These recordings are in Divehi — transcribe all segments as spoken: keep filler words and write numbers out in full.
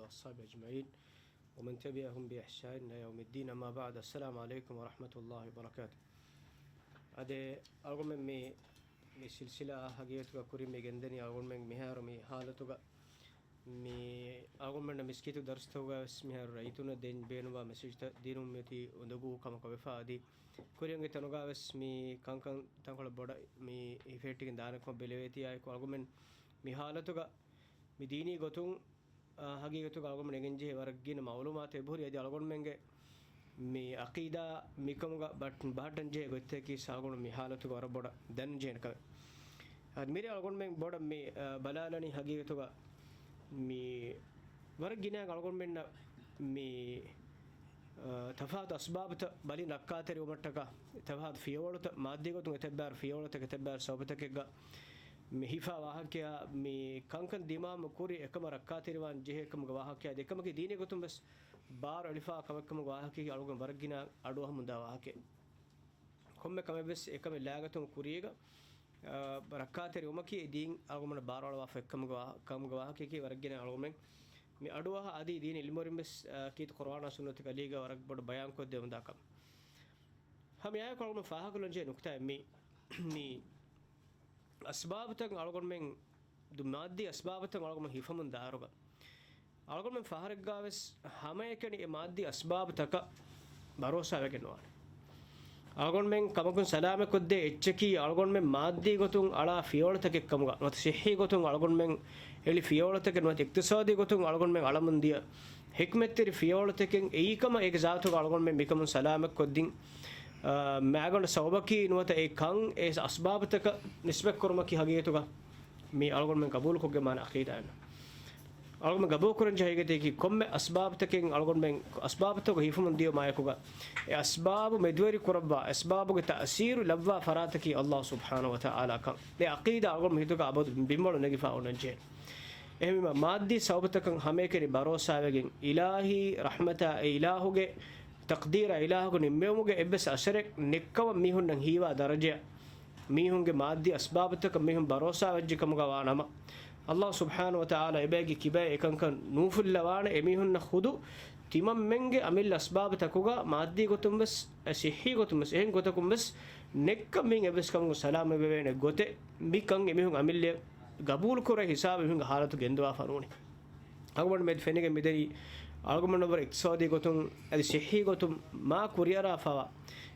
وأصحابه أجمعين ومن تبعهم بإحسان إلى يوم الدين، أما بعد، السلام عليكم ورحمة الله وبركاته. އަދި އަޅުގަނޑުމެން މި، މި ސިލްސިލާ ހަގީގަތުގަ ކުރިން މި ގެންދަނީ އަޅުގަނޑުމެން މިހާރު މި ހާލަތުގަ މި އަޅުގަނޑުމެންނަށް މިސްކިތު ދަރުސްތަކުގަ ވެސް މިހާރު ރައްޔިތުންނަށް ދޭން ބޭނުންވާ މެސެޖްތައް ދިނުމަކީ އުނދަގޫ ކަމަކަށް ވެފަ އަދި ކުރިއަށް އޮތް ތަނުގަ ވެސް މި ކަންކަން ތަންކޮޅެއް ބޮޑަށް މި ހިފެހެއްޓިގެން ދާނެ ކަމަށް ބެލެވޭތީ އާއެކު އަޅުގަނޑުމެން މި ހާލަތުގަ މި ދީނީ ގޮތުން، އާ، ހަގީގަތުގަ އަޅުގަނޑުމެން އެނގެން ޖެހޭ ވަރަށް ގިނަ މައުލޫމާތެއް އެބަހުރި. އަދި އަޅުގަނޑުމެންގެ މި އަޤީދާ މިކަމުގަ ބަހައްޓަން ޖެހޭ ގޮތްތަކަކީ އަޅުގަނޑު މި ހާލަތުގަ ވަރަށް ބޮޑަށް ދަންނަން ޖެހޭނެ ކަމެއް. އަދި މިރޭ އަޅުގަނޑުމެން ބޮޑަށް މި، އާ، ބަލާލަނީ ހަގީގަތުގަ މި ވަރަށް ގިނައިން އަޅުގަނޑުމެންނަށް މި، އާ، ތަފާތު އަސްބާބުތައް ބަލިން ރައްކާތެރިވުމަށްޓަކާ، ތަފާތު ފިޔަވަޅުތައް، މާއްދީ ގޮތުން އެތައްބާރު ފިޔަވަޅުތަކެއް، އެތައްބާރު ސަބަބުތަކެއްގަ މި ހިފާ ވާހަކަޔާ މި ކަންކަން ދިމާވުމަށް ކުރި އެކަމަށް ރައްކާތެރިވާން ޖެހޭ ކަމުގެ ވާހަކަޔާ އެކަމަކީ ދީނީ ގޮތުން ވެސް ބާރު އެޅިފާ ކަމެއް ކަމުގެ ވާހަކައަކީ އަޅުގަނޑު ވަރަށް ގިނަ އަޑުއަހަމުންދާ ވާހަކައެއް. ކޮންމެ ކަމެއް ވެސް އެކަމެއް ލާގަތުން ކުރިއަށް، އާ، ރައްކާތެރިވުމަކީ އެ ދީން އަޅުގަނޑު ބާރުއަޅަވާފަ އެއްކަމުގެ ވާ-، ކަމުގެ ވާހަކައަކީ ވަރަށް ގިނަ އަޅުގަނޑުމެން މި އަޑުއަހާ އަދި ދީނީ އިލްމުވެރިން ވެސް، އާ، ކީރިތި ޤުރުއާނާ ސުންނަތުގެ އަލީގަ ވަރަށް ބޮޑު ބަޔާންކޮށްދެވެމުންދާ ކަމެއް. ހަމަ އެއާއެކު އަޅުގަނޑު ފާހަގަކޮށްލަން ޖެހޭ ނުކުތާއެއް މި، މި އަސްބާބުތައް އަޅުގަނޑުމެން ދު-، މާއްދީ އަސްބާބުތައް އަޅުގަނޑުމެން ހިފަމުން ދާއިރުގަ އަޅުގަނޑުމެން ފަހަރެއްގަ ވެސް ހަމައެކަނި އެ މާއްދީ އަސްބާބުތަކަށް ބަރޯސާވެގެން ނުވާނެ. އަޅުގަނޑުމެން ކަމަކުން ސަލާމަތްކޮށްދޭ އެއްޗަކީ އަޅުގަނޑުމެން މާއްދީ ގޮތުން އަޅާ ފިޔަވަޅުތަކެއް ކަމުގަ ނުވަތަ ޞިއްޙީ ގޮތުން އަޅުގަނޑުމެން އެޅި ފިޔަވަޅުތަކެއް ނުވަތަ އިޤްތިޞާދީ ގޮތުން އަޅުގަނޑުމެން އަޅަމުން ދިޔަ ޙިކްމަތްތެރި ފިޔަވަޅުތަކެއް އެއީ ކަމަށް އޭގެ ޒާތުގަ އަޅުގަނޑުމެން މިކަމުން ސަލާމަތްކޮށްދިން، އާ، މާގަނޑު ސަބަބަކީ ނުވަތަ އެ ކަން އެ އަސްބާބުތަކަށް ނިސްބަތްކުރުމަކީ ހަގީގަތުގަ މި އަޅުގަނޑުމެން ގަބޫލުކޮށްގެން މާނަ އަޤީދާއެއް ނޫން. އަޅުގަނޑުމެން ގަބޫލުކުރަން ޖެހޭ ހަގީގަތަކީ ކޮންމެ އަސްބާބުތަކެއް އަޅުގަނޑުމެން އަސްބާބުތަކުގަ ހިފަމުން ދިޔުމާއެކުގަ އެ އަސްބާބު މެދުވެރި ކުރައްވާ، އަސްބާބުގެ ތައުސީރު ލައްވާ ފަރާތަކީ ﷲ ސުބްޙާނަހޫ ވަތަޢާލާ ކަން. އެ އަޤީދާ އަޅުގަނޑު ހިތުގަ އަބަދު ބިންވަޅު ނެގިފަ އޮންނަން ޖެހޭ. އެހެންވީމަ މާއްދީ ސަބަބުތަކަށް ހަމައެކަނި ބަރޯސާވެގެން އިލާހީ ރަޙްމަތާ އެ އިލާހުގެ ތަޤްދީރާ އިލާހުގެ ނިންމެވުމުގެ އެއްވެސް އަސަރެއް ނެތްކަމަށް މީހުންނަށް ހީވާ ދަރަޖައަށް މީހުންގެ މާއްދީ އަސްބާބުތަކަށް މީހުން ބަރޯސާވެއްޖެ ކަމުގަ ވާނަމަ، ﷲ ސުބްޙާނަހޫ ވަތަޢާލާ އެބައިގެ ކިބައިން އެކަންކަން ނޫފުއްލަވާނެ. އެމީހުންނަށް ޚުދު ތިމަންމެންގެ އަމިއްލަ އަސްބާބުތަކުގަ މާއްދީ ގޮތުން ވެސް، އެ ޞިއްޙީ ގޮތުން ވެސް، އެހެން ގޮތަކުން ވެސް ނެތްކަން މީން އެއްވެސް ކަމަކުން ސަލާމަތްވެވޭނެ ގޮތެއް މިކަން އެމީހުން އަމިއްލަ ގަބޫލުކުރޭ ހިސާބަށް މީހުންގެ ހާލަތު ގެންދަވާފަ ނޫނީ. އަޅުގަނޑު މެދު ފެނިގެން މިދަނީ އަޅުގަނޑުމެންނަށް ވަރަށް އިޤްތިޞާދީ ގޮތުން އަދި ޞިއްޙީ ގޮތުން މާ ކުރިއަރާފަވާ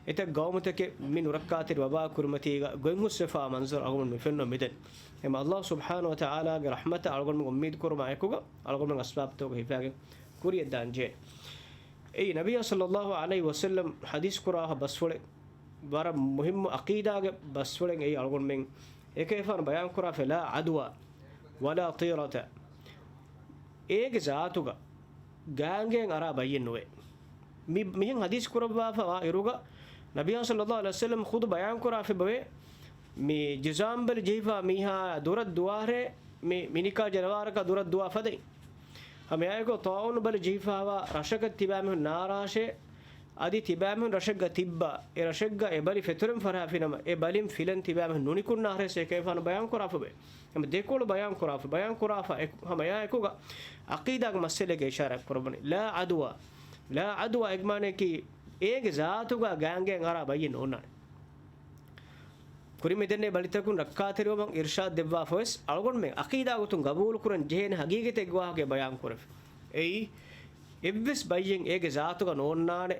އެތައް ގައުމުތަކެއް މި ނުރައްކާތެރި ވަބާ ކުރިމަތީގަ ގޮތްހުސްވެފާ މަންޒަރު އަޅުގަނޑު މި ފެންނަ މިދަނީ. އެމަ ﷲ ސުބްޙާނަހޫ ވަތަޢާލާގެ ރަޙްމަތަށް އަޅުގަނޑު އުއްމީދު ކުރުމާ އެކުގަ އަޅުގަނޑު އަސްބާބުތަކުގަ ހިފާގެން ކުރިއަށްދާން ޖެހޭ. އެއީ ނަބިއްޔާ ޞައްލައްލާހު ޢަލައިހި ވަސައްލަމް ޙަދީޘް ކުރާ ބަސްފުޅެއް، ވަރަށް މުހިއްމު ޢަޤީދާގެ ބަސްފުޅެއް އެއީ އަޅުގަނޑުމެން އެކައިފާނު ބަޔާން ކުރާފަ، لا عدوى ولا طيرة. އޭގެ ޒާތުގަ ގާނގޭން އަރާ ބައްޔެއް ނުވޭ. މި، މިހެން ޙަދީޘް ކުރައްވާފަ ވާ އިރުގަ ނަބިއްޔާ ޞައްލައްލާހު ޢަލައިހި ވަސައްލަމް ޚުދު ބަޔާން ކުރާފަ އެބަވޭ، މި ޖުޒާމް ބަލި ޖެހިފާ މީހާ ދުރަށް ދުވާހޭ، މި، މިނިކާ ޖަނަވާރަކާ ދުރަށް ދުވާ ފަދައިން. ހަމައެއާއެކު ޠާޢޫނު ބަލި ޖެހިފާވާ ރަށަކަށް ތިބާމީހުން ނާރާށޭ، އަދި ތިބާމީހުން ރަށެއްގަ ތިއްބާ، އެ ރަށެއްގަ އެ ބަލި ފެތުރެން ފަރާފިނަމަ، އެ ބަލިން ފިލަން ތިބާމީހުން ނުނިކުންނާށޭ އެކައިފާނު ބަޔާން ކުރާފަ ވޭ. ހަމަ ދެކޮޅު ބަޔާން ކުރާފަ، ބަޔާން ކުރާފަ އެ، ހަމައެއާއެކުގަ ޢަޤީދާގެ މައްސަލައެއްގެ އިޝާރާތް ކުރައްވަނީ. لا عدوى، لا عدوى އޭގެ މާނަޔަކީ އޭގެ ޒާތުގަ ގާނގޭން އަރާ ބައްޔެއް ނޯންނާނެ. ކުރިމަތި ދެންނެވި ބަލިތަކުން ރައްކާތެރިވުމަށް އިރުޝާދު ދެއްވާފަވެސް، އަޅުގަނޑުމެން ޢަޤީދާ ގޮތުން ގަބޫލުކުރަން ޖެހޭނެ ޙަޤީޤަތެއްގެ ވާހަކަ ބަޔާން ކުރެފަ. އެއީ، އެއްވެސް ބައްޔެއް އޭގެ ޒާތުގަ ނޯންނާނެ،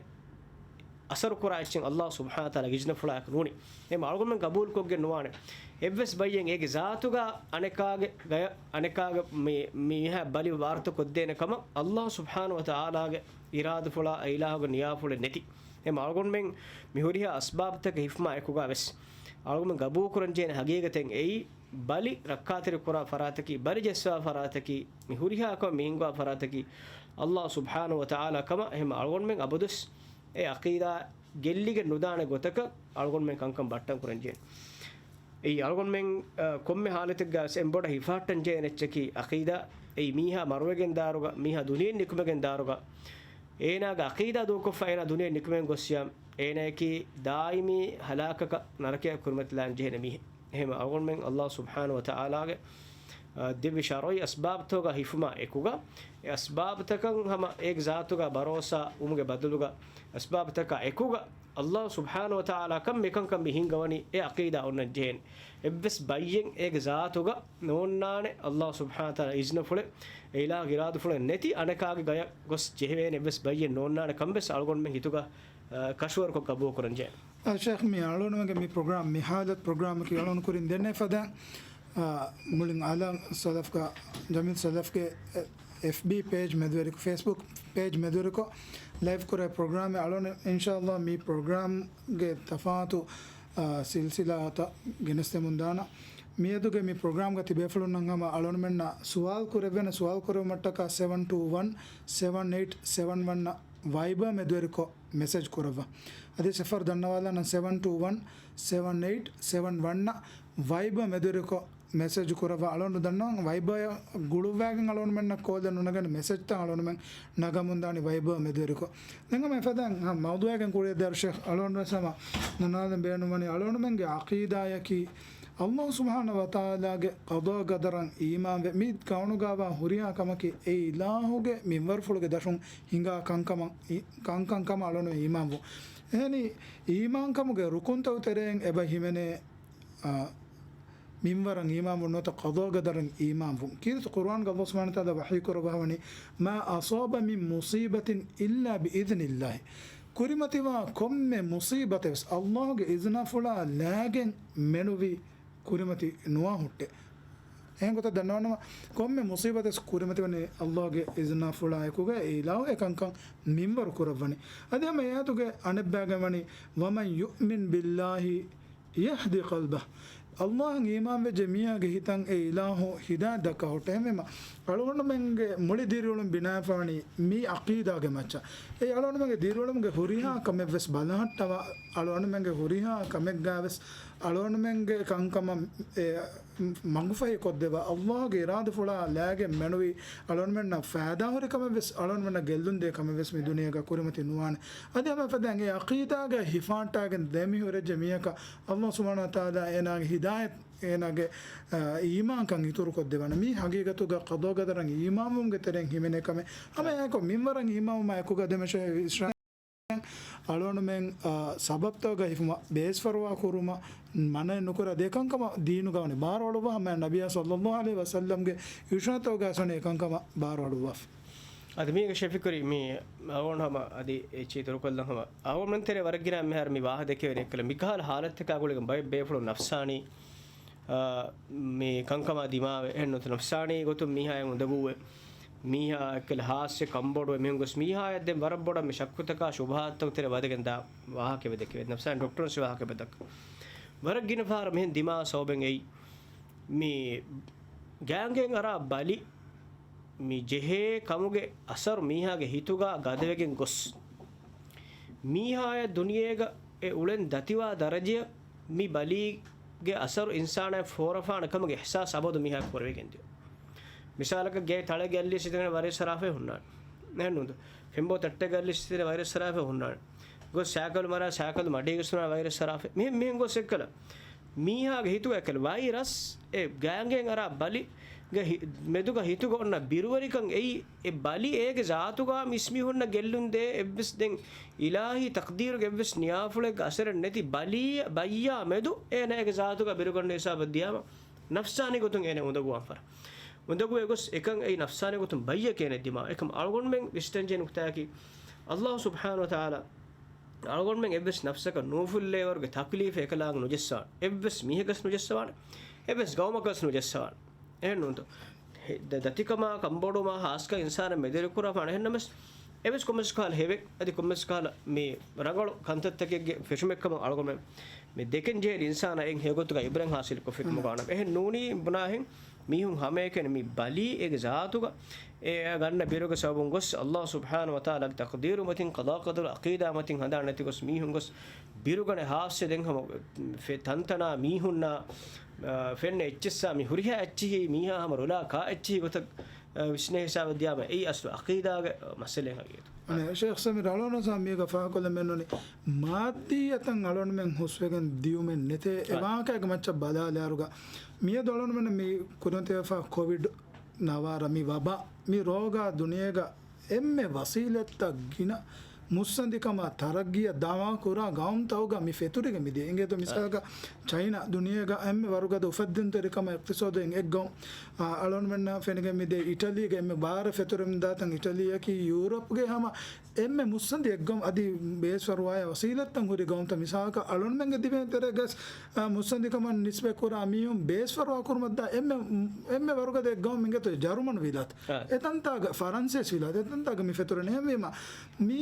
އަސަރުކުރާ އެއްޗެއް ﷲ ސުބްޙާނަހޫ ވަތަޢާލާގެ އިޒްނަފުޅާއެކު ނޫނީ. އެހެން އަޅުގަނޑުމެން ގަބޫލުކޮށްގެން ނުވާނެ. އެއްވެސް ބައްޔެއް އޭގެ ޒާތުގަ އަނެކާގެ ގަޔަށް، އަނެކާގެ މި، މީހާ ބަލި ވާރުތަ ކޮށްދޭނެ ކަމަށް ﷲ ސުބްޙާނަހޫ ވަތަޢާލާގެ އިރާދަފުޅާ، އެ އިލާހުގެ ނިޔާފުޅެއް ނެތި. އެހެން އަޅުގަނޑުމެން މި ހުރިހާ އަސްބާބުތަކެއް ހިފުމާ އެކުގަ ވެސް، އަޅުގަނޑުމެން ގަބޫލުކުރަން ޖެހޭނެ ޙަޤީޤަތެއް އެއީ، ބަލި ރައްކާތެރި ކުރާ ފަރާތަކީ، ބަލި ޖެއްސާ ފަރާތަކީ، މި ހުރިހާ ކަމެއް މި ހިންގާ ފަރާތަކީ، ﷲ ސުބްޙާނަހޫ ވަތަޢާލާ ކަމަށް. އެހެން އަޅުގަނޑުމެން އަބަދުވެސް އެ ޢަޤީދާ ގެއްލިގެން ނުދާނެ ގޮތަކަށް އަޅުގަނޑުމެން ކަންކަން ބައްޓަން ކުރަން ޖެހޭނެ. އެއީ އަޅުގަނޑުމެން، އަ، ކޮންމެ ޙާލަތެއްގަ ވެސް އެން ބޮޑަށް ހިފަހައްޓަން ޖެހޭނެ އެއްޗަކީ ޢަޤީދާ. އެއީ މީހާ މަރުވެގެން ދާއިރުގަ، މީހާ ދުނިޔެއިން ނިކުމެގެން ދާއިރުގަ، އޭނާގެ ޢަޤީދާ ދޫކޮށްފަ އޭނާ ދުނިޔެއިން ނިކުމެގެން ގޮއްސިޔާ، އޭނާއަކީ ދާއިމީ ހަލާކަކަށް ނަރަކަޔަށް ކުރިމަތިލާން ޖެހޭނެ މީހެއް. އެހެން އަޅުގަނޑުމެން ﷲ ސުބްޙާނަހޫ ވަތަޢާލާގެ އާ، ދެއްވި ޝަރުޢީ އަސްބާބުތަކުގަ ހިފުމާ އެކުގަ، އެ އަސްބާބުތަކަށް ހަމަ އޭގެ ޒާތުގަ ބަރޯސާ ވުމުގެ ބަދަލުގަ، އަސްބާބުތަކާ އެކުގަ، ﷲ ސުބްޙާނަހޫ ވަތަޢާލާ ކަން މިކަންކަން މި ހިންގަވަނީ އެ ޢަޤީދާ އޮންނަން ޖެހޭނެ. އެއްވެސް ބައްޔެއް އޭގެ ޒާތުގަ ނޯންނާނެ، ﷲ ސުބްޙާނަހޫ ވަތަޢާލާ އިޒްނަފުޅެއް، އެ އިލާހުގެ އިރާދަފުޅެއް ނެތި އަނެކާގެ ގަޔަށް ގޮސް ޖެހެވޭނެ އެއްވެސް ބައްޔެއް ނޯންނާނެ ކަން ވެސް އަޅުގަނޑުމެން ހިތުގަ، އަ، ކަށަވަރުކޮށް ގަބޫލުކުރަން ޖެހޭނެ. އަ، ޝޭޚް، މި އަޅުގަނޑުމެންގެ މި ޕްރޮގްރާމް، މި ހާލަތު ޕްރޮގްރާމަކީ އަޅުގަނޑު ކުރިން ދެންނެވި ފަދައިން، އާ، މުޅިން އަލަށް ސަލަފްގަ، ޖަމީލް ސަލަފްގެ އެ، އެފްބީ ޕޭޖް މެދުވެރިކޮށް، ފޭސްބުކް ޕޭޖް މެދުވެރިކޮށް ލައިވް ކުރާ ޕްރޮގްރާމެއް އަޅުގަނޑު އިންޝާﷲ މި ޕްރޮގްރާމްގެ ތަފާތު، އާ، ސިލްސިލާތައް ގެނެސްދެމުން ދާނަން. މިއަދުގެ މި ޕްރޮގްރާމްގަ ތިބޭފުޅުންނަށް ހަމަ އަޅުގަނޑުމެންނަށް ސުވާލު ކުރެވޭނެ، ސުވާލު ކުރެވުމަށްޓަކާ ސެވަން ޓޫ ވަން، ސެވަން އެއިޓް، ސެވަން ވަން ވައިބަރ މެދުވެރިކޮށް މެސެޖް ކުރައްވާ. އަދި ސިފަރު ދަންނަވާލާނަން ސެވަން ޓޫ ވަން، ސެވަން އެއިޓް، ސެވަން ވަން ވައިބަރ މެދުވެރިކޮށް މެސެޖް ކުރައްވާ. އަޅުގަނޑު ދަންނަވަން ވައިބަރ ގުޅުއްވާގެން އަޅުގަނޑުމެންނަށް ކޯލެއް ނުނަގަނެ މެސެޖްތައް އަޅުގަނޑުމެން ނަގަމުން ދާނީ ވައިބަރ މެދުވެރިކޮށް. ދެން ހަމަ އެފަދައިން ހަ، މައުޟޫޢެއް ކުރިއަށް ދާއިރު ޝޭޚް އަޅުގަނޑު ވެސް ހަމަ ނަންނާލަން ބޭނުންވަނީ އަޅުގަނޑުމެންގެ ޢަޤީދާޔަކީ ﷲ ސުބްޙާނަހޫ ވަތަޢާލާގެ ޤަޟާ ޤަދަރަށް އީމާންވެ، މި ކައުނުގައިވާ ހުރިހާ ކަމަކީ އެ އިލާހުގެ މިންވަރުފުޅުގެ ދަށުން ހިނގާ ކަންކަމަށް، ކަންކަން ކަމަށް އަޅުގަނޑު އީމާންވުން. އެހެނީ، އީމާންކަމުގެ ރުކުންތައް ތެރެއިން އެބަ ހިމެނޭ، އާ، މިންވަރަށް އީމާންވުން ނުވަތަ ޤަޟާ ޤަދަރަށް އީމާންވުން. ކީރިތި ޤުރުއާންގަ ﷲ ސުބްޙާނަހޫ ވަތަޢާލާ ވަޙީ ކުރައްވަވަނީ، "ما أصاب من مصيبة إلا بإذن الله." ކުރިމަތިވާ ކޮންމެ މުޞީބަތެއް ވެސް ﷲގެ އިޒުނާފުޅާ ލާގެން މެނުވީ ކުރިމަތި ނުވާ ހުއްޓެ. އެހެން ގޮތަށް ދަންނަވަން ނަމަ، ކޮންމެ މުޞީބަތެއް ވެސް ކުރިމަތިވަނީ ﷲގެ އިޒުނާފުޅާ އެކުގަ އެ އިލާހު އެ ކަންކަން މިންވަރު ކުރައްވަނީ. އަދި ހަމަ އެ އާޔަތުގެ އަނެއްބައިގަ ވަނީ، "ومن يؤمن بالله يهد قلبه." ﷲއަށް އީމާންވެއްޖެ މީހާގެ ހިތަށް އެ އިލާހު ހިދާޔަތް ދައްކާ ހުއްޓެ. އެހެންވީމަ، އަޅުގަނޑުމެންގެ މުޅި ދިރިއުޅުން ބިނާވެފަވަނީ މި ޢަޤީދާގެ މައްޗަށް. އެ އަޅުގަނޑުމެންގެ ދިރިއުޅުމުގެ ހުރިހާ ކަމެއް ވެސް ބަލަހައްޓަވާ، އަޅުގަނޑުމެންގެ ހުރިހާ ކަމެއްގައި ވެސް އަޅުގަނޑުމެންގެ ކަންކަމަށް އެ މަގުފަހި ކޮށްދެއްވާ، ﷲގެ އިރާދަފުޅާ ލާގެން މެނުވީ، އަޅުގަނޑުމެންނަށް ފައިދާހުރި ކަމެއް ވެސް، އަޅުގަނޑުމެންނަށް ގެއްލުންދޭ ކަމެއް ވެސް މި ދުނިޔޭގަ ކުރިމަތި ނުވާނެ. އަދި ހަމަ އެފަދައިން އެ ޢަޤީދާގަ ހިފާއްޓާގެން ދެމިހުރެއްޖެ މީހަކަށް ﷲ ސުބްޙާނަހޫ ވަތަޢާލާ އޭނާގެ ހިދާޔަތް، އޭނާގެ، އާ، އީމާންކަން އިތުރުކޮށްދެވާނެ. މީ ޙަޤީޤަތުގަ ޤަޟާ ޤަދަރަށް އީމާންވުމުގެ ތެރެއިން ހިމެނޭ ކަމެއް. ހަމަ އެއާއެކު މިންވަރަށް އީމާންވުމާ އެކުގަ ދެމެ ޝޭޚް އިސްރާ އަޅުގަނޑުމެން، އާ، ސަބަބްތަކުގަ ހިފުމަށް ބޭސްފަރުވާ ކުރުމަށް މަނައެއް ނުކުރާ ދެ ކަންކަމަށް ދީނުގަ ވަނީ ބާރުއަޅުއްވާ، ހަމަ ނަބިއްޔާ ޞައްލައްލާހު ޢަލައިހި ވަސައްލަމްގެ އިރުޝާދުތަކުގައި ވަނީ އެ ކަންކަމަށް ބާރުއަޅުއްވާފަ. އަދި މީގެ ޝެފިކުރި މި އަޅުގަނޑު ހަމަ އަދި އެއްޗެއް އިތުރުކޮށްލަން ހަމަ އަޅުގަނޑުމެން ތެރޭ ވަރަށް ގިނަ މިހާރު މި ވާހަ ދެކެވެނީ އެއްކަލަ މިކަހަލަ ހާލަތްތަކާ ގުޅިގެން ބައެއް ބޭފުޅުން ނަފްސާނީ، އާ، މި ކަންކަމާ ދިމާވެ އެހެން ނުވަތަ ނަފްސާނީ ގޮތުން މީހާ އެ އުނދަގޫވެ މީހާ އެއްކަލަ ހާއްސަ ކަންބޮޑުވެ މީހުން ގޮސް މީހާޔަށް ދެން ވަރަށް ބޮޑަށް މި ޝައްކުތަކާ ޝުބުހާތުތައް ތެރެ ވަދެގެން ދާ ވާހަކަ ވެދެކެވެ. ނަފްސާނީ ޑޮކްޓަރުން ސި ވާހަކަ ވެދައްކަ. ވަރަށް ގިނަ ފަހަރަށް މިހެން ދިމާ ސަބަބެން އެއީ މި ގާނގޭން އަރާ ބަލި މި ޖެހޭ ކަމުގެ އަސަރު މީހާގެ ހިތުގަ ގަދަވެގެން ގޮސް، މީހާޔަށް ދުނިޔޭގަ އެ އުޅެން ދަތިވާ ދަރަޖަޔަށް މި ބަލީގެ އަސަރު އިންސާނާޔަށް ފޯރަފާނެ ކަމުގެ އިޙްސާސް އަބަދު މީހާ ކުރެވިގެން ދިޔަ. މިސާލަކަށް ގޭ ތަޅެއްގެ އަލި ސިދެން ވަރި ސަރާފެ ހުންނާނެ. އެހެންނޫންތޯ؟ ފެންބޯ ތައްޓެއްގެ އަލި ސިދެން ވަރި ސަރާފެ ހުންނާނެ. ގޮސް ސައިކަލު މަރާ ސައިކަލު މަޑީގަ ސުނާ ވައިރަސް ސަރާފެ. މިހެން، މިހެން ގޮސް އެއްކަލަ މީހާގެ ހިތުގަ އެއްކަލަ ވައިރަސް އެ ގާނގޭން އަރާ ބަލިގެ ހި-، މެދުގަ ހިތުގަ އޮންނަ ބިރުވެރިކަން އެއީ، އެ ބަލި އޭގެ ޒާތުގަ މިސްމީހުންނަށް ގެއްލުން ދޭ އެއްވެސް ދެން އިލާހީ ތަޤްދީރުގެ އެއްވެސް ނިޔާފުޅެއްގެ އަސަރެއް ނެތި ބަލީ، ބައްޔާ މެދު އޭނަ އޭގެ ޒާތުގަ ބިރުގަންނަ ހިސާބަށް ދިޔާމަ ނަފްސާނީ ގޮތުން އޭނަ އުނދަގޫވާން ފަރ. އުނދަގޫވެ ގޮސް އެކަން އެއީ ނަފްސާނީ ގޮތުން ބައްޔެކޭ އޭނަ ދިމާ. އެކަމް އަޅުގަނޑުމެން ވިސްނަންޖެހޭ ނުކުތާއަކީ، ﷲ ސުބްޙާނަހޫ ވަތަޢާލާ އަޅުގަނޑުމެން އެއްވެސް ނަފްސަކަށް ނޫފުއްލޭވަރުގެ ތަކްލީފެއް އެކަލާނގެ ނުޖައްސާނެ. އެއްވެސް މީހަކަސް ނުޖައްސަވާނެ. އެއްވެސް ގައުމަކަސް ނުޖައްސަވާނެ. އެހެން ނޫންތޯ؟ ހެ-، ދަ-، ދަތިކަމާ ކަންބޮޑުވުމާ ހާސްކަން އިންސާނަށް މެދުވެރިކުރާފާނެ. އެހެންނަމަސް، އެވެސް ކޮންމެސް ކަހަލަ ހެވެއް، އަދި ކޮންމެސް ކަހަލަ މި ރަނގަޅު ކަންތައްތަކެއްގެ ފެށުމެއްކަމަށް އަޅުގަނޑުމެން މި ދެކެން ޖެހޭ އިންސާނާ އެއް ހެޔޮގޮތުގަ އިބްރަތް ހާސިލްކޮށްފި ކަމުގަ ވާނަމަ. އެހެން ނޫނީ ބުނާހެން މީހުން ހަމައެކަނި މި ބަލީ އޭގެ ޒާތުގަ އެ ގަންނަ ބިރުގެ ސަބަބުން ގޮސް، ﷲ ސުބްޙާނަހޫ ވަތަޢާލާގެ ތަޤްދީރު މަތިން، ޤަޟާ ޤަދަރު ޢަޤީދާ މަތިން ހަނދާން ނެތި ގޮސް މީހުން ގޮސް ބިރުގަނެ ހާއްސަ ދެން ހަމަ ފެ-، ތަންތަނާ މީހުންނާ، އާ، ފެންނަ އެއްޗިއްސާ މި ހުރިހާ އެއްޗިހި މީހާ ހަމަ ރުލާ ކާ އެއްޗިހި ގޮތަށް ވިސްނޭ ހިސާބަށް ދިޔާމަ އެއީ އަސްލު އަޤީދާގެ މައްސަލައެއް ހަގީގަތު. އަނެއް ޝޭޚް ސަމީރް އަޅޯނަސާ މީގަ ފާހަގަކޮށްލަން މެނުނީ މާއްދީއްޔަތަށް އަޅޯންމެން ހުސްވެގެން ދިޔުމެއް ނެތޭ. އެ ވާހަކައިގެ މައްޗަށް ބަލާލާއިރުގަ މިއަދު އަޅޯންމެންނަށް މި ކުރިން ތިބެފާ ކޮވިޑް ނަވާރަ މި ވަބާ މި ރޯގާ ދުނިޔޭގަ އެންމެ ވަސީލަތްތައް ގިނަ މުއްސަނދިކަމާ ތަރައްގީއަށް ދަމާ ކުރާ ގައުމުތަކުގަ މި ފެތުރިގެން މިދިޔަ. އިނގޭތޯ މިސާލަކަށް ޗައިނާ ދުނިޔޭގަ އެންމެ ވަރުގަދަ އުފައްދަންތެރިކަމާ އިޤްތިޞާދު އެއް ގައުމު. އަޅޯންމެންނަށް ފެނިގެން މިދިޔަ އިޓަލީގެ އެންމެ ބާރަށް ފެތުރެމުންދާތަން އިޓަލީއަކީ ޔޫރަޕްގެ ހަމަ އެންމެ މުއްސަނދި އެއް ގައުމު. އަދި ބޭސްފަރުވާޔާ ވަސީލަތްތައް ހުރި ގައުމުތައް. މިސާލަކަށް އަޅޯންމެންގެ ދިވެހި ތެރޭގަސް އާ، މުއްސަނދިކަމަށް ނިސްބަތްކުރާ މީހުން ބޭސްފަރުވާކުރުމަށްދާ އެންމެ، އެންމެ ވަރުގަދަ އެއް ގައުމު އިނގޭތޯ ޖަރުމަނު ވިލާތު. އެތަންތާގަ ފަރަންސޭސި ވިލާތު، އެތަންތާގަ މި ފެތުރެން. އެހެންވީމަ، މި،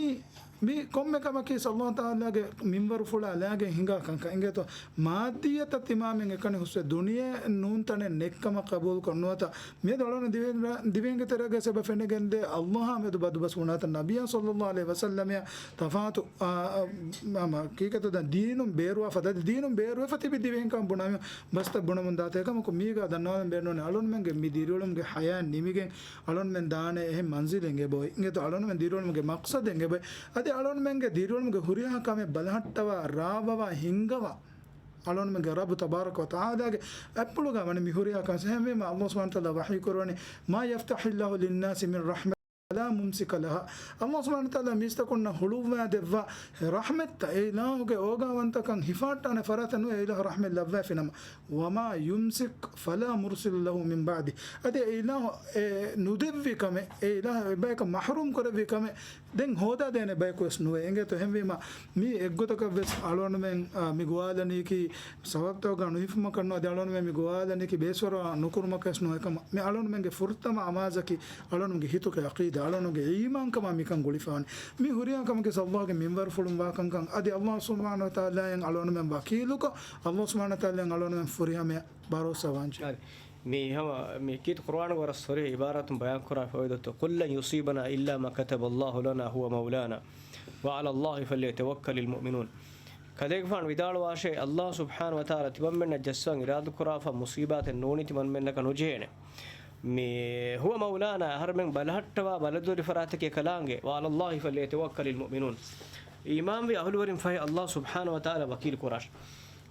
މި ކޮންމެ ކަމަކީ އައްލާހު ތަޢާލާގެ މިންވަރުފުޅާ ލާގެން ހިނގާ ކަންކަން. އިނގޭތޯ، މާއްދިއްޔަތަށް ތިމާމެން އެކަނި ހުސްވެ ދުނިޔެ ނޫން ތަނެއް ނެތްކަމަށް ޤަބޫލުކޮށް ނުވަތަ، މިއަދު އަޅުގަނޑު ދިވެހިން-، ދިވެހިންގެ ތެރޭގަ އެބަ ފެނިގެންދޭ އައްލާހާ މެދު ބަދުބަސް ވުނާތަން ނަބިއްޔާ ޞައްލައްލާހު ޢަލައިހި ވަސައްލަމައާ ތަފާތު، އާ، އާ، ހަމަ ހަޤީޤަތު ދެން ދީނުން ބޭރުވާފަ، ދަތި ދީނުން ބޭރުވެފަ ތިބި ދިވެހިންކަން ބުނަމި ބަސްތައް ބުނަމުން ދާތޭ. އެކަމަކު މީގާ ދަންނަވާލަން ބޭނުން އަޅުންމެންގެ މި ދިރިއުޅުމުގެ ހަޔާތް ނިމިގެން އަޅުންމެން ދާނެ އެހެން މަންޒިލެއް އެބައޮތް. އިނގޭތޯ އަޅުންމެން ދިރިއުޅުމުގެ މަޤްޞަދެއް އެބައޮތް. އަދި އަޅުންމެންގެ ދިރިއުޅުމުގެ ހުރިހާ ކަމެއް ބަލަހައްޓަވާ، ރާވަވާ، ހިންގަވާ، އަޅުންމެންގެ ރައްބު ތަބާރަކަ ވަ ތަޢާލާގެ އަތްޕުޅުގަ ވަނީ މި ހުރިހާ ކަން. އެހެންވީމަ އައްލާހު ސުބްޙާނަހު ވަ ތަޢާލާ ވަޙީ ކުރަވަނީ، "ما يفتح الله للناس من رحمة فلا ممسك لها." އައްލާހު ސުބްޙާނަހު ވަ ތަޢާލާ މީސްތަކުންނަށް ހުޅުވާ ދެއްވާ ރަޙްމަތްތައް، އެ އިލާހުގެ އޯގާވަންތަކަން ހިފާއްޓާނެ ފަރާތެއް ނުވޭ އެ އިލާހު ރަޙްމަތް ލައްވައިފިނަމަ. "وما يمسك فلا مرسل له من بعده." އަދި އެ އިލާހު އެ ނުދެއްވި ކަމެއް، އެ އިލާހު އެބަޔަކަށް މަޙްރޫމް ކުރެއްވި ކަމެއް، ދެން ހޯދާދޭނެ ބަޔަކު ވެސް ނުވޭ. އިނގޭތޯ އެހެންވީމަ، މީ އެއްގޮތަކަށް ވެސް އަޅުގަނޑުމެން، އާ، މި ގޮވާލަނީކީ ސަބަބުތަކުގަ ނުހިފުމަކަށް ނުވަ، އަދި އަޅުގަނޑުމެން މި ގޮވާލަނީކީ ބޭސްފަރުވާ ނުކުރުމަކަށް ވެސް ނުވޭ. އެކަމަ މި އަޅުގަނޑުމެންގެ ފުރަތަމަ އަމާޒަކީ އަޅުގަނޑުމެންގެ ހިތުގެ ޢަޤީދާ، އަޅުގަނޑުމެންގެ އީމާންކަމާ މިކަން ގުޅިފަވަނީ. މި ހުރިހާ ކަމަކީ އައްލާހުގެ މިންވަރުފުޅުން ވާކަންކަން، އަދި އައްލާހު ސުބްޙާނަހު ވަ ތަޢާލާއަށް އަޅުގަނޑުމެން ވަކީލުކޮށް، އައްލާހު ސުބްޙާނަހު ވަ ތަޢާލާއަށް އަޅުގަނޑުމެން ފުރިހަމަޔަށް ބަރޯސާ ވާންޖެހޭ. މި ހަމަ، މި ކީރިތި ޤުރުއާނުގެ ވަރަށް ޞަރީޙު ޢިބާރާތުން ބަޔާން ކުރާ ފަވައިދުތައް، "قل لن يصيبنا إلا ما كتب الله لنا هو مولانا وعلى الله فليتوكل المؤمنون." ކަލޭގެފާނު ވިދާޅުވާށޭ، އައްލާހު ސުބްޙާނަހު ވަ ތަޢާލާ ތިމަންމެންނަށް ޖައްސަވަން އިރާދަކުރާފަ މުޞީބާތެއް ނޫނީ ތިމަންމެންނަކަށް ނުޖެހޭނެ. މި "هو مولانا" އަހަރެމެން ބަލަހައްޓަވާ ބަލަދުވެރި ފަރާތަކީ އެކަލާނގެ، "وعلى الله فليتوكل المؤمنون." އީމާންވި އަހުލުވެރިން ފަހެ އައްލާހު ސުބްޙާނަހު ވަ ތަޢާލާ ވަކީލު ކުރާށި.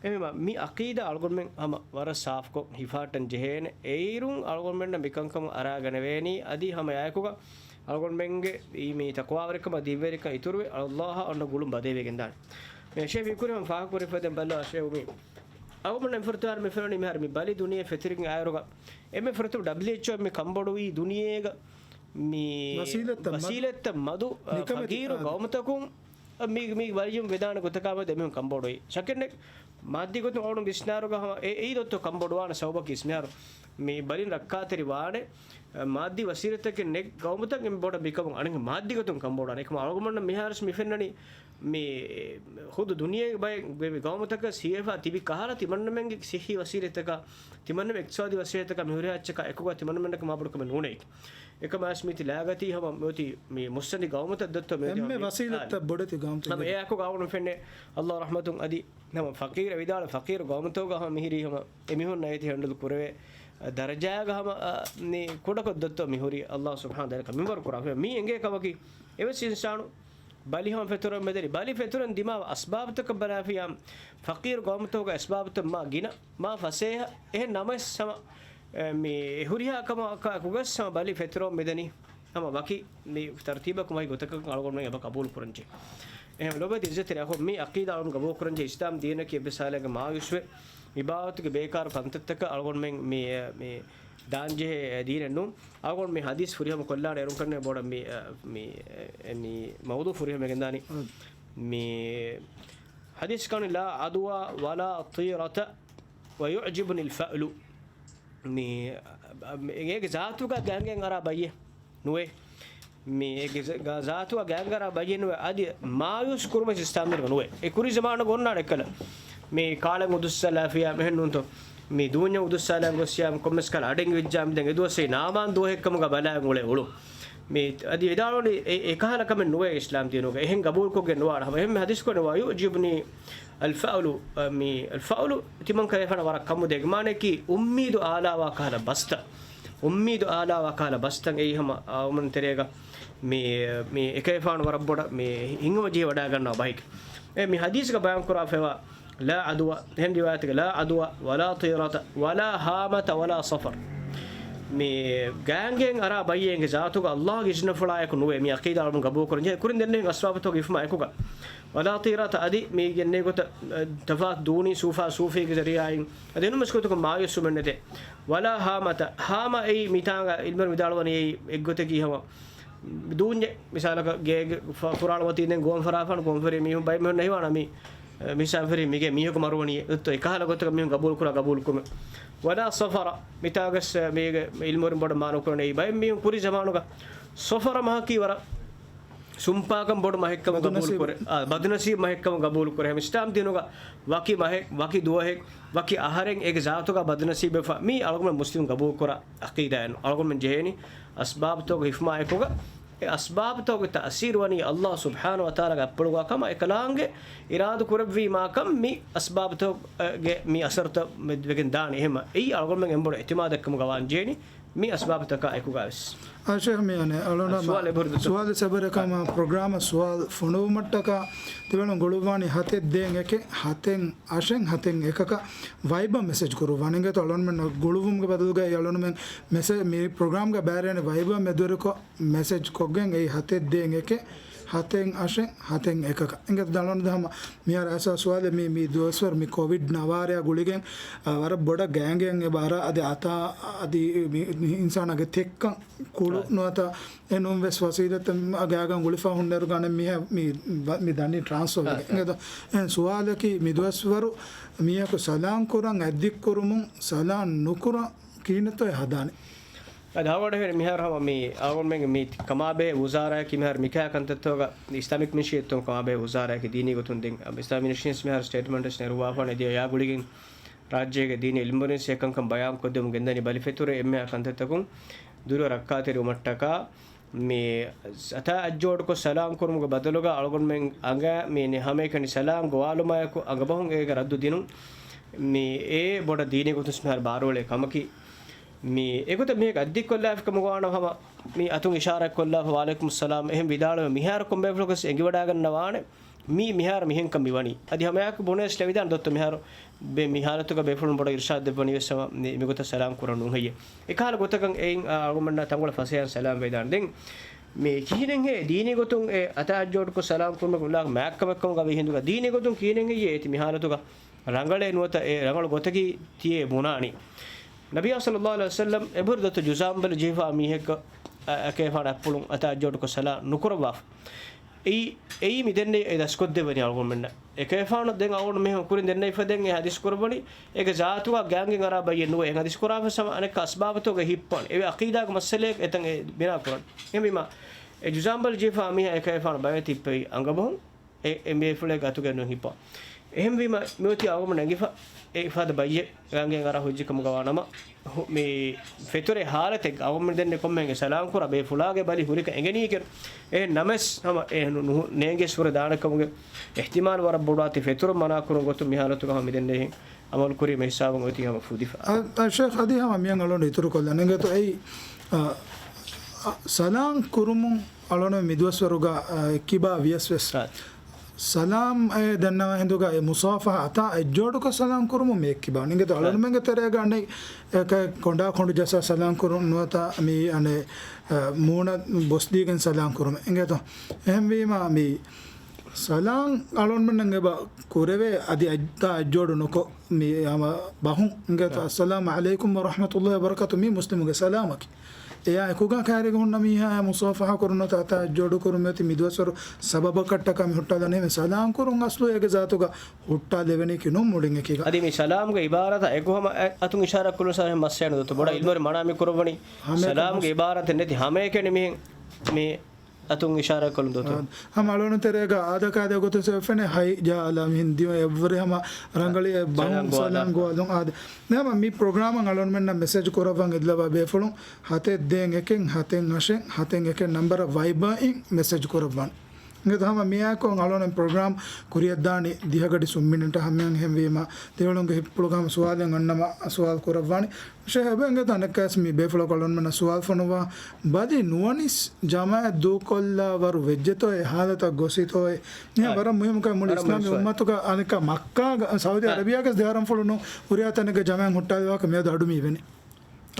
އެހެންވީމަ، މި ޢަޤީދާ އަޅުގަނޑުމެން ހަމަ ވަރަށް ސާފުކޮށް ހިފާއްޓަން ޖެހޭނެ. އެއިރުން އަޅުގަނޑުމެންނަށް މިކަންކަމަށް އަރާގަނެވޭނީ، އަދި ހަމަ އެއާއެކުގަ އަޅުގަނޑުމެންގެ އީ މި ތަޤްވާވެރިކަމާ ދިވެހިވެރިކަން އިތުރުވެ، އައްލާހަށް އޮންނަ ގުޅުން ބަދޭވެގެންދާނެ. މި އަށޭ ފިކުރި ހަމަ ފާހަގަކުރި ފަދައިން ބައްލަ އަށޭ އުމީ. އަޅުގަނޑުމެން ފުރަތަމަ މި ފެނުނީ މިހާރު މި ބަލި ދުނިޔެ ފެތުރިގެން އާއިރުގަ އެންމެ ފުރަތަމަ ޑަބްލިއުއެޗްއޯ މި ކަންބޮޑުވީ ދުނިޔޭގަ މި ވަސީލަތްތައް މަދު، ވަސީލަތްތައް މަދު، ނިކަމެތި ފަގީރު އާދެ. ގައުމުތަކުން މި، މި ވަރިޔުން ވެދާނެ ގޮތަކާމެދު އެމީހުން ކަންބޮޑުވި. ޝައްކެއްނެތް، މާއްދީ ގޮތުން އަޅުގަނޑު ވިސްނާރުގަ ހަމަ އެ، އެއީ ދޮއްތޯ ކަންބޮޑުވާނެ ސަބަބަކީ މިހާރު މި ބަލިން ރައްކާތެރި ވާނެ، މާއްދީ ވަސީލަތްތަކެއް ނެތް ގައުމުތައް އެންމެ ބޮޑަށް މިކަމުން އަނެއް މާއްދީ ގޮތުން ކަންބޮޑުވާނެ. އެކަމަ އަޅުގަނޑުމެންނަށް މިހާރުސް މި ފެންނަނީ މި ހުދު ދުނިޔޭގެ ބައެއް ގައުމުތަކަށް ހީވެފަ ތިބި ކަހަލަ ތިމަންނަމެންގެ ސިއްހީ ވަސީލަތްތަކާ، ތިމަންނަމެ އިޤްތިޞާދީ ވަސީލަތްތަކާ މި ހުރިހާ އެއްޗަކާ އެކުގަ ތިމަންނަމެންނަކަށް މާބޮޑު ކަމެއް ނޫނޭ. އެކަމާސް މީތި ލާގަތީ ހަމަ މިއޮތީ މި މުއްސަނދި ގައުމުތައް ދޮއްތޯ މިއޮތީ އެންމެ ހަމަ ވަސީލަތްތައް ބޮޑެތި ގައުމުތައް ހަމަ އެއާކު ގައުމުން ފެންނެ އައްލާހު ރަޙްމަތުން އަދި ހަމަ ފަޤީރު ވިދާޅު ފަޤީރު ގައުމުތަކުގަ ހަމަ މިހިރީ ހަމަ އެމީހުންނަށް އޭތި ހެންޑުލް ކުރެވޭ ދަރަޖާގަ ހަމަ، އަ، މި ކުޑަކޮށް ދޮއްތޯ މި ހުރީ އައްލާހު ސުބްޙާނަހު ވަ ތަޢާލާ މިންވަރު ކުރާ. މީ އެނގޭ ކަމަކީ އެވެސް އިންސާނު ބަލި ހަމަ ފެތުރަން މެދަނީ. ބަލި ފެތުރަން ދިމާވާ އަސްބާބުތަކަށް ބަލާފިޔާ، ފަޤީރު ގައުމުތަކުގެ އަސްބާބުތައް މާ ގިނަ، މާ ފަސޭހަ. އެހެން ނަމަވެސް ހަމަ، އެ، މި ހުރިހާ ކަމަކާ އެކުގަސް ހަމަ ބަލި ފެތުރަން މެދަނީ. ހަމަ ވަކި މި ތަރުތީބަކުން ވަކި ގޮތަކަށް އަޅުގަނޑުމެން އެބަ ޤަބޫލު ކުރަންޖެހޭ. އެހެން ލޮބުވެތި އިއްޒަތްތެރި އަޚުން، މި ޢަޤީދާ އަޅުން ޤަބޫލު ކުރަންޖެހޭ އިސްލާމް ދީނަކީ އެއްވެސް ހާލެއްގަ މާޔޫސްވެ، އިބާދަތުގެ ބޭކާރު ކަންތައްތަކަށް އަޅުގަނޑުމެން މި، މި ދާންޖެހޭ ދީނެއް ނޫން. އަޅުގަނޑު މި ޙަދީޘް ފުރިހަމަ ކޮށްލާނެ އޭރުން ކަންނޭ ބޮޑަށް މި، މި، މި މައުޟޫޢު ފުރިހަމަ ގެންދާނީ. މި ޙަދީޘް ކަން، "لا عدوى ولا طيرة ويعجبني الفأل." މި، މި، އޭގެ ޒާތުގަ ގާނގެން އަރާ ބައްޔެއް ނުވޭ. މި، އޭގެ ޒާ-، ޒާތުގަ ގާނގެން އަރާ ބައްޔެއް ނުވޭ. އަދި މާޔޫސް ކުރުމަށް ސިސްޓަމް ދިނުމަށް ނުވޭ. އެ ކުރި ޒަމާނުގަ އޮންނާނެ އެއްކަލަ. މި ކާޅެން އުދުއްސަލާފިޔާ މެހެން ނޫންތޯ. މި ދޫންޏަށް އުދުއްސާލާން ގޮއްސިޔާ ކޮންމެސް ކަހަލަ އަޑެއް ވިއްޖާމި ދެން އެދުވަސް ނާމާން ދުވަހެއްކަމުގަ ބަލާން އުޅޭ އުޅުން. މި އަދި ވިދާޅުވަނީ އެ، އެކަހަލަ ކަމެއް ނުވޭ އިސްލާމް ދީނުގަ. އެހެން ގަބޫލުކޮށްގެން ނުވާނެ. ހަމަ އެހެންމެ ޙަދީޘް ކުރަނީ، "ويعجبني الفأل." މި އަލްފައުލު، މި އަލްފައުލު ތިމަން ކަލޭފާނަށް ވަރަށް ކަމުދޭ. މާނައަކީ އުއްމީދު އާލާވާ ކަހަލަ ބަސްތައް. އުއްމީދު އާލާ ވަކާލާ ބަސްތައް އެއީ ހަމަ އައުމަން ތެރޭގަ މި، މި އެކައިފާނު ވަރަށް ބޮޑަށް މި ހިނގުމަށް ޖެހި ވަޑާގަންނަ ބަހެއް. އެ މި ޙަދީޘްގަ ބަޔާން ކުރާފައިވާ، لا عدوى، އެހެން ރިވާޔަތެއްގަ، لا عدوى ولا طيرة ولا هامة ولا صفر. މި ގާނގޭން އަރާ ބައްޔެއް އެނގޭ ޒާތުގަ ﷲގެ އިޒްނަފުޅާއެކު ނުވޭ. މި ޢަޤީދާ އަޅުގަނޑު ގަބޫލުކުރަން ޖެހޭ. ކުރިން ދެންނެވި އަސްބާބުތަކުގެ ހިފުމާ އެކުގަ. ولا طيرة، އަދި މީގެ އެންނެވި ގޮތަށް، އަ، ތަފާތު ދޫނީ ސޫފާ ސޫފީގެ ޒަރީޢާއިން. އަދި އެނޫންވެސް ގޮތަކުން މާޔޫސްވުމެއް ނެތޭ. ولا هامة، ހާމަ އެއީ މިތާނގަ ޢިލްމުވެރިން ވިދާޅުވަނީ އެއީ އެއްގޮތަކީ ހަމަ ދޫންޏެއް. މިސާލަކަށް ގޭގެ ފަ-، ފުރާޅު އޮތީ ދެން ގޮވަން ފަރާފާނު ގޮވަން ފެރި މީހުން ބައެއް މީހުން ނެހިވާނަ މި، އެ، މިސާލު ފެރި މިގޭ މީހަކު މަރުވަނީ އޮތްތޯ އެކަހަލަ ގޮތަކަށް މީހުން ގަބޫލު ކުރާ ގަބޫލު ކުރުމެއް. ولا صفر، މިތާގަސް މީގެ ޢިލްމުވެރިން ބޮޑަށް މާނަ ކުރަނީ ބައެއް މީހުން ކުރި ޒަމާނުގަ ޞަފަރަ މަހަކީ ވަރަށް ސުންޕާކަން ބޮޑު މަހެއްކަމަށް ގަބޫލު ބަދުނަސީބު. ކުރޭ. އާ، ބަދުނަސީބު މަހެއްކަމަށް ގަބޫލު ކުރޭ. ހަމަ އިސްލާމް ދީނުގަ ވަކި މަހެއް، ވަކި ދުވަހެއް، ވަކި އަހަރެއް އޭގެ ޒާތުގަ ބަދުނަސީބެއް ފަ-، މީ އަޅުގަނޑު މުސްލިމް ގަބޫލު ކުރާ ޢަޤީދާއެއް ނޫން. އަޅުގަނޑުމެން ޖެހޭނީ އަސްބާބުތަކުގެ ހިފުމާ އެކުގަ، އެ އަސްބާބުތަކުގެ ތައުސީރު ވަނީ ﷲ ސުބްޙާނަހޫ ވަތަޢާލާގެ އަތްޕުޅުގަ ކަމަށް އެކަލާނގެ އިރާދަ ކުރެއްވީމާކަން މި އަސްބާބުތަކުގެ މި އަސަރުތައް މެ-، ވެގެން ދާނީ. އެހެންމަ އެއީ އަޅުގަނޑުމެން އެންބޮޑު އިޢްތިމާދެއްކަމުގަ ވާން ޖެހޭނީ. މި އަސްބާބުތަކާ އެކުގަވެސް. އާ، ޝޭޚް މި އަނެއް އަޅުން ސުވާލު އެބަހުރި ދުއްތު. ސުވާލު ސަބަރަކަމާ ޕްރޮގްރާމަށް ސުވާލު ފޮނުވުމަށްޓަކާ ތިބޭފުޅުން ގުޅުއްވާނީ ހަތެއް ދޭއް އެކެއް ހަތެއް އަށެއް ހަތެއް އެކަކަށް ވައިބަރ މެސެޖް ކުރުއްވާނެ. އިނގޭތޯ އަޅުންމެން ގުޅުއްވުމުގެ ބަދަލުގައި އަޅުންމެން މެސެ-، މި ޕްރޮގްރާމްގަ ބައިވެރިވާނެ ވައިބަރ މެދުވެރިކޮށް މެސެޖް ކޮށްގެން އެއީ ހަތެއް ދޭއް އެކެއް ހަތެއް އަށެއް ހަތެއް އެކަކަށް. އިނގޭތޯ އަޅުން ހަމަ މިހާރު އައިސް ސުވާލެއް މި، މި ދުވަސްވަރު މި ކޮވިޑް ނަވާރަޔާ ގުޅިގެން، އަ، ވަރަށް ބޮޑަށް ގާނގޭން އެބަ އަރާ އަދި އަތާ އަދި މި، މި އިންސާނާގެ ތެއްކަން ކުޅު ނުވަތަ އެނޫން ވެސް ވަސީލަތެއް ގާގަން ގުޅިފަ ހުންނައިރު ގާނެ މިހާ މި، މި ދަނީ ޓްރާންސްފާ ވެގެން. އެހެން ސުވާލަކީ މި ދުވަސްވަރު މީހަކު ސަލާން ކުރަން އަތްދިއްކުރުމުން ސަލާން ނުކުރަން ކިހިނެއްތޯ އެ ހަދާނެ؟ އަދި އަޅުގަނޑު މިހާރު ހަމަ މި އަޅުގަނޑުމެންގެ މި ކަމާބެހޭ ވުޒާރާއަކީ މިހާރު މިކަހަލަ ކަންތައްތަކުގަ އިސްލާމިކް މިނިސްޓްރީއަށް ކަމާބެހޭ ވުޒާރާއަކީ ދީނީ ގޮތުން ދެން އިސްލާމިކް މިނިސްޓްރީން މިހާރު ސްޓޭޓްމަންޓް ނެރުއްވާފާނެ އެދިޔަ އެއާ ގުޅިގެން ރާއްޖޭގެ ދީނީ އިލްމުވެރިން އެކަންކަން ބަޔާން ކޮށްދެމުން ގެންދަނީ ބަލި ފެތުރޭ އެންމެހާ ކަންތައްތަކުން ދުރު ރައްކާތެރިވުމަށްޓަކާ މި އަތާ އަތްޖޯޑުކޮށް ސަލާން ކުރުމުގެ ބަދަލުގަ އަޅުގަނޑުމެން އަނގަ މި ހަމައެކަނި ސަލާން ގޮވާލުމާއެކު އަނގަބަހުން އޭގެ ރައްދު ދިނުން މި އެ ބޮޑަށް ދީނީ ގޮތުން މިހާރު ބާރުއެޅޭ ކަމަކީ. މި އެގޮތަށް މީހަކު އަތްދިއްކޮށްލާފިކަމުގަ ވާނަމަ ހަމަ މި އަތުން އިޝާރާތްކޮށްލާފަ ވަޢަލައިކުމުއްސަލާމް އެހެން ވިދާޅުވެ މިހާރު ކޮންބޭފުޅަކަސް އެނގިވަޑާގަންނަވާނެ މީ މިހާރު މިހެންކަން މިވަނީ. އަދި ހަމައެއާއެކު ބުނެވެސް ލެވިދާނެ ދޮއްތޯ މިހާރު ބެ-، މި ހާލަތުގަ ބޭފުޅުން ބޮޑަށް އިރުޝާދު ދެއްވަނީ ވެސް ހަމަ މި-، މިގޮތަށް ސަލާމް ކުރަން ނޫން ހެއްޔޭ. އެކަހަލަ ގޮތަކަށް އެއިން އަޅުގަނޑުމެންނާ ތަންކޮޅެއް ފަސޭހައިން ސަލާމް ވެދާނެ. ދެން މި ކިހިނެއްހޭ ދީނީ ގޮތުން އެ އަތާ އަތްޖޯޑުކޮށް ސަލާމް ކުރުމަކީ އުންނާކަށް މާތްކަމެއްކަމުގަ ވީ ހިނދުގަ ދީނީ ގޮތުން ކިހިނެއްހެއްޔޭ އޭތި މި ހާލަތުގަ ރަނގަޅޭ ނުވަތަ އެ ރަނގަޅު ގޮތަކީ ތިޔޭ ބުނާނީ. ނަބިއްޔާ ޞައްލައްލާހު ޢަލައިހި ވަސައްލަމް އެބަހުރި ދޮއްތޯ ޖުޒާމް ބިން ޖިހުފާ މީހެއްގަ އެކައިފާނު އަތްޕުޅުން އަތާ އަތްޖޯޑުކޮށް ސަލާމް ނުކުރައްވާފަ. އެއީ، އެއީ މި ދެންނެވި އެ ދަސްކޮށްދެއްވަނީ އަޅުގަނޑުމެންނަށް. އެކައިފާނު ދެން އަޅުގަނޑު މީހުން ކުރިން ދެންނެވިފަ ދެން އެ ޙަދީޘް ކުރައްވަނީ އޭގެ ޒާތުގަ ގާނގެން އަރާ ބައްޔެއް ނުވޭ. އެ ޙަދީޘް ކުރާފަ ސަމަ އަނެއްކާ އަސްބާބުތަކުގައި ހިއްޕާނެ. އެވެ ޢަޤީދާގެ މައްސަލައެއް އެތަން އެ ބިނާ ކުރަން. އެހެންވީމަ އެ ޖުޒާމް ބިން ޖިހުފާ މީހާ އެކައިފާނު ބައިވެތި ހިއްޕެވި އަނގަބަހުން އެ، އެ ބޭފުޅެއްގެ އަތުގައި ނުހިއްޕާ. އެހެންވީމަ މިއޮތީ އަޅުގަނޑު އެނގިފަ އެ އިފާދަ ބައްޔެއް ގާނގެއިން އަރާ ހުއްޖެއްކަމުގަ ވާނަމަ، ހު-، މި ފެތުރޭ ހާލަތެއް އަޅުގަނޑު ދެންނެވި ކޮންމެހެންގެ ސަލާމް ކުރާ ބޭފުޅާގެ ބަލި ހުރިކަން އެނގެނީކިރު އެ ނަމަސް ހަމަ އެ ނު-، ނު-، ނޭނގޭ ސުވަރެއް ދާނެކަމުގެ އިޙްތިމާލު ވަރަށް ބޮޑު އަތި ފެތުރު މަނާ ކުރުން ގޮތުން މި ހާލަތުގަ ހަމަ މި ދެންނެވި އަމަލު ކުރީމަ ހިސާބުން އޮތީ ހަމަ ފުދިފަ. އަ، އަ، ޝޭޚް އަދި ހަމަ މިއަން އަޅުގަނޑު އިތުރު ކޮށްލަން އިނގޭތޯ އެއީ، އަ، އަ، ސަލާމް ކުރުމުން އަޅުގަނޑު މި ދުވަސްވަރުގަ، އަ، އެއްކިބާ ވިޔަސް ވެސް. އ. ސަލާމް އެ ދަންނަވާ ހިނދުގަ އެ މުޞާފަޙާ އަތާ އެއްޖޯޑުކޮށް ސަލާމް ކުރުމުން މި އެއްކިބާ. އިނގޭތޯ އަ. އަޅުގަނޑުމެންގެ ތެރޭގަ އަނެއް އެކަ ކޮނޑާ ކޮނޑު ޖައްސާ ސަލާމް ކުރުން ނުވަތަ މި އަނެއް، އަ، މޫނަށް ބޮސްދީގެން ސަލާމް ކުރުމެއް. އިނގޭތޯ އެހެންވީމަ މި ސަލާމް އަޅުގަނޑުމެންނަށް އެބަ ކުރެވޭ އަދި އަތާ އަތްޖޯޑު ނުކޮށް މި ހަމަ ބަހުން އިނގޭތޯ، އައްސަލާމު ޢަލައިކުމް ވަރަޙްމަތުﷲ ވަބަރަކާތު މީ މުސްލިމުގެ ސަލާމަކީ. އެއާ އެކުގަ ކައިރިގަ ހުންނަ މީހާ މުޞާފަޙާ ކުރުން ނުވަތަ އަތާ އަތްޖޯޑު ކުރުމަށް އޮތީ މި ދުވަސްވަރު ސަބަބަކަށްޓަކާ މި ހުއްޓާލަނީ މި ސަލާމް ކުރުން އަސްލު އޭގެ ޒާތުގަ ހުއްޓާލެވެނީކީ ނޫން މުޅިން އެކީގަ. އަދި މި ސަލާމްގެ ޢިބާރާތާ އެކު ހަމަ އަ-، އަތުން އިޝާރާތް ކުރުން ސާހެ މައްސައެއް ނުދޮތު ބޮޑަށް އިލްމުވެރިން މަނާ މި ކުރައްވަނީ ހަމައެކަނި ސަލާމްގެ ޢިބާރާތެއް ނެތި ހަމައެކަނި މިހެން މި އަތުން އިޝާރާތް ކޮށްލުން ދޯތޯ؟ އާ، ހަމަ އަޅުގަނޑު ތެރޭގަ އާދަކާދަ ގޮތުން ސެވެފެނެ ހައި ޖާލާ މިހެން ދިވެ އެއްވަރެ ހަމަ ރަނގަޅި އެ ބަހުން ސަލާމް ގޮވާލާ. ސަލާމް ގޮވާލުން އާދެ. ނަމަ މި ޕްރޮގްރާމަށް އަޅުގަނޑުމެންނަށް މެސެޖް ކުރައްވަން އެދިލަވާ ބޭފުޅުން ހަތެއް ދޭއް އެކެއް ހަތެއް އަށެއް ހަތެއް އެކެއް ނަންބަރަށް ވައިބަރ އިން މެސެޖް ކުރައްވަން. އެނގޭތޯ ހަމަ މިއާއެކު އަޅުގަނޑު ޕްރޮގްރާމް ކުރިއަށްދާނީ ދިހަ ގަޑި ސުން މިނިޓަށް ހަމައަށް ހެންވީމަ، ދެއަޅުގަނޑުގެ ހިތްޕުޅުގަ ހަމަ ސުވާލެއް އޮންނަމަ ސުވާލު ކުރައްވާނެ. ޝޭހް އެބަ އެނގޭތޯ އަނެއްކާވެސް މި ބޭފުޅަކު އަޅުގަނޑުމެންނަށް ސުވާލު ފޮނުވާ، ބަލި ނުވަނިސް ޖަމާއަތް ދޫކޮށްލާ ވަރު ވެއްޖެތޯއޭ؟ އެ ހާލަތަށް ގޮސްފިތޯއޭ؟ މިހާ އާ. ވަރަށް މުހިއްމު ކަމެއް މުޅި ވަރަށް މުހިއްމު އިސްލާމީ ސުވާލެއް. އުއްމަތުގަ އަނެއްކާ މައްކާގަ، ސައުދީ އާ. އަރަބިޔާގަސް ދެ ހަރަމްފުޅު ނޫން ހުރިހާ ތަނެއްގަ ޖަމާއަތް ހުއްޓާލި ވާހަކަ މިއަދު އަޑު މިވެނީ.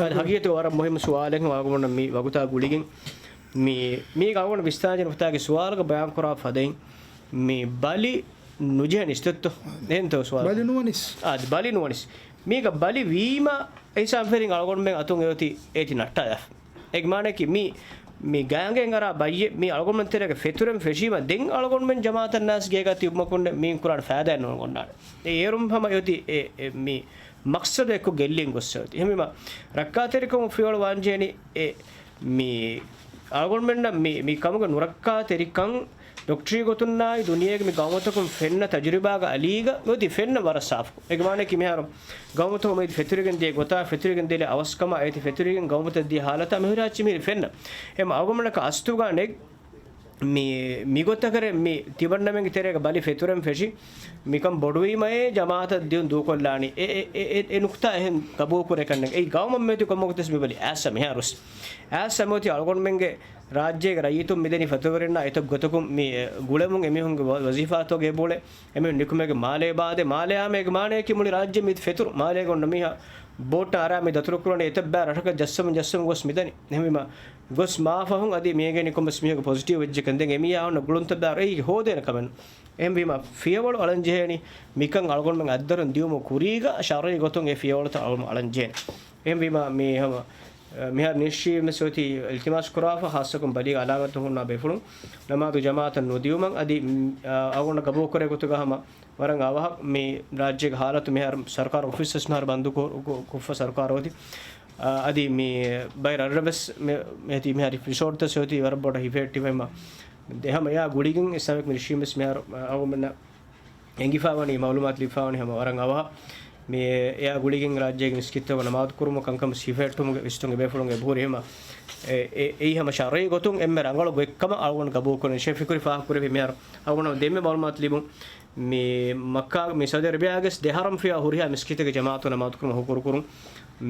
އަދި ހަގީގަތުގަ ވަރަށް މުހިއްމު ސުވާލެއް އަޅުގަނޑު މި ވަގުތާ ގުޅިގެން މި، މީގަ އަޅުގަނޑު ވިސްނާލަން ޖެހޭ ނުކުތާގެ ސުވާލުގަ ބަޔާން ކުރާ ފަދައިން މި ބަލި ނުޖެހެނީ އިސްތައްތޯ؟ އެހެންތޯ ސުވާލު؟ ބަލި ނުވަނިސް. އާ، އަދި ބަލި ނުވަނިސް. މީގަ ބަލި ވީމަ އެހިސާބު ފެރިން އަޅުގަނޑުމެން އަތުން އެއޮތީ އޭތި ނައްޓާލާފަ. އޭގެ މާނައަކީ މި، މި ގާނގޭން އަރާ ބައްޔެއް މި އަޅުގަނޑުމެން ތެރޭގަ ފެތުރެން ފެށީމަ ދެން އަޅުގަނޑުމެން ޖަމާއަތަށް ނާސް ގޭގަ ތިބުމަކުން މީން ކުރާން ފައިދާއެއް ނޯންނާނެ. އެ އޭރުން ހަމަ އެއޮތީ އެ، އެ މި މަޤްޞަދު އެއްކޮށް ގެއްލިން ގޮއްސަ އޮތީ. އެހެންވީމަ، ރައްކާތެރިކަމުން ފިޔަވަޅު ވާންޖެހެނީ އެ މި އަޅުގަނޑުމެންނަށް މި، މި ކަމުގެ ނުރައްކާތެރިކަން ޑޮކްޓަރީ ގޮތުންނާއި ދުނިޔޭގެ މި ގައުމުތަކުން ފެންނަ ތަޖުރިބާގެ އަލީގަ އޮތީ ފެންނަ ވަރަށް ސާފުކޮށް. އޭގެ މާނައަކީ މިހާރު ގައުމުތަކުން މިއަދު ފެތުރިގެން ދިޔަ ގޮތާ، ފެތުރިގެން ދިޔަ އަވަސްކަމާ އޭތި ފެތުރިގެން ގައުމުތައް ދިޔަ ހާލަތާ މިހުރިހާ އެއްޗެއް މިހިރީ ފެންނަ. އެހެން އަޅުގަނޑަކަށް އަސްތުގަ ނެތް މި، މިގޮތަކަށް މި ތިމަންނަމެންގެ ތެރޭގަ ބަލި ފެތުރެން ފެށި، މިކަން ބޮޑުވީމައޭ ޖަމާއަތަށް ދިޔުން ދޫކޮށްލާނީ. އެ، އެ، އެ، އެ، އެ ނުކުތާ އެހެން ގަބޫލުކުރޭކަށް ނެތް. އެއީ ގައުމަށް މިއޮތީ ކޮންމެ ގޮތެއް މި ބަލި އައިސް މިހާރުސް. އައިސް މިއޮތީ އަޅުގަނޑުމެންގެ ރާއްޖޭގެ ރައްޔިތުން މިދަނީ ފަތުރުވެރިންނާ އެތައް ގޮތަކުން މި، އެ، ގުޅެމުން އެމީހުންގެ ވަ، ވަޒީފާތަކުގެ ބޯޅެ އެމީހުން ނިކުމެގެ މާލޭ ބާދޭ، މާލޭ އާމޭގެ މާނައަކީ މުޅި ރާއްޖެ މި ފެތުރު، މާލޭގަ އޮންނަ މީހާ ބޯޓަށް އަރާ މި ދަތުރުކުރާނީ އެތައް ބައި ރަށަކަށް ޖައްސަމުން ޖައްސަމުން ގޮސް މިދަނީ. އެހެންވީމަ، ގޮސް މާފަހުން އަދި މިއެނގޭނީ ކޮންމެސް މީހަކު ޕޮޒިޓިވް ވެއްޖެކަން ދެން އެމީހާ އޮންނަ ގުޅުންތައް ބައި އެއީ ހޯދޭނެ ކަމެއް. އެހެންވީމަ، ފިޔަވަޅު އަޅަން ޖެހޭނީ މިކަން އަޅުގަނޑުމެން އަތްދަރުން ދިޔުމުގެ ކުރީގަ ޝަރުޢީ ގޮތުން އެ ފިޔަވަޅުތައް އަޅުގަނޑު އަޅަން ޖެހޭނެ. އެހެންވީމަ، މި ހަމަ މިހާރު ނިޝްޗިތްވެސް އޮތީ އިލްތިމާސް ކުރާފަ، ޚާއްޞަކޮށް ބަލީގެ އަލާމަތު ހުންނަ ބޭފުޅުން ނަމާދު ޖަމާއަތަށް ނުދިޔުމަށް އަދި، އަ، އަޅުގަނޑަށް ގަބޫލުކުރޭ ގޮތުގަ ހަމަ ވަރަށް އަވަހަށް މި ރާއްޖޭގެ ހާލަތު މިހާރު ސަރުކާރު އޮފީސްވެސް މިހާރު ބަންދު ކު، ކު، ކޮށްފަ ސަރުކާރު އޮތީ. އަ، އަދި މި ބައި ރަށްރަށްވެސް މި، މި އޮތީ މިހާރު ރިސޯޓްތައް އޮތީ ވަރަށް ބޮޑަށް ހިފެހެއްޓިފައިމަ. އެހަމަ އެއާ ގުޅިގެން އިސްލާމިކް މިލިޝިއަންވެސް މިހާރު، އަ، އަޅުގަނޑުމެންނަށް އެނގިފައިވަނީ މައުލޫމާތު ލިބިފައިވަނީ ހަމަ ވަރަށް އަވަހަށް. މި އެއާ ގުޅިގެން ރާއްޖޭގެ މިސްކިތްތަކުގަ ނަމާދު ކުރުމު ކަންކަމަށް ހިފެހެއްޓުމުގެ ވިސްނުން އެބޭފުޅުން އެބަހުރި ހަމަ އެ، އެ، އެއީ ހަމަ ޝަރުޢީ ގޮތުން އެންމެ ރަނގަޅު ގޮތްކަމަށް އަޅުގަނޑު ގަބޫލުކުރަނީ. ޝޭޚް ފިކުރީ ފާހަގަކުރެއްވި މިހާރު އަޅުގަނޑު ދެންމެ މައުލޫމާތު ލިބުން މި މައްކާ، މި ސައުދީ އަރަބިޔާގެ ދެ ހަރަމް ފިޔާ ހުރިހާ މިސްކިތެއްގެ ޖަމާއަތު ނަމާދު ކުރުމަށް ހުކުރު ކުރުން.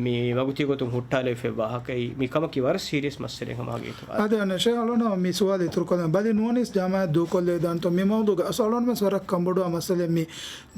މި ވަގުތީ ގޮތުން ހުއްޓާލެވިފައި ވާހަކައީ މި ކަމަކީ ވަރަށް ސީރިއަސް މައްސަލައެއް ހަމަ ހަގީގަތުގަ. އާދެ، އަނެއް ޝޭޚް އަޅުގަނޑު މި ސުވާލު އިތުރުކޮށްލަން. ބަލި ނުވަނީސް ޖަމާއަތް ދޫކޮށްލައިދާނެތޯ؟ މި މައުޟޫގަ އަސް އަޅުގަނޑުމެން ވަރަށް ކަންބޮޑުވާ މައްސަލައެއް މި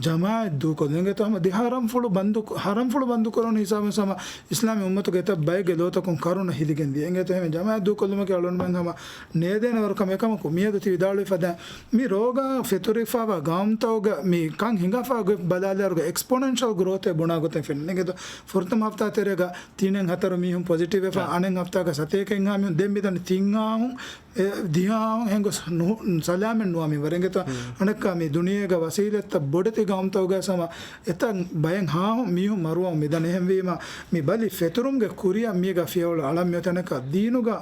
ޖަމާއަތް ދޫކޮށްލުން. އެނގޭތޯ ހަމަ ދެ ހަރަމްފުޅު ބަންދު، ހަރަމްފުޅު ބަންދު ކުރުނު ހިސާބުން ހަމަ އިސްލާމީ އުއްމަތުގެ އެތައް ބައެއްގެ ލޯތަކުން ކަރުނަ ހިލިގެން ދިޔަ. އެނގޭތޯ ހަމަ ޖަމާއަތް ދޫކޮށްލުމަކީ އަޅުގަނޑުމެން ހަމަ ނޭދޭނެ ވަރު ކަމެއް. އެކަމަކު މިއަދު ތި ވިދާޅުވި ފަދައިން މި ރޯގާ ފެތުރިފައިވާ ގައުމުތަކުގަ މި ކަން ހިނގާފަ ގޮތް ބަލާލިއިރުގަ އެކްސްޕޮނެންޝަލް ގްރޯތެއް ބުނާ ގޮތެއް ފެންނަން. އެނގޭތޯ ފުރަތަމަ ހަފްތާ ތެރޭގަ ތިނެއް ހަތަރު މީހުން ޕޮޒިޓިވްވެފަ، އަނެއް ހަފްތާގަ ސަތޭކައެއްހާ މީހުން، ދެން މިދަނީ ތިން އާހުން، އެ، ދިހަ އާހުން ހެން ގޮސް ނު، ސަލާމަތް ނުވާ މިންވަރެއް. އެނގޭތޯ އަނެއްކާ މި ދުނިޔޭގަ ވަސީލަތްތައް ބޮޑެތި ގައުމުތަކުގަ ހަމަ އެތައް ބައެއް ހާހުން މީހުން މަރުވަމުން މިދަނީ. އެހެންވީމަ މި ބަލި ފެތުރުމުގެ ކުރިއަށް މީގަ ފިޔަވަޅު އަޅަން މިއޮތީ އަނެއްކާ ދީނުގަ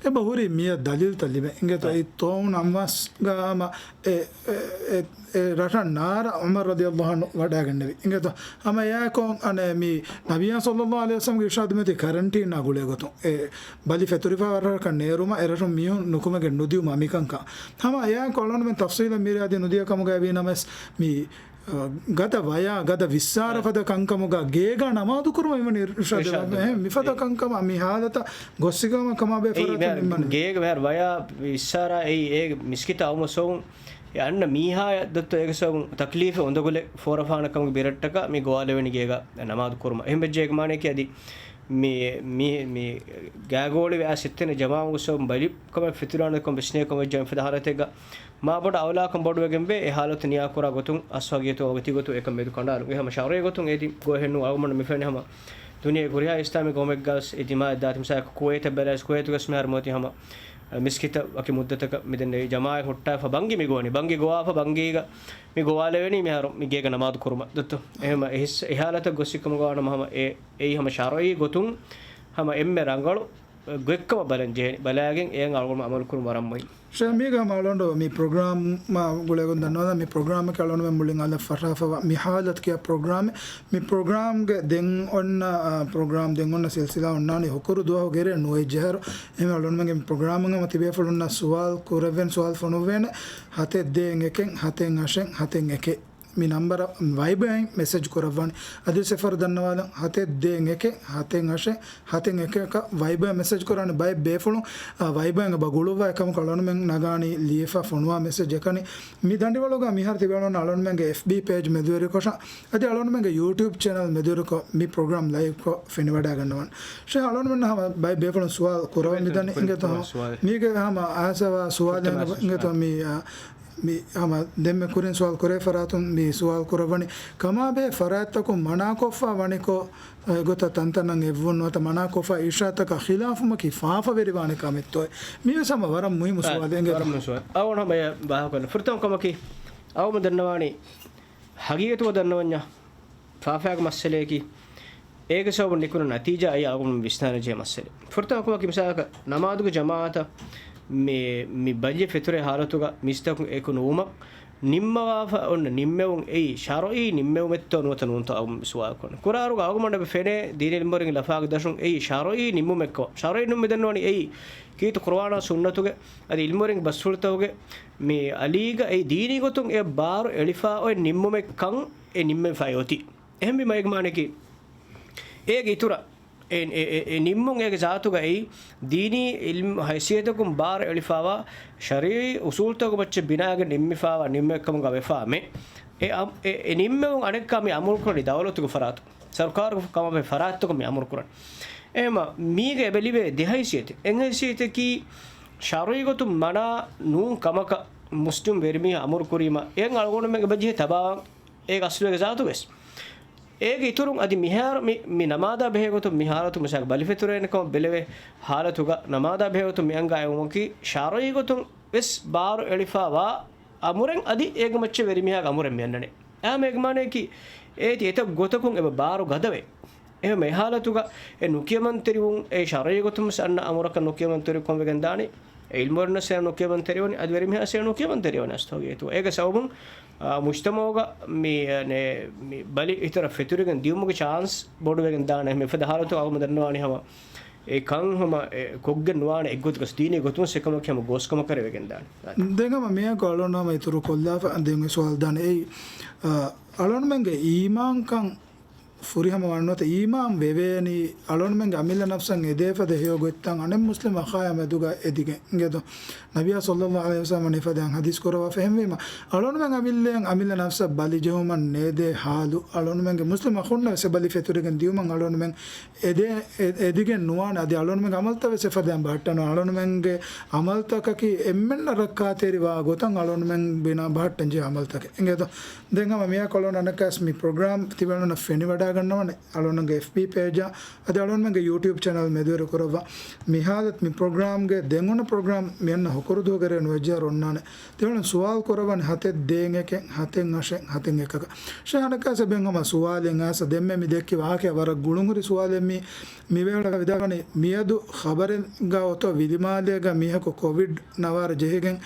އެބަ ހުރި މިއަށް ދަލީލުތައް ލިބެން. އެނގޭތޯ އެއީ ޠާޢޫނު އަމްވާސްގަ ހަމަ އެ، އެ، އެ، އެ ރަށަށް ނާރަ ޢުމަރު ރަޟިޔަﷲ ޢަންހު ވަޑައިގެންނެވި. އިނގޭތޯ؟ ހަމަ އެއާއެކު އަނެއް މި ނަބިއްޔާ ޞައްލަﷲ ޢަލައިހި ވަސައްލަމްގެ އިރްޝާދު މިއޮތީ ކަރަންޓީނާ ގުޅޭ ގޮތުން. އެ ބަލި ފެތުރިފައި ވަރަށް ރަށަކަށް ނޭރުމަށް، އެ ރަށުން މީހުން ނުކުމެގެން ނުދިއުމާ މިކަންކަން. ހަމަ އެއާއެކު އަޅުގަނޑުމެން ތަފްޞީލަށް މިރޭ އަދި ނުދިޔަ ކަމުގައި ވީ ނަމަވެސް މި، އަ، ގަދަ ވަޔާ، ގަދަ ވިއްސާރަ އަ، ފަދަ ކަންކަމުގަ ގޭގަ ނަމާދު ކުރުމަށް އިވަނީ އިރްޝާދު އިރްޝާދު އެ، މިފަދަ އެ، ކަންކަމާ މި ހާލަތަށް ގޮއްސިގަމަ ކަމާ ބޭ އެއީ ފަރާތެއް މި ނިންމަނީ. ގޭގަ މިހާރު ވަޔާ ވިއްސާރަ އެއީ އޭގެ މިސްކިތަށް އައުމަށް ސަބަބުން އެ އަންނަ މީހާޔަށް ދޮއްތޯ އޭގެ ސަބަބުން ތަކްލީފެއް އުނދަގުލެއް ފޯރަފާނެ ކަމުގެ ބިރައްޓަކަށް މި ގޮވާލެވެނީ ގޭގަ ނަމާދު ކުރުމަށް. އެހެން ވެއްޖެ އޭގެ މާނައަކީ އަދި މި، މި، މި ގާގޯޅިވެ އައިސް އެތަނަށް ޖަމާވުމުގެ ސަބަބުން ބަލި ކަމެއް ފެތުރާނެ ކަމަށް ވިސްނޭ ކަމަށް ވެއްޖެ އެފަދަ ހާލަތެއްގަ މާ ބޮޑަށް އައުލާކަން ބޮޑުވެގެންވޭ. އެ ހާލަތު ނިޔާކުރާ ގޮތުން އަސް ވަގުތު ވަގުތީ ގޮތުން އެކަން މެދު ކަނޑާލުން. އެ ހަމަ ޝަރުޢީ ގޮތުން އޭތި ގޮވެހެއްނު. އަޅުގަނޑު މިފެންނަ ހަމަ ދުނިޔޭގެ ހުރިހާ އިސްލާމީ ގައުމެއްގަވެސް އިޖްތިމާޢެއް ދާތި މިސާލަކަށް ކުވައިތަށް ބަލާއިސް ކުވައިތުގަސް މިހާރު މިއޮތީ ހަމަ މިސްކިތަށް ވަކި މުއްދަތަކަށް މިދެންނެވި ޖަމާއަތް ހުއްޓާފަ ބަންގި މި ގޮވަނީ. ބަންގި ގޮވާފަ ބަންގީގަ މި ގޮވާލެވެނީ މިހާރު މި ގޭގަ ނަމާދު ކުރުމަށް. ދޮއްތޯ؟ އެހެމަ އެހިސް، އެ ހާލަތަށް ގޮއްސި ކަމުގަ ވާނަމަ ހަމަ އެ، އެއީ ހަމަ ޝަރުޢީ ގޮތުން ހަމަ އެންމެ ރަނގަޅު ގޮތްކަމަށް ބަލަން ޖެހޭނެ. ބަލާގެން އެއަށް އަޅުގަނޑު އަމަލު ކުރުން ވަރަށް މުހިންމު. ޝޭ، މީގަ ހަމަ އަޅުގަނޑު މި ޕްރޮގްރާމް ގުޅޭގޮތުން ދަންނަވާލަން. މި ޕްރޮގްރާމަކީ އަޅުގަނޑުމެން މުޅިން އަލަށް ފަށާފަވާ މި ހާލަތު ކިޔާ ޕްރޮގްރާމެއް. މި ޕްރޮގްރާމްގެ ދެން އޮންނަ، އާ، ޕްރޮގްރާމް ދެން އޮންނަ ސިލްސިލާ އޮންނާނީ ހުކުރު ދުވަހު ގެރެ ނުވައެއް ޖަހަރު. އެހެން އަޅުގަނޑުމެންގެ މި ޕްރޮގްރާމުން ހަމަ ތިބޭފުޅުންނަށް ސުވާލު ކުރެވެން، ސުވާލު ފޮނުއްވޭނެ. ހަތެއް ދޭއް އެކެއް، ހަތެއް އަށެއް، ހަތެއް އެކެއް. މި ނަންބަރަށް ވައިބަރ އިން މެސެޖް ކުރައްވާނެ. އަދިވެސް އެއްފަހަރު ދަންނަވާލަން، ހަތެއް ދޭއް އެކެއް، ހަތެއް އަށެއް، ހަތެއް އެކަކަށް ވައިބަރ މެސެޖް ކުރާނެ. ބައެއް ބޭފުޅުން، އާ، ވައިބަރ އެބަ ގުޅުއްވާ އެކަމަކު އަޅުގަނޑުމެން ނަގާނީ ލިޔެފަ ފޮނުވާ މެސެޖް އެކަނި. މި ދަނޑިވަޅުގަ މިހާރު ތިބޭފުޅުން އަޅުގަނޑުމެންގެ އެފްބީ ޕޭޖް މެދުވެރިކޮށަށް، އަދި އަޅުގަނޑުމެންގެ ޔޫޓިއުބް ޗެނަލް މެދުވެރިކޮށް މި ޕްރޮގްރާމް ލައިވްކޮށް ފެނިވަޑައިގަންނަވަން. ޝޭ، އަޅުގަނޑުމެންނަށް ހަމަ ބައެއް ބޭފުޅުން ސުވާލު ކުރަވަން މިދަނީ. އިނގޭތޯ ހަމަ ސުވާލެއް. މީގެ ހަމަ އައިސްފަވާ ސުވާލެއް އިނގޭތޯ މި، އާ، މި ހަމަ ދެންމެ ކުރިން ސުވާލު ކުރޭ ފަރާތުން މި ސުވާލު ކުރައްވަނީ، ކަމާބެހޭ ފަރާތްތަކުން މަނާކޮށްފަ ވަނިކޮށް، އެގޮތަށް ތަންތަނަށް އެއްވުން ނުވަތަ މަނާކޮށްފަ އިރުޝާދުތަކާ ޚިލާފުވުމަކީ ފާފަވެރިވާނެ ކަމެއްތޯއޭ؟ މީވެސް ހަމަ ވަރަށް މުހިއްމު ސުވާލެއް އިނގޭތޯ. ވަރަށް މުހިއްމު ސުވާލެއް. އަޅުގަނޑު ހަމަ އެ ބަހަކު ކޮށްލަން. ފުރަތަމަ ކަމަކީ، އަޅުގަނޑު ދަންނަވާނީ ހަގީގަތުގަ ދަންނަވަންޏާ ފާފައިގެ މައްސަލަޔަކީ، އޭގެ ސަބަބުން ނިކުންނަ ނަތީޖާ އެއީ އަޅުގަނޑު ވިސްނާލަން ޖެހޭ މައްސަލައެއް. ފުރަތަމަ ކަމަކީ މިސާލަކަށް ނަމާދުގެ ޖަމާޢަތަށް މި، މި ބަލި ފެތުރޭ ހާލަތުގަ މީސްތަކުން އެކު ނުވުމަށް ނިންމަވާފަ އޮންނަ ނިންމެވުން އެއީ ޝަރުޢީ ނިންމެވުމެއްތޯ ނުވަތަ ނޫންތޯ އަޅުގަނޑު މި ސުވާލު ކުރަނީ. ކުރާއިރުގަ އަޅުގަނޑަށް އެބަ ފެނޭ ދީނީ އިލްމުވެރިންގެ ލަފާގެ ދަށުން އެއީ ޝަރުޢީ ނިންމުމެއްކަމަށް. ޝަރުޢީ ނިންމުމެއް ދަންނަވަނީ އެއީ ކީރިތި ޤުރުއާނާ ސުންނަތުގެ އަދި އިލްމުވެރިންގެ ބަސްފުޅުތަކުގެ މި އަލީގަ އެއީ ދީނީ ގޮތުން އެ ބާރު އެޅިފަ އޮތް ނިންމުމެއްކަން އެ ނިންމެފައި އޮތީ. އެހެންވީމަ އޭގެ މާނައަކީ، އޭގެ އިތުރަށް އެ، އެ، އެ، އެ ނިންމުން އޭގެ ޒާތުގައި ދީނީ އިލްމު ހައިސިއްޔަތަކުން ބާރު އެޅިފަވާ ޝަރުޢީ އުޞޫލުތަކުގެ މައްޗަށް ބިނާވެގެން ނިންމިފަވާ ނިންމުމެއްކަމުގަ ވެފާ މެ، އެ، އަ، އެ، އެ ނިންމެވުން އަނެއްކާ މި އަމުރުކުރަނީ ދައުލަތުގެ ފަރާތު، ސަރުކާރުގެ ކަމާބެހޭ ފަރާތްތަކުން މި އަމުރުކުރަނީ. އެހެންވީމަ މީގަ އެބަ ލިބޭ ދެ ހައިސިއްޔަތެއް. އެއް ހައިސިއްޔަތަކީ ޝަރުޢީ ގޮތުން މަނާ ނޫން ކަމަކަށް މުސްލިމް ވެރިމީހާ އަމުރުކުރީމަ އެއަށް އަޅުގަނޑުމެން އެބަޖެހޭ ތަބާވާން އޭގެ އަސްލު އޭގެ ޒާތުވެސް. އޭގެ އިތުރުން އަދި މިހާރު މި، މި ނަމާދާ ބެހޭ ގޮތުން މި ހާލަތު މިސާލަކަށް ބަލި ފެތުރޭނެ ކަމަށް ބެލެވޭ ހާލަތުގަ ނަމާދާ ބެހޭ ގޮތުން މި އަންގާ އެވުމަކީ ޝަރުޢީ ގޮތުން ވެސް ބާރު އެޅިފަވާ އަމުރެއް އަދި އޭގެ މައްޗަށް ވެރިމީހާގެ އަމުރެއް މި އަންނަނީ. އާ، މޭގެ މާނައަކީ އޭތި އެތައް ގޮތަކުން އެބަ ބާރު ގަދަވޭ. އެހެން އެ ހާލަތުގަ އެ ނުކިޔަމަންތެރިވުން އެ ޝަރުޢީ ގޮތުން ވެސް އަންނަ އަމުރަކަށް ނުކިޔަމަންތެރިކަން ވެގެން ދާނީ. އެ އިލްމުވެރިންނަށް ނުކިޔަމަންތެރިވަނީ، އަދި ވެރިމީހާ ނުކިޔަމަންތެރިވަނީ އަސްތަވަގޭތު. އޭގެ ސަބަބުން، އާ، މުޖްތަމަޢުގަ މި، އަނެ، މި ބަލި އިތުރަށް ފެތުރިގެން ދިޔުމުގެ ޗާންސް ބޮޑުވެގެން ދާނެ. މިފަދަ ހާލަތު އަޅުގަނޑު ދަންނަވާނީ ހަމަ އެ ކަން ހަމަ އެ ކޮށްގެން ނުވާނެ އެއްގޮތަކަސް ދީނީ ގޮތުން އެކަމަކީ ހަމަ ގޯސްކަމަކަށް ވެގެން ދާނެ. ދެން ހަމަ މިއަކު އަޅުގަނޑު ހަމަ އިތުރު ކޮށްލާފަ ދެން އެ ސުވާލު ދާނެ. އެއީ، އާ، އަޅުގަނޑުމެންގެ އީމާންކަން ފުރިހަމަ ވާން ނުވަތަ އީމާން ވެވޭނީ އަޅުގަނޑުމެންގެ އަމިއްލަ ނަފްސަށް އެދޭ ފަދަ ހެޔޮ ގޮތްތައް އަނެއް މުސްލިމް އަޚާޔާ މެދުގަ އެދިގެން އިނގޭތޯ. ނަބިއްޔާ ޞައްލައްލާހު ޢަލައިހި ވަސައްލަމަ މިފަދައިން ޙަދީޘް ކުރައްވާފަ. އެހެންވީމަ، އަޅުގަނޑުމެން އަމިއްލައަށް އަމިއްލަ ނަފްސަށް ބަލި ޖެހުމަށް ނޭދޭ ޙާލު އަޅުގަނޑުމެންގެ މުސްލިމް އަޚުންނަށް ވެސް އެ ބަލި ފެތުރިގެން ދިޔުމަށް އަޅުގަނޑުމެން އެދޭ، އެ، އެދިގެން ނުވާނެ. އަދި އަޅުގަނޑުމެންގެ އަމަލްތައް ވެސް އެފަދައިން ބަހައްޓަން ނުވާނެ. އަޅުގަނޑުމެންގެ އަމަލްތަކަކީ އެންމެންނަށް ރައްކާތެރިވާ ގޮތަށް އަޅުގަނޑުމެން ބިނާ ބަހައްޓަން ޖެހޭ އަމަލްތަކެއް. އިނގޭތޯ؟ ދެން ހަމަ މިއަކު އަޅުގަނޑު އަނެއްކާވެސް މި ޕްރޮގްރާމް ތިބޭފުޅުންނަށް ފެނިވަޑައިގަންނަވަން އަޅުގަނޑުގެ އެފްބީ ޕޭޖާ އަދި އަޅުގަނޑުމެންގެ ޔޫޓިއުބް ޗެނަލް މެދުވެރި ކުރައްވާ. މި ހާލަތު މި ޕްރޮގްރާމްގެ ދެން އޮންނަ ޕްރޮގްރާމް މި އަންނަ ހުކުރު ދުވަހުގެ ރޭ ނުވައެއް ޖަހަރު އޮންނާނެ. ތިބޭފުޅުން ސުވާލު ކުރައްވަން ހަތެއް ދޭއް އެކެއް، ހަތެއް އަށެއް، ހަތެއް އެކަކަށް. ޝޭ އަނެއްކާވެސް އެބައިން ހަމަ ސުވާލެއް އައިސް ދެންމެ މި ދެއްކި ވާހަކަ ވަރަށް ގުޅުންހުރި ސުވާލެއް މި، މި ވޭޅާ ވިދާޅުވަނީ މިއަދު ޚަބަރެއްގަ އޮތޯ ވިލިމާލޭގަ މީހަކު ކޮވިޑް ނަވާރަ ޖެހިގެން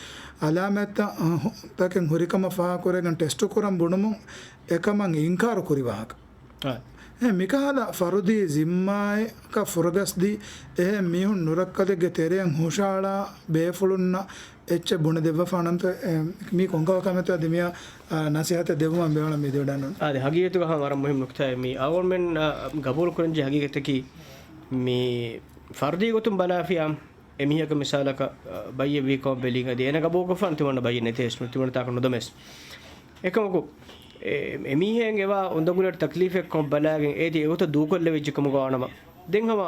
އަލާމާތްތައް، އަ، ހު-، ތަކެއް ހުރިކަމަށް ފާހަގަކުރެގެން ޓެސްޓު ކުރަން ބުނުމުން އެކަމަށް އިންކާރު ކުރި ވާހަކަ. އާ. އެ މިކަހަލަ ފަރުދީ ޒިންމާއަކަށް ފުރަގަސްދީ އެހެން މީހުން ނުރައްކަލެއްގެ ތެރެއަށް ހުށައަޅާ ބޭފުޅުންނަށް އެއްޗެއް ބުނެދެއްވަފާނަންތޯ، އެ، މީ ކޮންކަހަލަ ކަމެއްތޯ އަދި މިއަށް، އާ، ނަސޭހަތެއް ދެއްވުމަށް ބޭނުން މި ދެވަޑަންނުން. އާދެ، ހަގީގަތުގަ ހަމަ ވަރަށް މުހިއްމު ނުކްތާއެއް މީ. އަޅުގަނޑުމެން، އާ، ގަބޫލު ކުރަންޖެހޭ ހަގީގަތަކީ މި ފަރުދީ ގޮތުން ބަލާފިޔާ އެމީހަކަށް މިސާލަކަށް، އަ، ބައްޔެއް ވީ ކަމަށް ބެލީގެން އަދި އޭނަ ގަބޫލުކޮށްފާނެ ތިމަންނަ ބައްޔެއް ނެތޭސް ނު، ތިމަންނަ ތާކަށް ނުދަމޭސް. އެކަމަކު، އެ، އެމީހައިން އެވާ އުނދަގުލެއް ތަކްލީފެއް ކަމަށް ބަލާގެން އޭތި އެގޮތަށް ދޫކޮށްލެވިއްޖެ ކަމުގަ ވާނަމަ، ދެން ހަމަ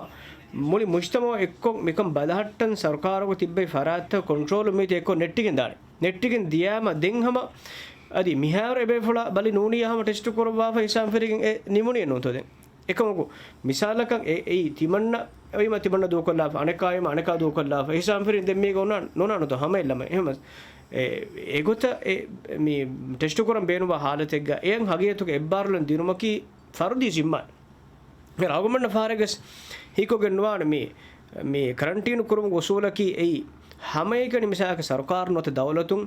މުޅި މުޖްތަމަޢު އެއްކޮށް މިކަން ބަލަހައްޓަން ސަރުކާރަކު ތިއްބެވި ފަރާތްތައް ކޮންޓްރޯލު މީތި އެއްކޮށް ނެއްޓިގެން ދާނެ. ނެއްޓިގެން ދިޔާމަ ދެން ހަމަ އަދި މިހާރު އެބޭފުޅާ ބަލި ނޫނިއްޔާ ހަމަ ޓެސްޓު ކުރައްވާފަ ހިސާބުން ފެށިގެން އެ ނިމުނީ ނޫންތޯ ދެން؟ އެކަމަކު، މިސާލަކަށް އެ، އެއީ ތިމަންނަ އޮތްމަ ތިމަންނަ ދޫކޮށްލާފަ، އަނެކާ އޮތްމަ އަނެކާ ދޫކޮށްލާފަ، އެހިސާބުން ފެށިގެން ދެން މީގަ އޮންނާ، ނޯންނާނެތޯ ހަމައެއް ލަމައެއް. އެހެންވެ، އެ، އެގޮތަށް އެ، މި ޓެސްޓު ކުރަން ބޭނުންވާ ހާލަތެއްގަ އެއަށް ހަގީގަތުގަ އެއްބާރުލަން ދިނުމަކީ ފަރުދީ ޒިންމާ. އަޅުގަނޑުމެންނަށް ފަހަރެއްގަސް ހީކޮށްގެން ނުވާނެ މީ، މި ކަރަންޓީނު ކުރުމުގެ އުސޫލަކީ އެއީ، ހަމައެކަނި މިސާލަކަށް ސަރުކާރު ނުވަތަ ދައުލަތުން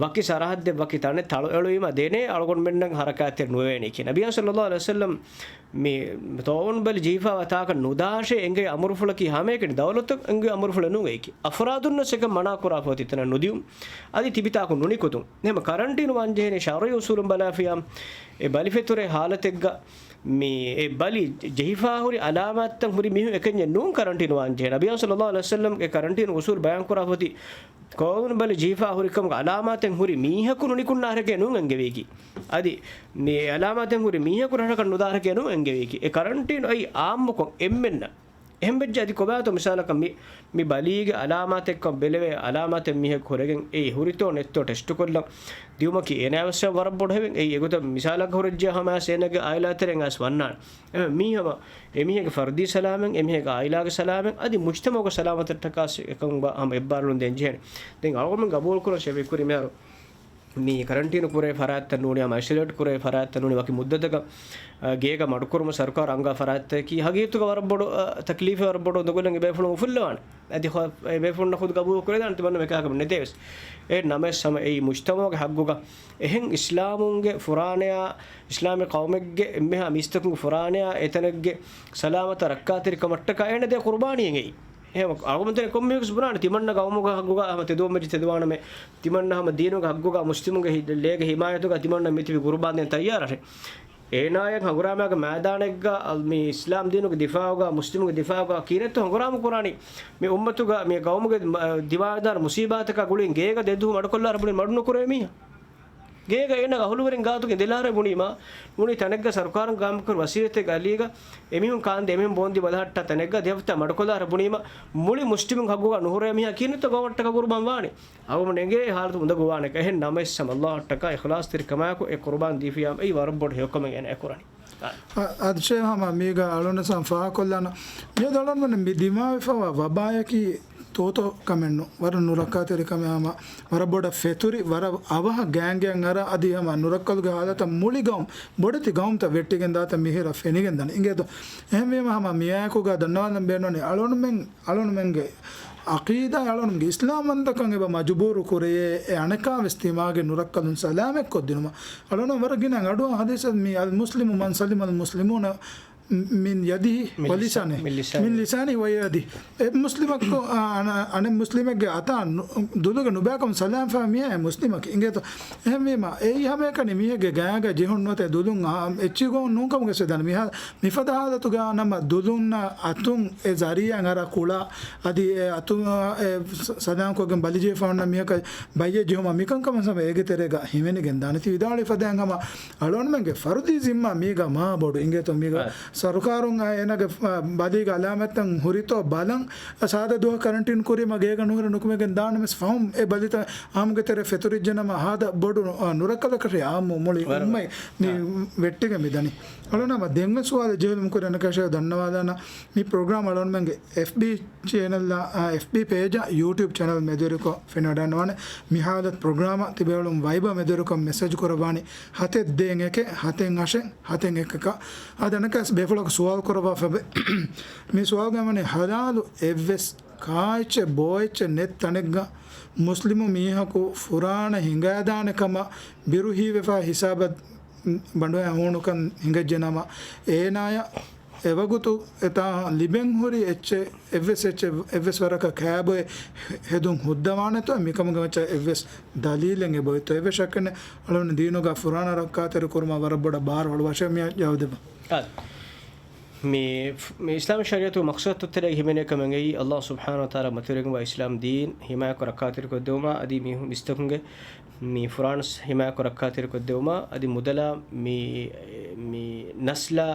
ވަކި ސަރަހައްދެއް ވަކި ތަނެއް ތަޅުއެޅުވީމަ ދެނޭ އަޅުގަނޑުމެންނަށް ހަރަކާތްތެރި ނުވެވޭނީ ކިޔަން. ނަބިއްޔާ ޞައްލައްލާހު ޢަލައިހި ވަސައްލަމް މި ޠާޢޫން ބަލި ޖެހިފައިވާ ތާކަށް ނުދާށޭ އެނގޭ އަމުރުފުޅަކީ ހަމައެކަނި ދައުލަތަށް އެނގޭ އަމުރުފުޅެއް ނޫން އެއީކީ. އަފްރާދުންނަށް އެކަން މަނާ ކުރާފަ އޮތީ ތަނަށް ނުދިއުން. އަދި ތިބިތާކު ނުނިކުތުން. އެހެން ކަރަންޓީނު ވާން ޖެހޭނީ ޝަރުޢީ އުސޫލުން ބަލާފިޔާ، އެ ބަލި ފެތުރޭ ހާލަތެއްގަ މި އެ ބަލި ޖެހިފާ ހުރި އަލާމާތްތައް ހުރި މީހުން އެކަންޏެއް ނޫން ކަރަންޓީނު ވާން ޖެހޭ. ނަބިއްޔާ ޞައްލައްލާހު ޢަލައިހި ވަސައްލަމްގެ ކަރަންޓީނު އުސޫލު ބަޔާން ކުރާ ފޮތި ޠާޢޫން ބަލި ޖެހިފާ ހުރި ކަމުގެ އަލާމާތެއް ހުރި މީހަކު ނުނިކުންނާ ހަރަކަތް ނޫން އެނގެވީކީ. އަދި މި އެ އަލާމާތެއް ހުރި މީހަކު ހަރަކަތް ނުދާ ހަރަކަތް ނޫން އެނގެވީކީ. އެ ކަރަންޓީނު އައީ އާއްމުކޮށް އެންމެންނަށް. އެހެން ވެއްޖެ އަދި ކޮބާތޯ މިސާލަކަށް މި، މި ބަލީގެ އަލާމާތެއްކަން ބެލެވޭ އަލާމާތެއް މީހަކު ހުރެގެން އެއީ ހުރިތޯ ނެތްތޯ ޓެސްޓުކޮށްލަން ދިއުމަކީ އޭނާ ވެސް ވަރަށް ބޮޑު ހެވެން. އެއީ އެގޮތަށް މިސާލަކަށް ހުރެއްޖެ ހަމަ އޭނާގެ އާއިލާ ތެރެއިން އައިސް ވަންނާނެ. އެ، މީ ހަމަ އެމީހެއްގެ ފަރުދީ ސަލާމެއް، އެމީހެއްގެ އާއިލާގެ ސަލާމެއް، އަދި މުޖްތަމަޢުގެ ސަލާމަތަށްޓަކާ އެކަން ބަ-، ހަމަ އެއްބާރުލުން ދޭން ޖެހޭނެ. ދެން އަޅުގަނޑުމެން ގަބޫލު ކުރަން ޝެވި ކުރި މިހާރު މި ކަރަންޓީނު ކުރޭ ފަރާތްތައް ނޫނީ، އަމަ އައިސޮލޭޓް ކުރޭ ފަރާތްތައް ނޫނީ، ވަކި މުއްދަތަކަށް، އަ، ގޭގަ މަޑުކުރުމަށް ސަރުކާރު އަންގާ ފަރާތްތަކީ ހަގީގަތުގަ ވަރަށް ބޮޑު، އަ، ތަކްލީފެއް ވަރަށް ބޮޑު އުނދަގުލެއް އެބޭފުޅުން އުފުއްލަވާނެ. އަދި ހޮ-، އެބޭފުޅުންނަށް ޚުދު ގަބޫލު ކުރެވިދާނެ ތިމަންނަ އެކަހަލަ ކަމެއް ނެތޭވެސް. އެ ނަމަވެސް ހަމަ އެއީ މުޖްތަމަޢުގެ ހައްގުގަ އެހެން އިސްލާމުންގެ ފުރާނަޔާ، އިސްލާމީ ޤައުމެއްގެ އެންމެހާ މީސްތަކުންގެ ފުރާނަޔާ އެތަނެއްގެ ސަލާމަތަށް ރައްކާތެރިކަމަށްޓަކާ އޭނަ ދޭ ޤުރުބާނީއެއް އެއީ. އެހެން އަޅުގަނޑުމެން ކޮންމެއަކަސް ބުނާނެ، ތިމަންނަ ގައުމުގެ ހައްގުގަ ހަމަ ތެދުވަމެއްޖެ ތެދުވާނަމޭ، ތިމަންނަ ހަމަ ދީނުގެ ހައްގުގަ މުސްލިމުންގެ ހި-، ލޭގެ ހިމާޔަތުގަ ތިމަންނަ މިތިބި ޤުރުބާން ދޭން ތައްޔާރަށެ. އޭނާޔަށް ހަނގުރާމާގެ މައިދާނެއްގަ މި އިސްލާމް ދީނުގެ ދިފާޢުގަ، މުސްލިމުންގެ ދިފާޢުގަ ކީރިތި ހަނގުރާމަ ކުރާނީ؟ މި އުއްމަތުގަ މި ގައުމުގެ ދިމާވެދާނެ މުސީބާތަކާ ގުޅިގެން ގޭގަ ދެދުހު މަޑުކޮށްލާ ރަބުނި މަޑުނުކުރޭ މީހާ. ގޭގަ އޭނަ އަހުލުވެރިން ގާތުގެ ދިލާރެ ބުނީމަ، ނޫނީ ތަނެއްގަ ސަރުކާރުން ގާމިކުރި ވަސީލަތެއް އަލީގަ އެމީހުން ކާންދެ އެމީހުން ބޯންދި ބަލަހައްޓާ ތަނެއްގަ ދެހަފްތާ މަޑުކޮށްލާ ރަބުނީމަ، މުޅި މުސްލިމުން ހައްގުގަ ނުހުރޭ މީހާ ކީނުތަ ގައުމަށްޓަކާ ގުރުބާން ވާނެ. އަޅުގަނޑު އެނގޭ އެ ހާލަތު އުނދަގޫ ވާނެކަ. އެހެން ނަމަވެސް ހަމަ އައްލާހަށްޓަކާ އިޚްލާޞްތެރިކަމާއެކު އެ ޤުރުބާން ދީފިޔާމަ އެއީ ވަރަށް ބޮޑު ހެޔޮކަމެއް އޭނަ އެކުރަނީ. އަ-، އަދި ޝޭޚް ހަމަ މީގަ އަޅުން ސަމް ފާހަކޮށްލާނަ. މިއަދު އަޅުން މި ދިމާވެފަވާ ވަބާޔަކީ ތޯތޯ ކަމެއްނު. ވަރަށް ނުރައްކާތެރި ކަމެއް ހަމަ. ވަރަށް ބޮޑަށް ފެތުރި، ވަރަށް އަވަހަށް ގާނގޭން އަރާ އަދި ހަމަ ނުރައްކަލުގެ ހާލަތަށް މުޅި ގައުމު، ބޮޑެތި ގައުމުތައް ވެއްޓިގެން ދާތަން މިހިރަ ފެނިގެން ދަނީ. އިނގޭތޯ؟ އެހެންވީމަ ހަމަ މިއާއެކުގަ ދަންނަވާލަން ބޭނުންވަނީ އަޅުންމެން، އަޅުންމެންގެ ޢަޤީދާ، އަޅުންގެ އިސްލާމްވަންތަކަން އެބަ މަޖުބޫރު ކުރެޔޭ، އެ އަނެކާވެސް ތިމާގެ ނުރައްކަލުން ސަލާމަތްކޮށްދިނުމަށް. އަޅުން ވަރަށް ގިނަ އަޑުއަށް ޙަދީޘެއް މި المسلم من سلم المسلمون من يده މިން ލިސާ-، ވަލިސާނި. މިން ލިސާނި. މިން ލިސާނި ވަޔަދި. އެ މުސްލިމަކު، އަ-، އަނެއް މުސްލިމެއްގެ އަތާ ނު-، ދުލުގެ ނުބައިކަމުން ސަލާމްފާ މީހާ އެ މުސްލިމަކީ. އިނގޭތޯ؟ އެހެންވީމަ، އެއީ ހަމައެކަނި މީހެއްގެ ގާގަ ޖެހުން ނުވަތަ ދުލުން އާ، އެއްޗިހި ގޮތް ނޫންކަމުގެ ސެދަން މިހާ، މިފަދަ ހާލަތުގަ ނަމަ ދުލުންނަށް އަތުން އެ ޒަރީއާ އަރާ ކުޅާ، އަދި އެ އަތުން އެ ސަ-، ސަލާމްކޮށްގެން ބަލިޖެހިފަ އޮންނަ މީހަކަށް ބައްޔެއް ޖެހުމަށް މިކަންކަމަށް ސަމަ އޭގެ ތެރޭގަ ހިމެނިގެން ދާނެތީ. ވިދާޅުވި ފަދައިން ހަމަ އަޅުގަނޑުމެންގެ ފަރުދީ ޒިންމާ މީގަ މާ ބޮޑު. އިނގޭތޯ މީގަ އަ. ސަރުކާރުން އަ، އޭނާގެ އަ، ބަލީގެ އަލާމަތްތައް ހުރިތޯ ބަލަން، އަ، ސާދަ ދުވަހަށް ކަރަންޓީން ކުރީމަ ގޭގަ ނުހުރެ ނުކުމެގެން ދާނަމަސް ފަހުން އެ ބަލިތައް އާއްމުގެ ތެރެ ފެތުރިއްޖެނަމަ ހާދަ ބޮޑު އަ، ނުރައްކަލަކަށް އާއްމު މުޅި ވަރަށް އުއްމަތް މި އަ. ވެއްޓިގެން މިދަނީ. އަޅުނަމަ ދެންވެސް ސުވާލެއް ޖެހިލުމުން ކުރި އަނެކާ ޝޭޚް ދަންނަވާލާނަ މި ޕްރޮގްރާމް އަޅުންމެންގެ އެފްބީ ޗެނަލް، އާ، އެފްބީ ޕޭޖަށް ޔޫޓިއުބް ޗެނަލް މެދުވެރިކޮށް ފެނިވަޑައިގަންނަވާނެ. މި ހާލަތު ޕްރޮގްރާމަށް ތިބޭފުޅުން ވައިބަރ މެދުވެރިކޮށް މެސެޖް ކުރައްވާނީ ހަތެއް ދޭއް އެކެއް ހަތެއް އަށެއް ހަތެއް އެކަކަށް. އާދެ، އަނެކަސް ބޭފުޅަކު ސުވާލު ކުރައްވާފަ އެބަ. މި ސުވާލުގައި ވަނީ ހަލާލު އެއްވެސް ކާއެއްޗެއް ބޯއެއްޗެއް ނެތް ތަނެއްގަ މުސްލިމު މީހަކު ފުރާނަ ހިނގާދާނެ ކަމަށް ބިރު ހީވެފަ ހިސާބަށް ބަނޑުހައި ހޫނުކަން ހިނގައްޖެ ނަމަ، އޭނާޔަށް އެވަގުތު އެތާ ލިބެން ހުރި އެއްޗެއް، އެއްވެސް އެއްޗެއް، އެއްވެސް ވަރަކަށް ކާބޮއެ ހެދުން ހުއްދަވާނެތޯ، މިކަމުގެ މައްޗަށް އެއްވެސް ދަލީލެއް އެބައޮތްތޯ، އެއްވެސް ޝައްކެއް ނެތް. އަޅުގަނޑު ދީނުގަ ފުރާނަ ރައްކާތެރި ކުރުމަށް ވަރަށް ބޮޑަށް ބާރު އަޅުވާށޭ. މިއަށް ޖަވާބު ދެބަ. އާ، މި، މި އިސްލާމީ ޝަރީޢަތުގެ މަޤްޞަދުތައް ތެރޭގަ ހިމެނޭ ކަމެއް އެއީ، އައްލާހު ސުބްޙާނަހު ވަތަޢާލާ މަތިވެރިވެގެންވާ އިސްލާމް ދީން ހިމާޔަތްކޮށް ރައްކާތެރިކޮށްދެވުމާ، އަދި މީހުން މީސްތަކުންގެ މި ފުރާނަ ހިމާޔަތްކޮށް ރައްކާތެރިކޮށްދެވުމާ، އަދި މުދަލާ މި، މި ނަސްލާ،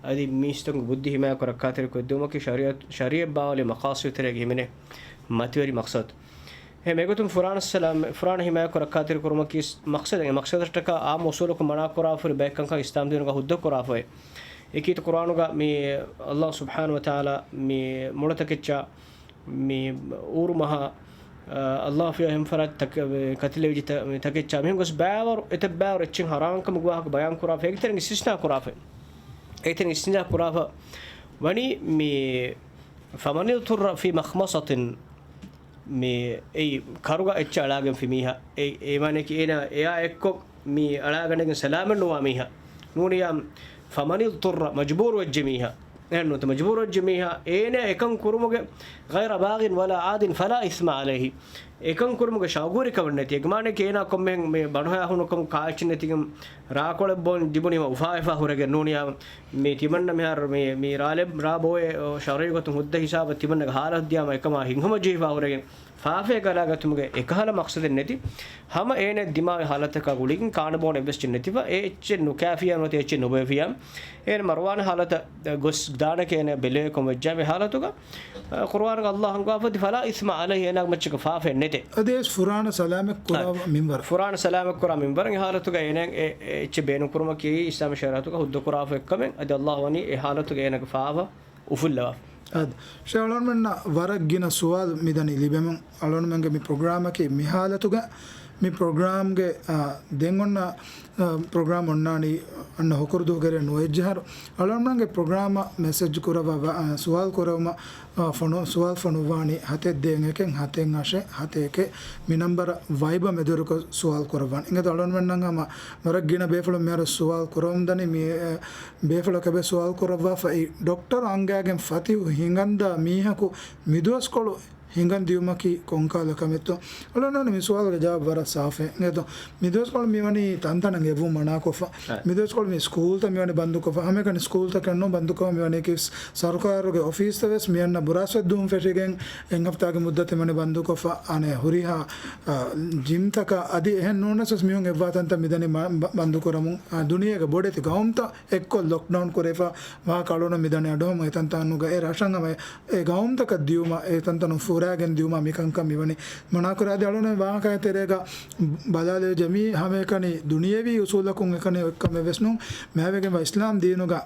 އަދި މީސްތަކުންގެ ބުއްދި ހިމާޔަތްކޮށް ރައްކާތެރިކޮށްދެވުމަކީ ޝަރީޢަތް، ޝަރީޢަތް ބާވަލި މަޤާޞިދު ތެރޭގަ ހިމެނޭ މަތިވެރި މަޤްޞަދު. އެހެން މިގޮތުން ފުރާނަ ސަލާމް، ފުރާނަ ހިމާޔަތްކޮށް ރައްކާތެރިކުރުމަކީ މަޤްޞަދެއް. މަޤްޞަދަށްޓަކާ އާއްމު އުސޫލަކުން މަނާކުރާފަހުރި ބައެއް ކަންކަން އިސްލާމްދީނުގަ ހުއްދަ ކުރާފައި. އެކީ ޤުރްއާނުގަ މި އައްލާހު ސުބްޙާނަހު ވަތަޢާލާ މި މޮޅު ތަކެއްޗާ، މި އޫރު މަހާ، އަ، އައްލާހު ފިޔަވަ ހެން ފަރާތް ތަކެއް ކަތިލެވިއްޖެ ތަ-، މި ތަކެއްޗާ މިހެން ގޮސް ބައިވަރު، އެތައް ބައިވަރު އެއްޗެއް ޙަރާމްކަމުގެ ވާހަކަ ބަޔާން ކުރާފަ، އޭގެ ތެރެއިން އިސްތިސްނާ ކުރާފަ. އޭގެ ތެރެއިން އިސްތިސްނާ ކުރާފަ ވަނީ މި فمن اضطر في مخمصة، މި އެއީ ކަރުގަ އެއްޗެއް އަޅާގެންފި މީހާ، އެ، އެ މާނައަކީ އޭނާ އެއާ އެއްކޮށް މި އަޅާގަނޑެއްގެން ސަލާމަތް ނުވާ މީހާ. ނޫނިޔާ، فمن اضطر، މަޖުބޫރު ވެއްޖެ މީހާ. އެހެން ނޫންތަ، މަޖުބޫރު ވެއްޖެ މީހާ، އޭނާ އެކަން ކުރުމުގެ، غير باغ ولا عاد فلا إثم عليه، އެކަން ކުރުމުގެ ޝައުގުވެރިކަމެއް ނެތި. އެ މާނައަކީ އޭނާ ކޮންމެހެން މި ބަނޑުހަޔާ ހުނުކަމު ކާއެއްޗެއް ނެތިގެން ރާކޮޅެއް ބޯން ލިބުނީމަ އުފާވެފަ ހުރެގެން ނޫނިޔާ. މި ތިމަންނަ މިހާރު މި، މި ރާލެ-، ރާ ބޯއެ ޝަރުޢީ ގޮތުން ހުއްދަ ހިސާބަށް ތިމަންނަގެ ހާލަތު ދިޔާމަ އެކަމާ ހިތްހަމަޖެހިފަ ހުރެގެން ފާފައެއް އަޅާގަތުމުގެ އެކަހަލަ މަޤްޞަދެއް ނެތި، ހަމަ އޭނަ ދިމާވި ހާލަތަކާ ގުޅިގެން ކާނެ ބޯނެ އެއްވެސް އެއްޗެއް ނެތިފަ، އެ އެއްޗެއް ނުކާފިޔާ ނުވަތަ އެއްޗެއް ނުބޮއެފިޔާ، އޭނަ މަރުވާނެ ހާލަތަށް ގޮސް ދާނެކޭ އޭނަ ބެލެވޭ ކޮން ވެއްޖާ މި ހާލަތުގަ، އަ، ޤުރުއާނުގަ ﷲ ހަންގާފަތި، فلا إثم عليه، އޭނާގެ މައްޗަކަށް ފާފައެއް ނެތޭ. އަދި އެސް ފުރާނަ ސަލާމަތް ކުރާ އަ، މިންވަރު. ފުރާނަ ސަލާމަތް ކުރާ މިންވަރު. އެ ހާލަތުގަ އޭނަ އެ، އެ އެއްޗެއް ބޭނުން ކުރުމަކީ އިސްލާމީ ޝަރީޢަތުގަ ހުއްދަ ކުރާފަ އެއްކަމެއް. އަދި ﷲ ވަނީ އެ ހާލަތުގަ އޭނާގެ ފާފަ އުފުއްލަވާފަ. އާދެ. ޝޭޚް އަޅުގަނޑުމެންނަށް ވަރަށް ގިނަ ސުވާލު މިދަނީ ލިބެމުން. އަޅުގަނޑުމެންގެ މި ޕްރޮގްރާމަކީ މި ހާލަތުގަ، މި ޕްރޮގްރާމްގެ، އާ، ދެން އޮންނަ، އާ، ޕްރޮގްރާމް އޮންނާނީ އަންނަ ހުކުރުދުވަހުގެ ރޭ ނުވައެއް ޖަހަރު. އަޅުގަނޑުމެންގެ ޕްރޮގްރާމަށް މެސެޖް ކުރައްވާ، އާ، ސުވާލު ކުރެވުމަށް، އާ، ފޮނު-، ސުވާލު ފޮނުއްވާނީ ހަތެއް ދޭއް އެކެއް ހަތެއް އަށެއް ހަތެއް އެކެއް މި ނަންބަރަށް ވައިބަ މެދުވެރިކޮށް ސުވާލު ކުރައްވާނެ. އިނގޭތޯ އަޅުގަނޑުމެންނަށް ހަމަ ވަރަށް ގިނަ ބޭފުޅުން މިހާރު ސުވާލު ކުރަމުން ދަނީ މި، އެ، ބޭފުޅަކަށް ސުވާލު ކުރައްވާފައި، ޑޮކްޓަރު އަންގައިގެން ފަތިހު ހިނގަންދާ މީހަކު މިދުވަސްކޮޅު ހިނގަން ދިޔުމަކީ ކޮންކާލަ ކަމެއްތޯ؟ އަޅުގަނޑު މި ސުވާލުގެ ޖަވާބު ވަރަށް ސާފެއް. އިނގޭތޯ، މިދުވަސްކޮޅު މިވަނީ ތަންތަނަށް އެއްވުން މަނާކޮށްފަ. އަ. މިދުވަސްކޮޅު މި ސްކޫލްތައް މިވަނީ ބަންދުކޮށްފަ. ހަމައެކަނި ސްކޫލްތަކެއް ނޫން ބަންދުކޮށް މިވަނީކީ ސަރުކާރުގެ އޮފީސްތައް ވެސް މިއަންނަ ބުރާސްވެއްދޫން ފެށިގެން އެއް ހަފްތާގެ މުއްދަތެއް މިވަނީ ބަންދުކޮށްފަ. އަނެއް ހުރިހާ، އަ، ޖިމްތަކަށް އަދި އެހެން ނޫނަސް ވެސް މީހުން އެއްވާ ތަންތަން މިދަނީ މަ-، ބަ-، ބަންދުކުރަމުން. އަ، ދުނިޔޭގެ ބޮޑެތި ގައުމުތައް އެއްކޮށް ލޮކްޑައުން ކުރެފަ ވާހަކަ އަޅުގަނޑު މިދަނީ އަޑުހަމަ އެތަންތާނުގަ އެ ރަށަށް ހަމަ އެ ގައުމުތަކަށް ދިޔުމަށް، އެ ތަންތަނުން ފުރާގެން ދިޔުމަށް މިކަންކަން މިވަނީ މަނާކުރާ. އަދި އަޅުގަނޑު ވާހަކައެއް ތެރޭގަ ބަލާލެވިއްޖެ މީ ހަމައެކަނި ދުނިޔެވީ އުސޫލަކުން އެކަނި އޮތްކަމެއް ވެސް ނޫން. މާތްވެގެންވާ އިސްލާމް ދީނުގަ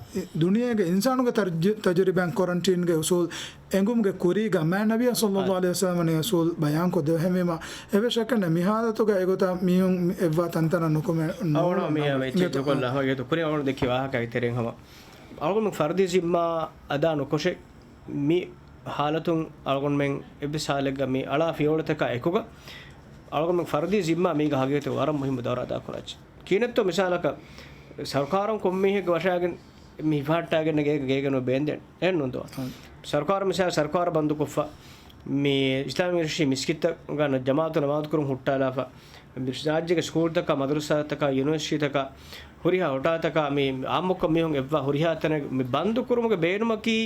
ދުނިޔޭގެ އިންސާނުގެ ތަޖު-، ތަޖުރިބާއިން ކޮރަންޓީންގެ އުސޫލް އެނގުމުގެ ކުރީގަ މާތް ނަބިއްޔާ ޞައްލައްލާހު ޢަލައިހި ވަސައްލަމަ އެ އުސޫލް ބަޔާންކޮށްދެވެހެންވީމަ، އެވެސް އެކަންނެ މި ހާލަތުގަ އެގޮތަށް މީހުން އެއްވާ ތަންތަނަށް ނުކުމެ އަޅުގަނޑު މި ހަމަ އެއްޗެއް ދުކޮށްލާ ހަމަ އިނގޭތޯ ކުރިން އަޅުގަނޑު ދެއްކި ވާހަކައިގެ ތެރެއިން ހަމަ އަޅުގަނޑު ފަރުދީ ޒިންމާ އަދާ ނުކޮށެއް މި ހާލަތުން އަޅުގަނޑުމެން އެއްވެސް ހާލެއްގަ މި އަޅާ ފިޔަވަޅުތަކާ އެކުގަ އަޅުގަނޑުމެން ފަރުދީ ޒިންމާ މީގަ ހަގީގަތުގަ ވަރަށް މުހިއްމު ދައުރާ އަދާކުރާ އެއްޗެއް. ކިހިނެއްތޯ މިސާލަކަށް ސަރުކާރުން ކޮން މީހެއްގެ ވަށާގެން މި ހިފަހައްޓާގެން ގޭގަ ގޭގަ ނުބޭންދެން އެހެން ނޫންތޯ؟ އަން. ސަރުކާރު މިސާލަށް ސަރުކާރު ބަންދުކޮށްފަ މި އިސްލާމީ އިނިޝިއޭޓިވް މިސްކިތްތަކުގަ ޖަމާއަތު ނަމާދު ކުރުން ހުއްޓާލާފަ ރާއްޖޭގެ ސްކޫލްތަކާ، މަދަރުސާތަކާ، ޔުނިވަރސިޓީތަކާ، ހުރިހާ ހޮޓާތަކާ މި އާއްމުކޮށް މީހުން އެއްވާ ހުރިހާ ތަނެއް މި ބަންދު ކުރުމުގެ ބޭނުމަކީ،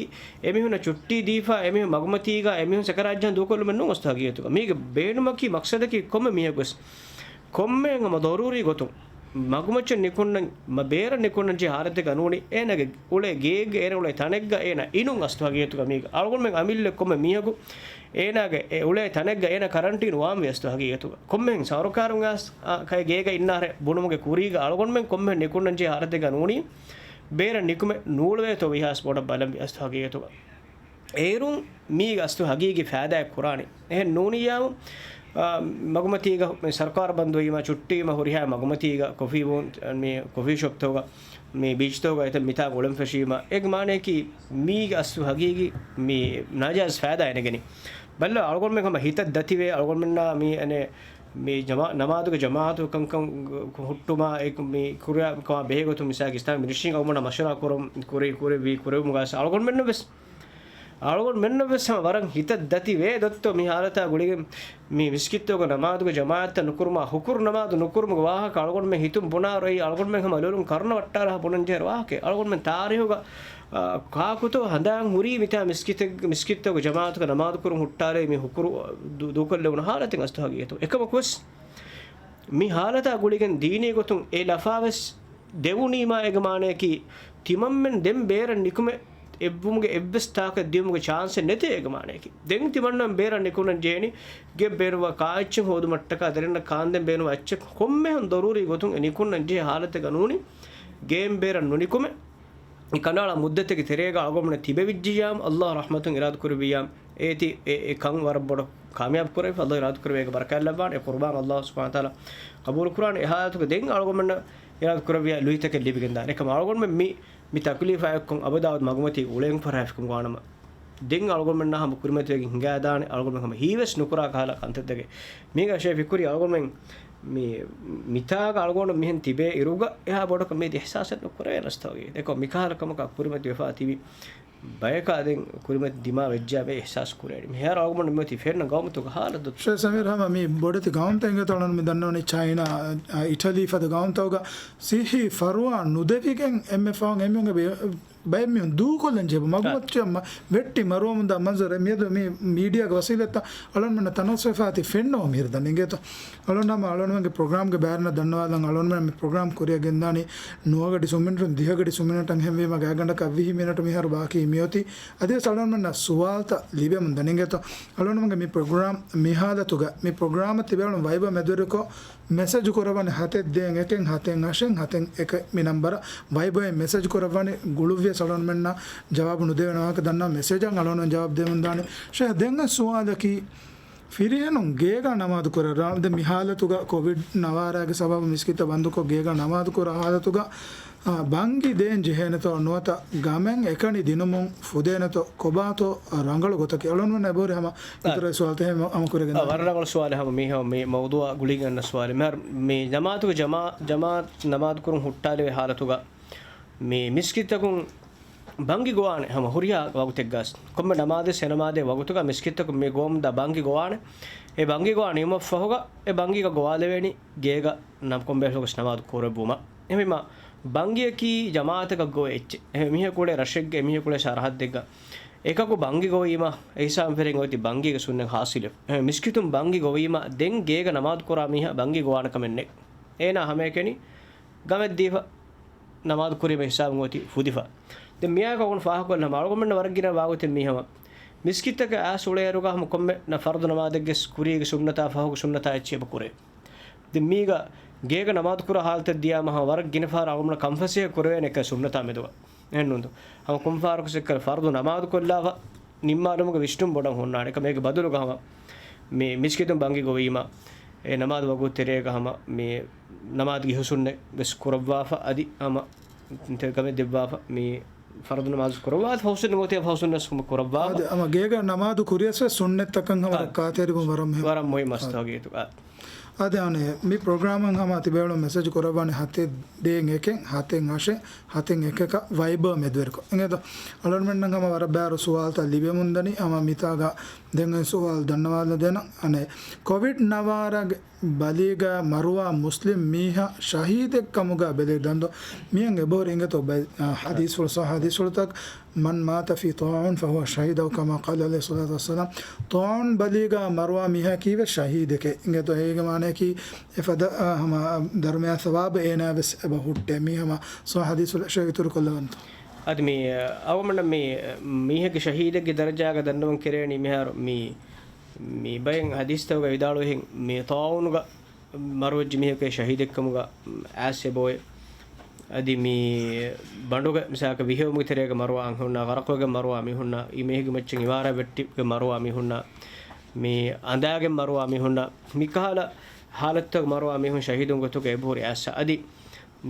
އެމީހުންނަށް ޗުއްޓީ ދީފަ، އެމީހުން މަގުމަތީގަ، އެމީހުން ސަކަރާތްޖަހަން ދޫކޮށްލުމެއް ނޫން އަސްލު ހަގީގަތުގަ. މީގެ ބޭނުމަކީ މަޤްޞަދަކީ ކޮންމެ މީހަކުވެސް ކޮންމެހެން ހަމަ ޟަރޫރީ ގޮތުން މަގުމައްޗަށް ނިކުންނަން، މަ-، ބޭރަށް ނިކުންނަން ޖެހޭ ހާލަތެއްގަ ނޫނީ، އޭނާގެ އުޅޭ ގޭގެ، އޭނާ އުޅޭ ތަނެއްގަ އޭނާ އިނުން އަސްލު ހަގީގަތުގަ މީގަ. އަޅުގަނޑުމެން އަމިއްލަ ކޮންމެ މީހަކު އޭނާގެ އެ އުޅޭ ތަނެއްގަ އޭނާ ކަރަންޓީން ވާންވީ އަސްލު ހަގީގަތުގަ. ކޮންމެހެން ސަރުކާރުން އަސް، އާ، ކައި ގޭގަ އިންނާރެ ބުނުމުގެ ކުރީގަ އަޅުގަނޑުމެން ކޮންމެހެން ނިކުންނަން ޖެހޭ ހާލަތެއްގަ ނޫނީ، ބޭރަށް ނިކުމެ ނޫޅުވޭތޯ ވީހާސް ބޮޑަށް ބަލަންވީ އަސްލު ހަގީގަތުގަ. އޭރުން މީގަ އަސްލު ހަގީގީ ފައިދާއެއް ކުރާނީ. އެހެން ނޫނިއްޔާމު، އާ، މަގުމަތީގަ މި ސަރުކާރު ބަންދުވީމަ ޗުއްޓީމަ ހުރިހާ މަގުމަތީގަ ކޮފީ ބޯން، މި ކޮފީ ޝޮޕްތަކުގަ، މި ބީޗްތަކުގަ އެތަން މިތާ އުޅެން ފެށީމަ، އޭގެ މާނަޔަކީ މީގަ އަސްލު ހަގީގީ މި ނާޖާއިޒް ފައިދާ އެނގެނީ. ބައްލަ އަޅުގަނޑުމެން ހަމަ ހިތަށް ދަތިވޭ، އަޅުގަނޑުމެންނާ މި އަނެއް މި ޖަމާ-، ނަމާދުގެ ޖަމާއަތު ކަންކަން ހުއްޓުމާ އެ މި ކުރިއަށް ކަމާ ބެހޭ ގޮތުން މިސާލަކަށް އިސްލާމީ މިނިސްޓްރީން ގައުމުންނާ މަޝްވަރާ ކުރުން ކުރި، ކުރި ވީ ކުރެވުމުގަ އަޅުގަނޑުމެންނަށް ވެސް އަޅުގަނޑުމެންނަށް ވެސް ހަމަ ވަރަށް ހިތަށް ދަތި ވޭ ދޮއްތޯ މި ހާލަތާ ގުޅިގެން މި މިސްކިތްތަކުގެ ނަމާދުގެ ޖަމާއަތްތައް ނުކުރުމާ، ހުކުރު ނަމާދު ނުކުރުމުގެ ވާހަކަ އަޅުގަނޑުމެން ހިތުން ބުނާއިރު އެއީ އަޅުގަނޑުމެން ހަމަ ލޮލުން ކަރުނަ ވައްޓާލާ ބުނަން ޖެހޭ ވާހަކައެއް. އަޅުގަނޑުމެން ތާރީހުގަ، އާ، ކާކުތޯ ހަނދާން ހުރީ މިތާ މިސްކިތެއް-، މިސްކިތްތަކުގެ ޖަމާއަތުގެ ނަމާދު ކުރުން ހުއްޓާލޭ މި ހުކުރު ދޫ-، ދޫކޮށްލެވުނު ހާލަތެއް އަސްލު ހަގީގަތު. އެކަމަކު ވެސް މި ހާލަތާ ގުޅިގެން ދީނީ ގޮތުން އެ ލަފާ ވެސް ދެވުނީމާ އޭގެ މާނަޔަކީ، ތިމަންމެން ދެން ބޭރަށް ނިކުމެ އެއްވުމުގެ އެއްވެސް ތާކަށް ދިޔުމުގެ ޗާންސެއް ނެތޭ އޭގެ މާނަޔަކީ. ދެން ތިމަންނަން ބޭރަށް ނިކުންނަން ޖެހެނީ، ގެ ބޭރުވާ ކާއެއްޗެއް ހޯދުމަށްޓަކާ، ދަރިންނަށް ކާންދެން ބޭނުން އެއްޗެއް ކޮންމެހެން ދޮރޫރީ ގޮތުން އެ ނިކުންނަން ޖެހޭ ހާލަތެއްގަ ނޫނީ، ގޭން ބޭރަށް ނުނިކުމެ، އެ ކަނޑައަޅާ މުއްދަތެއްގެ ތެރޭގަ އަޅުގަނޑުމެންނަށް ތިބެވިއްޖިއްޔާމު، ﷲ ރަޙްމަތުން އިރާދަކުރެއްވިއްޔާމު، އޭތި އެ، އެ ކަން ވަރަށް ބޮޑަށް ކާމިޔާބު ކުރެވިފަ، ﷲ އިރާދަކުރެއްވި އޭގެ ބަރަކާތް ލައްވާނެ. އެ ޤުރުބާން ﷲ ސުބްޙާނަހޫ ވަތަޢާލާ ޤަބޫލު ކުރާނެ. އެ ހާލަތުގަ ދެން އަޅުގަނޑުމެންނަށް އިރާދަ ކުރެއްވިޔާ ލުއިތަކެއް ލިބިގެންދާނެ. އެކަމަ އަޅުގަނޑުމެން މި، މި ތަކުލީފާ އެއްކޮށް އަބަދާވަދު މަގުމަތީ އުޅޭން ފަރާތްފިކުން ގާނަމަ. ދެން އަޅުގަނޑުމެންނާ ހަމަ ކުރިމަތިވެގެން ހިނގާދާނެ، އަޅުގަނޑުމެން ހަމަ ހީވެސް ނުކުރާ ކަހަލަ ކަންތައްތަކެއް. މީގަ ޝޭ ފިކުރީ އަޅުގަނޑުމެން މި، މިތާގަ އަޅުގަނޑު މިހެން ތިބޭ އިރުގަ އެހާ ބޮޑަކަށް މިއަދި އިޙްސާސެއް ނުކުރެވޭނަސްތޯ. ދެކޮ މިކަހަލަ ކަމަކާ ކުރިމަތިވެފާ ތިބި ބަޔަކާ ދެން ކުރިމަތި ދިމާވެއްޖާ މި އިޙްސާސް ކުރޭނީ. މިހާރު އަޅުގަނޑު މިއޮތީ ފެންނަ ގައުމުތަކުގަ ހާލަތު. ޝޭ ސަމީރް ހަމަ މި ބޮޑެތި ގައުމުތައް އިނގޭތޯ އަޅުގަނޑު މި ދަންނަވަނީ ޗައިނާ، އަ، އިޓަލީ ފަދަ ގައުމުތަކުގަ ސިއްހީ ފަރުވާ ނުދެވިގެން އެންމެ ފަހުން އެމީހުންގެ ބެ-، ބައެއް މީހުން ދޫކޮށްލަން ޖެހޭ މަގުމައްޗަށް މަ-، ވެއްޓި މަރުވަމުންދާ މަންޒަރެއް މިއަދު މި މީޑިއާގެ ވަސީލަތްތައް އަޅުގަނޑުމެންނަށް ތަނަވަސްވެފާ އޮތީ ފެންނަވަން މިހިރަ ދަން އިނގޭތޯ. އަޅުގަނޑު ހަމަ އަޅުގަނޑުމެންގެ ޕްރޮގްރާމްގެ ބައިވެރިންނަށް ދަންނަވާލަން އަޅުގަނޑުމެން މި ޕްރޮގްރާމް ކުރިއަށް ގެންދާނީ ނުވަ ގަޑި ސުމިންޓުން ދިހަ ގަޑި ސުމިންޓަށް ހެންވީމަ ގާތްގަނޑަކަށް ވިހި މިނެޓު މިހާރު ބާކީ މިއޮތީ. އަދިވެސް އަޅުގަނޑުމެންނަށް ސުވާލުތައް ލިބެމުން ދަން އިނގޭތޯ. އަޅުގަނޑުމެންގެ މި ޕްރޮގްރާމް މި ހާލަތުގަ މި ޕްރޮގްރާމަށް ތިބޭ އަޅުން ވައިބަރ މެދުވެރިކޮށް މެސެޖު ކުރައްވަނީ ހަތެއް ދޭއް އެކެއް ހަތެއް އަށެއް ހަތެއް އެކެއް މި ނަންބަރަށް. ވައިބަރ މެސެޖު ކުރައްވަނީ ގުޅުއްވިޔަސް އަޅުގަނޑުމެންނަށް ޖަވާބު ނުދެވޭނެ ވާހަކަ ދަންނަވާ މެސެޖަށް އަޅުގަނޑުމެން ޖަވާބު ދެމުން ދާނެ. ޝޭހް ދެން އޮތް ސުވާލަކީ ފިރިހެނުން ގޭގަ ނަމާދު ކުރައްވާ ދެން މި ހާލަތުގަ ކޮވިޑް ނަވާރާގެ ސަބަބު މިސްކިތްތައް ބަންދުކޮށް ގޭގަ ނަމާދު ކުރާ ހާލަތުގަ އާ، ބަންގި ދޭން ޖެހޭނެތޯ ނުވަތަ ގަމެއް އެކަނި ދިނުމުން ފުދޭނެތޯ ކޮބާތޯ ރަނގަޅު ގޮތަކީ؟ އަޅުގަނޑުމެން އެބަހުރި ހަމަ އާ. އިތުރު ސުވާލުތައް ހަމަ ހަމަ ކުރެގެން އާ، ދާނެ. ވަރަށް ރަނގަޅު ސުވާލެއް ހަމަ މީ ހަމަ މި މައުޟޫޢާ ގުޅިގެން އަންނަ ސުވާލެއް. މިހާރު މި ޖަމާޢަތުގެ ޖަމާ-، ޖަމާޢަތް ނަމާދު ކުރުން ހުއްޓާލެވޭ ހާލަތުގަ މި މިސްކިތްތަކުން ބަންގި ގޮވާނެ ހަމަ ހުރިހާ ވަގުތެއްގަސް ކޮންމެ ނަމާދެއް ސެ ނަމާދެއް ވަގުތުގަ މިސްކިތްތަކުން މި ގޮވަމުންދާ ބަންގި ގޮވާނެ. އެ ބަންގި ގޮވާ ނިމުމަށްފަހުގަ އެ ބަންގީގަ ގޮވާލެވޭނީ ގޭގަ ނަމް ކޮންބޭސްވަގުސް ނަމާދު ކުރެއްވުމަށް. އެހެންވީމަ، ބަންގިއަކީ ޖަމާޢަތަކަށް ގޮވޭ އެއްޗެއް. އެހެން މީހަކު އުޅޭ ރަށެއްގަ، އެމީހަކު އުޅޭ ސަރަހައްދެއްގަ އެކަކު ބަންގި ގޮވީމަ، އެ ހިސާބުން ފެށިގެން އޮތީ ބަންގީގެ ސުންނަތް ހާސިލެއް. އެހެން މިސްކިތުން ބަންގި ގޮވީމަ، ދެން ގޭގަ ނަމާދު ކުރާ މީހާ ބަންގި ގޮވާނެ ކަމެއް ނެތް. އޭނާ ހަމައެކަނި ގަމެއް ދީފަ، ނަމާދު ކުރީމަ ހިސާބުން އޮތީ ފުދިފަ. ދެން މިއާއެކު އަޅުގަނޑު ފާހަގަކޮށްލަން ހަމަ އަޅުގަނޑުމެންނަށް ވަރަށް ގިނަ ވާގޮތެއް މީ ހަމަ. މިސްކިތްތަކަށް އައިސް އުޅޭއިރުގަ ހަމަ ކޮންމެ ނަ-، ފަރުޟު ނަމާދެއްގެ ކުރީގެ ސުންނަތާ ފަހުގެ ސުންނަތާ އެއްޗެއް އެބަ ކުރޭ. ދެން މީގަ ގޭގަ ނަމާދު ކުރާ ހާލަތެއް ދިޔާމަ ހަމަ ވަރަށް ގިނަ ފަހަރަށް އަޅުގަނޑު ކަންފަސޭހަ ކުރެވޭނެ އެކަ ސުންނަތާ މެދުގަ. އެހެންނޫންތޯ؟ ހަމަ ކޮންފަހަރަކު ސެއްކަރ ފަރުޟު ނަމާދު ކޮށްލާފަ ނިންމާލުމުގެ ވިސްނުން ބޮޑަށް ހުންނާނެ. އެކަމަކު އޭގެ ބަދަލުގަ ހަމަ މި މިސްކިތުން ބަންގި ގޮވީމަ، އެ ނަމާދު ވަގުތު ތެރޭގަ ހަމަ މި ނަމާދުގެ ހުސުންނެއް ވެސް ކުރައްވާފަ، އަދި ހަމަ ތެރެކަމެއް ދެއްވާފަ، މި ފަރުޟު ނަމާދު ކުރައްވާފަ، ހުސުންނެއް ގޮތެއް ހުސުންނެއް ހަމަ ކުރައްވާފަ. އާދެ، ހަމަ ގޭގަ ނަމާދު ކުރިޔަސް ވެސް ސުންނަތްތަކަށް ހަމަ އާ. ކާތެރިވުން ވަރަށް މުހިއްމު. ވަރަށް މުހިއްމު އާ. އަސްތާގީތު. އާ. އާދެ، އަނެއް މި ޕްރޮގްރާމަށް ހަމަ ތިބޭޅުން މެސެޖް ކުރައްވާނެ ހަތެއް ދޭއް އެކެއް ހަތެއް އަށެއް ހަތެއް އެކަކަށް ވައިބަރ މެދުވެރިކޮށް. އިނގޭތޯ؟ އަޅުގަނޑުމެންނަށް ހަމަ ވަރަށް ބާރު ސުވާލުތައް ލިބެމުންދަނީ. ހަމަ މިތާގަ ދެން އޮތް ސުވާލު ދަންނަވާލަދޭނަން. އަނެއް ކޮވިޑް ނަވާރަގެ ބަލީގަ މަރުވާ މުސްލިމް މީހާ ޝަހީދެއްކަމުގަ ބެލެވި ދަންދޯ މިއަން އެބަހުރި އިނގޭތޯ ބައި-، އާ، ޙަދީޘްފުޅު ޞައްޙަ ޙަދީޘްފުޅުތައް، "من مات في طاعون فهو شهيد" أو كما قال عليه الصلاة والسلام. ޠާޢޫން ބަލީގަ މަރުވާ މީހާ ކީވެ ޝަހީދެކޭ. އިނގޭތޯ އޭގެ މާނަޔަކީ އެފަދަ، އާ، ހަމަ ދަރުމަޔާ ސަވާބު އޭނާ ވެސް އެބަ ހުއްޓޭ. މީ ހަމަ ޞައްޙަ ޙަދީޘްފުޅު ޝޭޚް އިތުރު ކޮށްލަވަންތޯ. އަދި މި، އަވަމަންނަށް މި، މީހެއްގެ ޝަހީދެއްގެ ދަރަޖާގަ ދަންނަވަން ކެރޭނީ މިހާރު މި، މި ބައެއް ޙަދީޘްތަކުގަ ވިދާޅުވިހެން މި ޠާޢޫނުގަ މަރުވެއްޖެ މީހަކު ޝަހީދެއްކަމުގަ އައިސް އެބައޮތް. އަދި މި ބަނޑުގެ މިސާލަކަށް ވިހެއުމުގެ ތެރޭގަ މަރުވާ މީހުންނާ، ޣަރަޤުވެގެން މަރުވާ މީހުންނާ، އެ މީހެއްގެ މައްޗަށް އިމާރާތް ވެއްޓިގެން މަރުވާ މީހުންނާ، މި އަނދާގެން މަރުވާ މީހުންނާ، މިކަހަލަ ޙާލަތްތަކުގަ މަރުވާ މީހުން ޝަހީދުން ގޮތުގަ އެބަހުރި އައިސް. އަދި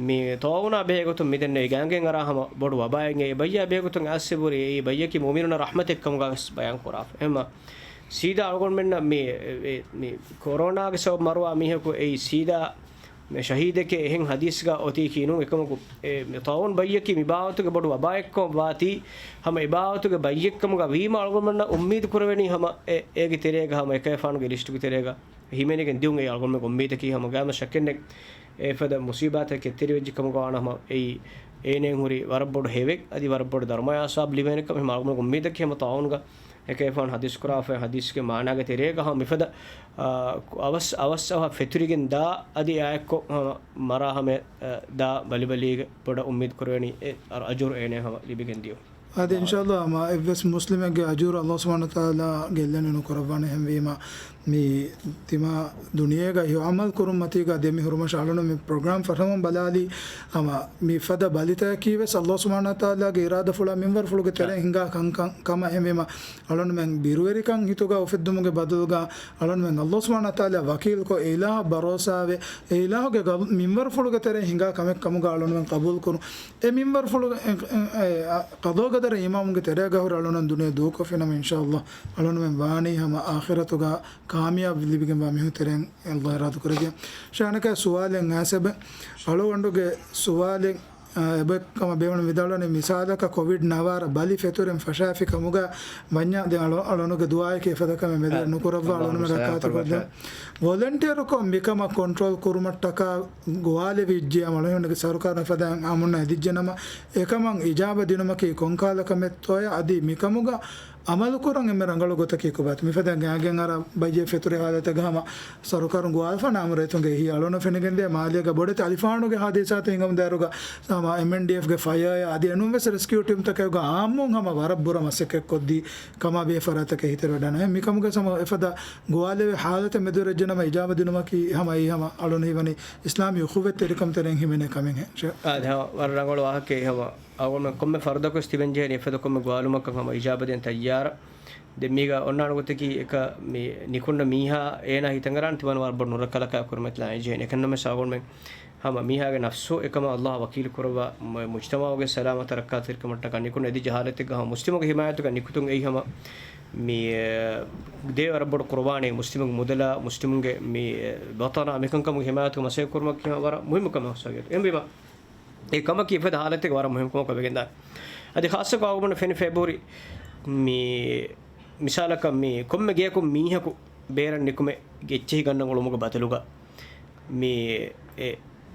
މި ޠާޢޫނާ ބެހޭގޮތުން މިދެންނެވި ގާނގްރީން އަރާ ހަމަ ބޮޑު ވަބާއެއް. އެ ބައްޔާ ބެހޭގޮތުން އައިސް އެބަހުރި އެއީ ބައްޔަކީ މުއުމިނުންނަށް ރަޙްމަތެއްކަމުގަ ވެސް ބަޔާން ކުރާފަ. އެހެންމަ ސީދާ އަޅުގަނޑުމެންނަށް މި، އެ، މި ކޮރޯނާގެ ސަބަބުން މަރުވާ މީހަކު އެއީ ސީދާ މި ޝަހީދެކޭ އެހެން ޙަދީޘްގަ އޮތީކީ ނޫން. އެކަމަކު، އެ، މި ޠާޢޫން ބައްޔަކީ މި ބާވަތުގެ ބޮޑު ވަބާއެއްކަމަށް ވާތީ، ހަމަ އެ ބާވަތުގެ ބައްޔެއްކަމުގަ ވީމަ އަޅުގަނޑުމެންނަށް އުއްމީދު ކުރެވެނީ ހަމަ އެ، އޭގެ ތެރޭގަ ހަމަ އެކަލޭގެފާނުގެ ލިސްޓުގެ ތެރޭގަ ހިމެނިގެން ދިޔުން. އެއީ އަޅުގަނޑުމެންގެ އުއްމީދަކީ ހަމަ ގާމަ ޝައްކެއްނެތް އެފަދަ މުސީބާތަކެއް ތެރިވެއްޖެ ކަމުގަ ވާނަމަ އެއީ އޭނައަށް ހުރި ވަރަށް ބޮޑު ހެވެއް، އަދި ވަރަށް ބޮޑު ދަރުމަޔާ ސަވާބު ލިބޭނެ ކަމަށް ހަމަ އަޅުގަނޑުމެންގެ އުއްމީދަކީ ހަމަ ޠާޢޫނުގަ އެކަލޭގެފާނު ޙަދީޘް ކުރާފަ ޙަދީޘްގެ މާނާގެ ތެރޭގަ ހަމަ މިފަދަ، އާ، އަވަސް، އަވަސް އަވަހަށް ފެތުރިގެން ދާ އަދި އާއެއްކޮށް ހަމަ މަރާ ހަމަ، އާ، ދާ ބަލިބަލީގެ ބޮޑަށް އުއްމީދު ކުރެވެނީ އެ އަރަ އަޖުރު އޭނައަށް ހަމަ ލިބިގެން ދިޔުން. އަދި އިންޝާﷲ ހަމަ އެއްވެސް މުސްލިމެއްގެ އަޖުރު ﷲ ސުބްޙާނަހޫ ވަތަޢާލާ ގެއްލެން ނުކުރައްވާނެ. އެހެންވީމަ މި ތިމާ ދުނިޔޭގަ ހި ޢަމަލު ކުރުން މަތީގަ ދެމި ހުރުމަށް އަޅުނު މި ޕްރޮގްރާމް ފަށަމުން ބަލާލީ، ހަމަ މި ފަދަ ބަލިތަކަކީ ވެސް ﷲ ސުބްޙާނަހޫ ވަތަޢާލާގެ އިރާދަފުޅާ މިންވަރުފުޅުގެ ތެރެއިން ހިނގާ ކަންކަން ކަމަށް. އެހެންވީމަ އަޅުނުމެން ބިރުވެރިކަން ހިތުގަ އުފެއްދުމުގެ ބަދަލުގަ އަޅުނުމެން ﷲ ސުބްޙާނަހޫ ވަތަޢާލާ ވަކީލުކޮށް، އެ އިލާހަށް ބަރޯސާވެ، އެ އިލާހުގެ ގަ-، މިންވަރުފުޅުގެ ތެރެއިން ހިނގާ ކަމެއް ކަމުގަ އަޅުނުމެން ޤަބޫލު ކުރުން. އެ މިންވަރުފުޅު، އެ، އެ، އެ، ޤަޟާ ޤަދަރު އީމާނުގެ ތެރޭގަ ހުރެ އަޅުނަން ދުނިޔެ ދޫކޮށްފިނަމަ، އިންޝާﷲ އަޅުނުމެން ވާނީ ހަމަ އާޚިރަތުގަ ކާމިޔާބު ލިބިގެންވާ މީހުން ތެރެއިން ﷲ އިރާދަކުރެއްވިޔާ. ޝާނަކާ ސުވާލެއް އައިސް އެބަ އަޅުގަނޑުގެ ސުވާލެއް، އާ، އެބަ ކަމަށް ބޭނުން ވިދާޅުވަނީ، މިސާލަކަށް ކޮވިޑް ނަވާރަ ބަލި ފެތުރެން ފަށާފި ކަމުގަ ވަންޏާ ދެން އަޅު-، އަޅުނުގެ ދުޢާއެކޭ އެފަދަ ކަމެއް މެދުވެ އާ، ނުކުރައްވާ އަޅުނުމެން ރައްކާތެރިކޮށްދޭން. ވޮލަންޓިއަރުކޮށް މިކަމަށް ކޮންޓްރޯލް ކުރުމަށްޓަކާ ގޮވާލެވިއްޖެ އަޅުގަނޑުގެ ސަރުކާރުން އެފަދައިން އާއްމުންނަށް އެދިއްޖެނަމަ، އެކަމަށް އިޖާބަ ދިނުމަކީ ކޮންކާލަ ކަމެއްތޯޔާ؟ އަދި މިކަމުގަ އަމަލުކުރަން އެންމެ ރަނގަޅު ގޮތަކީ ކޮބާތޯ؟ މިފަދަ ގާގެން އަރާ ބައްޔެ ފެތުރި ހާލަތެއްގަ ހަމަ ސަރުކާރުން ގޮވާލަފާނަ އަމުރައްތުންގެ އެހީ އަޅުނަށް ފެނިގެންދޭ މާލޭގަ ބޮޑެތި އަލިފާނުގެ ހާދިސާތައް ހިނގަމުން ދާއިރުގަ ހަމަ އެމްއެންޑީއެފްގެ ފަޔާއާ އަދި އެނޫންވެސް ރެސްކިއު ޓީމްތަކެއްގަ އާއްމުން ހަމަ ވަރަށް ބުރަ މަސައްކަތްކޮށްދީ ކަމާ ބޭފަރާތްތަކެއް ހިތެރިވެޑާނެ. މިކަމުގަ ހަމަ އެފަދަ ގޮވާލެވޭ ހާލަތެއް މެދުވެރިވެއްޖެނަމަ އިޖާބަ ދިނުމަކީ ހަމަ އެއީ ހަމަ އަޅުން ހީވަނީ އިސްލާމީ އުޚުވަތްތެރިކަން ތެރެއިން ހިމެނޭ ކަމެއްހެން. އާދެ، ހަމަ ވަރަށް ރަނގަޅު ވާހަކައެއް. ހަމަ އަޅުގަނޑުމެން ކޮންމެ ފަރުދަކުވެސް ތިބެން ޖެހޭނީ އެފަދަ ކޮންމެ ގޮވާލުމަކަށް ހަމަ އިޖާބަ ދޭން ތައްޔާރަށް. ދެން މީގަ އޮންނާނެ ގޮތަކީ އެކަ މި ނިކުންނަ މީހާ އޭނާ ހިތަށް އަރާނެ ތިމަން ވަރަށް ބޮޑު ނުރައްކަލަކާ ކުރިމަތިލާން އެޖެހޭނެ. އެކަންނަމެސް އަޅުގަނޑުމެން ހަމަ މީހާގެ ނަފްސު އެކަމަށް ﷲ ވަކީލު ކުރައްވާ މު-، މުޖްތަމަޢުގެ ސަލާމަތަށް ރައްކާތެރިކަމަށްޓަކާ ނިކުން އެދިއްޖެ ހާލަތެއްގަ ހަމަ މުސްލިމުގެ ހިމާޔަތުގަ ނިކުތުން އެއީ ހަމަ މި، އެ، ދޭ ވަރަށް ބޮޑު ޤުރުބާނެއް މުސްލިމުގެ މުދަލާ، މުސްލިމުންގެ މި، އެ، ވަޠަނާ މިކަންކަމުގެ ހިމާޔަތުގަ މަސައްކަތް ކުރުމަކީ ހަމަ ވަރަށް މުހިއްމު ކަމެއް ހަމަ ސާގެ. އެހެންވީމަ، އެ ކަމަކީ އެފަދަ ހާލަތެއްގަ ވަރަށް މުހިއްމު ކަމަކަށް ވެގެންދާނެ. އަދި ޚާއްޞަކޮށް އަޅުގަނޑު ފެނި ފެބުރި މި މިސާލަކަށް މި ކޮންމެ ގެޔަކުން މީހަކު ބޭރަށް ނިކުމެ އެއްޗެހި ގަންނަން އުޅުމުގެ ބަދަލުގަ މި އެ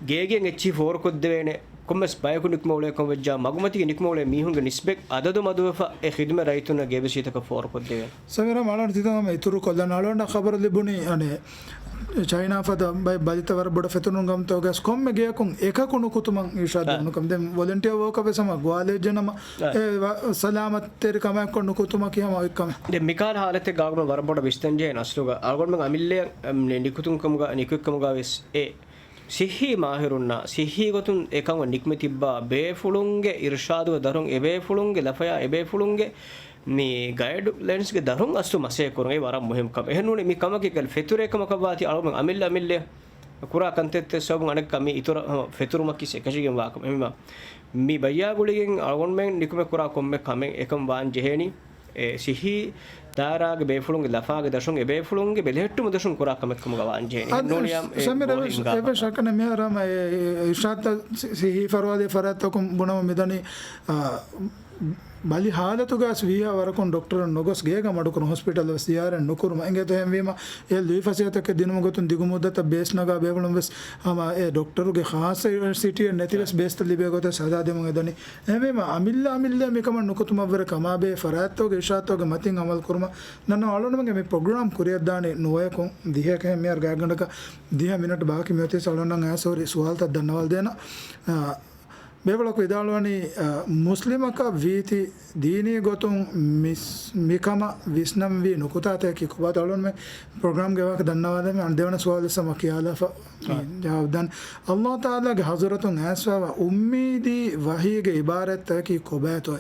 ގޭގެއިން އެއްޗެހި ފޯރުކޮށްދެވޭނެ ކޮންމެސް ބަޔަކު ނިކުމެ އުޅޭ ކަމަށް ވެއްޖާ މަގުމަތީގެ ނިކުމެ އުޅޭ މީހުންގެ ނިސްބަތް އަދަދު މަދުވެފަ އެ ޚިދުމަތް ރައްޔިތުންނަށް ގޭބިސީތަކަށް ފޯރުކޮށްދެވޭނެ. ސަމީރާ އަޅުގަނޑު ތިތަން ހަމަ އިތުރު ކޮށްލަން. އަޅުގަނޑަށް ޚަބަރު ލިބުނީ އަނެއް ޗައިނާ ފަދަ ބައި ބަލިތައް ވަރަށް ބޮޑަށް ފެތުރުނު ގަމުތަކުގަސް ކޮންމެ ގެޔަކުން އެކަކު ނުކުތުމަށް އިރުޝާދު އަ. ދެން ވޮލަންޓިއަރ ވޯކަށް ވެސް ހަމަ ގޮވާލެވިއްޖެނަމަ އަ. އެ ވަ-، ސަލާމަތްތެރި ކަމާއެއްކޮށް ނުކުތުމަކީ ހަމަ އޮތް ކަމެއް. ދެން މިކަހަލަ ހާލަތެއްގަ އަޅުގަނޑު ވަރަށް ބޮޑަށް ވިސްނަންޖެހޭ އަސްލުގަ އަޅުގަނޑުމެން އަމިއްލައަށް ނިކުތުން ކަމުގަ، ނިކުތްކަމުގަ ވެސް އެ ސިއްހީ މާހިރުންނާ ސިއްހީ ގޮތުން އެކަން ނިކުމެ ތިއްބާ ބޭފުޅުންގެ އިރުޝާދުގެ ދަށުން އެބޭފުޅުންގެ ލަފަޔާ އެބޭފުޅުންގެ މި ގައިޑްލައިންސްގެ ދަށުން އަސްލު މަސައްކަތް ކުރުން އެ ވަރަށް މުހިންމު ކަމެއް. އެހެންނޫނީ މި ކަމަކީ ކަލް ފެތުރޭ ކަމަކަށް ވާތީ އަޅުގަނޑު އަމިއްލަ އަމިއްލަ ކުރާ ކަންތައްތައް ސަބަބުން އަނެއްކާ މި އިތުރަށް ހަމަ ފެތުރުމަކީ އެކަށީގެން ވާ ކަމެއް. އެހެންވީމަ މި ބައްޔާ ގުޅިގެން އަޅުގަނޑުމެން ނިކުމެ ކުރާ ކޮންމެ ކަމެއް އެކަން ވާން ޖެހޭނީ. އެ ސިއްހީ ދާއިރާގެ ބޭފުޅުންގެ ލަފާގެ ދަށުން އެ ބޭފުޅުންގެ ބެލެހެއްޓުމަށް ދަށުން ކުރާ ކަމެއް ކަމުގަ ވާންޖެހޭނެ. އަދި އެހެންނޫނިއްޔާ އެ ސަމީރާ ގޯހި އެވެސް، ހިނގާ އެވެސް ކަމަށް. ޝައްކެއް ނެތް މިހާރު ހަމަ އެ އިރުޝާދު ސި-، ސިއްހީ ފަރުވާދޭ ފަރާތްތަކުން ބުނަމުން މިދަނީ، އާ، ބަލި ހާލަތުގަސް ވީހާ ވަރަކުން ޑޮކްޓަރަށް ނުގޮސް ގޭގަ މަޑުކުރުން ހޮސްޕިޓަލް ވެސް ޒިޔާރަތް ނުކުރުމަށް އެނގޭތޯ. އެހެންވީމަ އެ ލުއިފަސޭހަތަކެއް ދިނުމުގެ ގޮތުން ދިގު މުއްދަތަށް ބޭސް ނަގާ ބޭފުޅުން ވެސް ހަމަ އެ ޑޮކްޓަރުގެ ޚާއްޞަ ޔުނިވަރސިޓީއެއް ނެތިވެސް ބޭސްތައް ލިބޭ ގޮތަށް ހަދާދެމުން އެދަނީ. އެހެންވީމަ އަމިއްލަ އަމިއްލަ މިކަމަށް ނުކުތުމަށްވުރެ ކަމާބެހޭ ފަރާތްތަކުގެ އިރުޝާދުތަކުގެ މަތިން އަމަލު ކުރުމަށް ދަންނަވަން. އަޅުގަނޑުމެންގެ މި ޕްރޮގްރާމް ކުރިއަށްދާނީ ނުވަޔަކުން ދިހައެއްހެން މިހާރު ގާތްގަނޑަކަށް ދިހަ މިނެޓް ބާކީ މިއޮތީސް އަޅުގަނޑަށް އައިސް ހުރި ސުވާލުތައް ދަންނަވާލަދޭނަން. އާ، ބޭފުޅަކު ވިދާޅުވަނީ، އާ، މުސްލިމަކަށް ވީތީ ދީނީ ގޮތުން މިސް-، މިކަމަށް ވިސްނަންވީ ނުކުތާތަކަކީ ކޮބާތޯ؟ އަޅުގަނޑުމެން ޕްރޮގްރާމްގެ ވާހަކަ ދަންނަވާލަމެ އަން ދެވަނަ ސުވާލު ސަމަ ކިޔާލާފަ އާ. ޖަވާބު ދަން. ﷲ ތަޢާލާގެ ޙަޟްރަތުން އައިސްފައިވާ އުއްމީދީ ވަޙީގެ ޢިބާރާތްތަކަކީ ކޮބާތޯ؟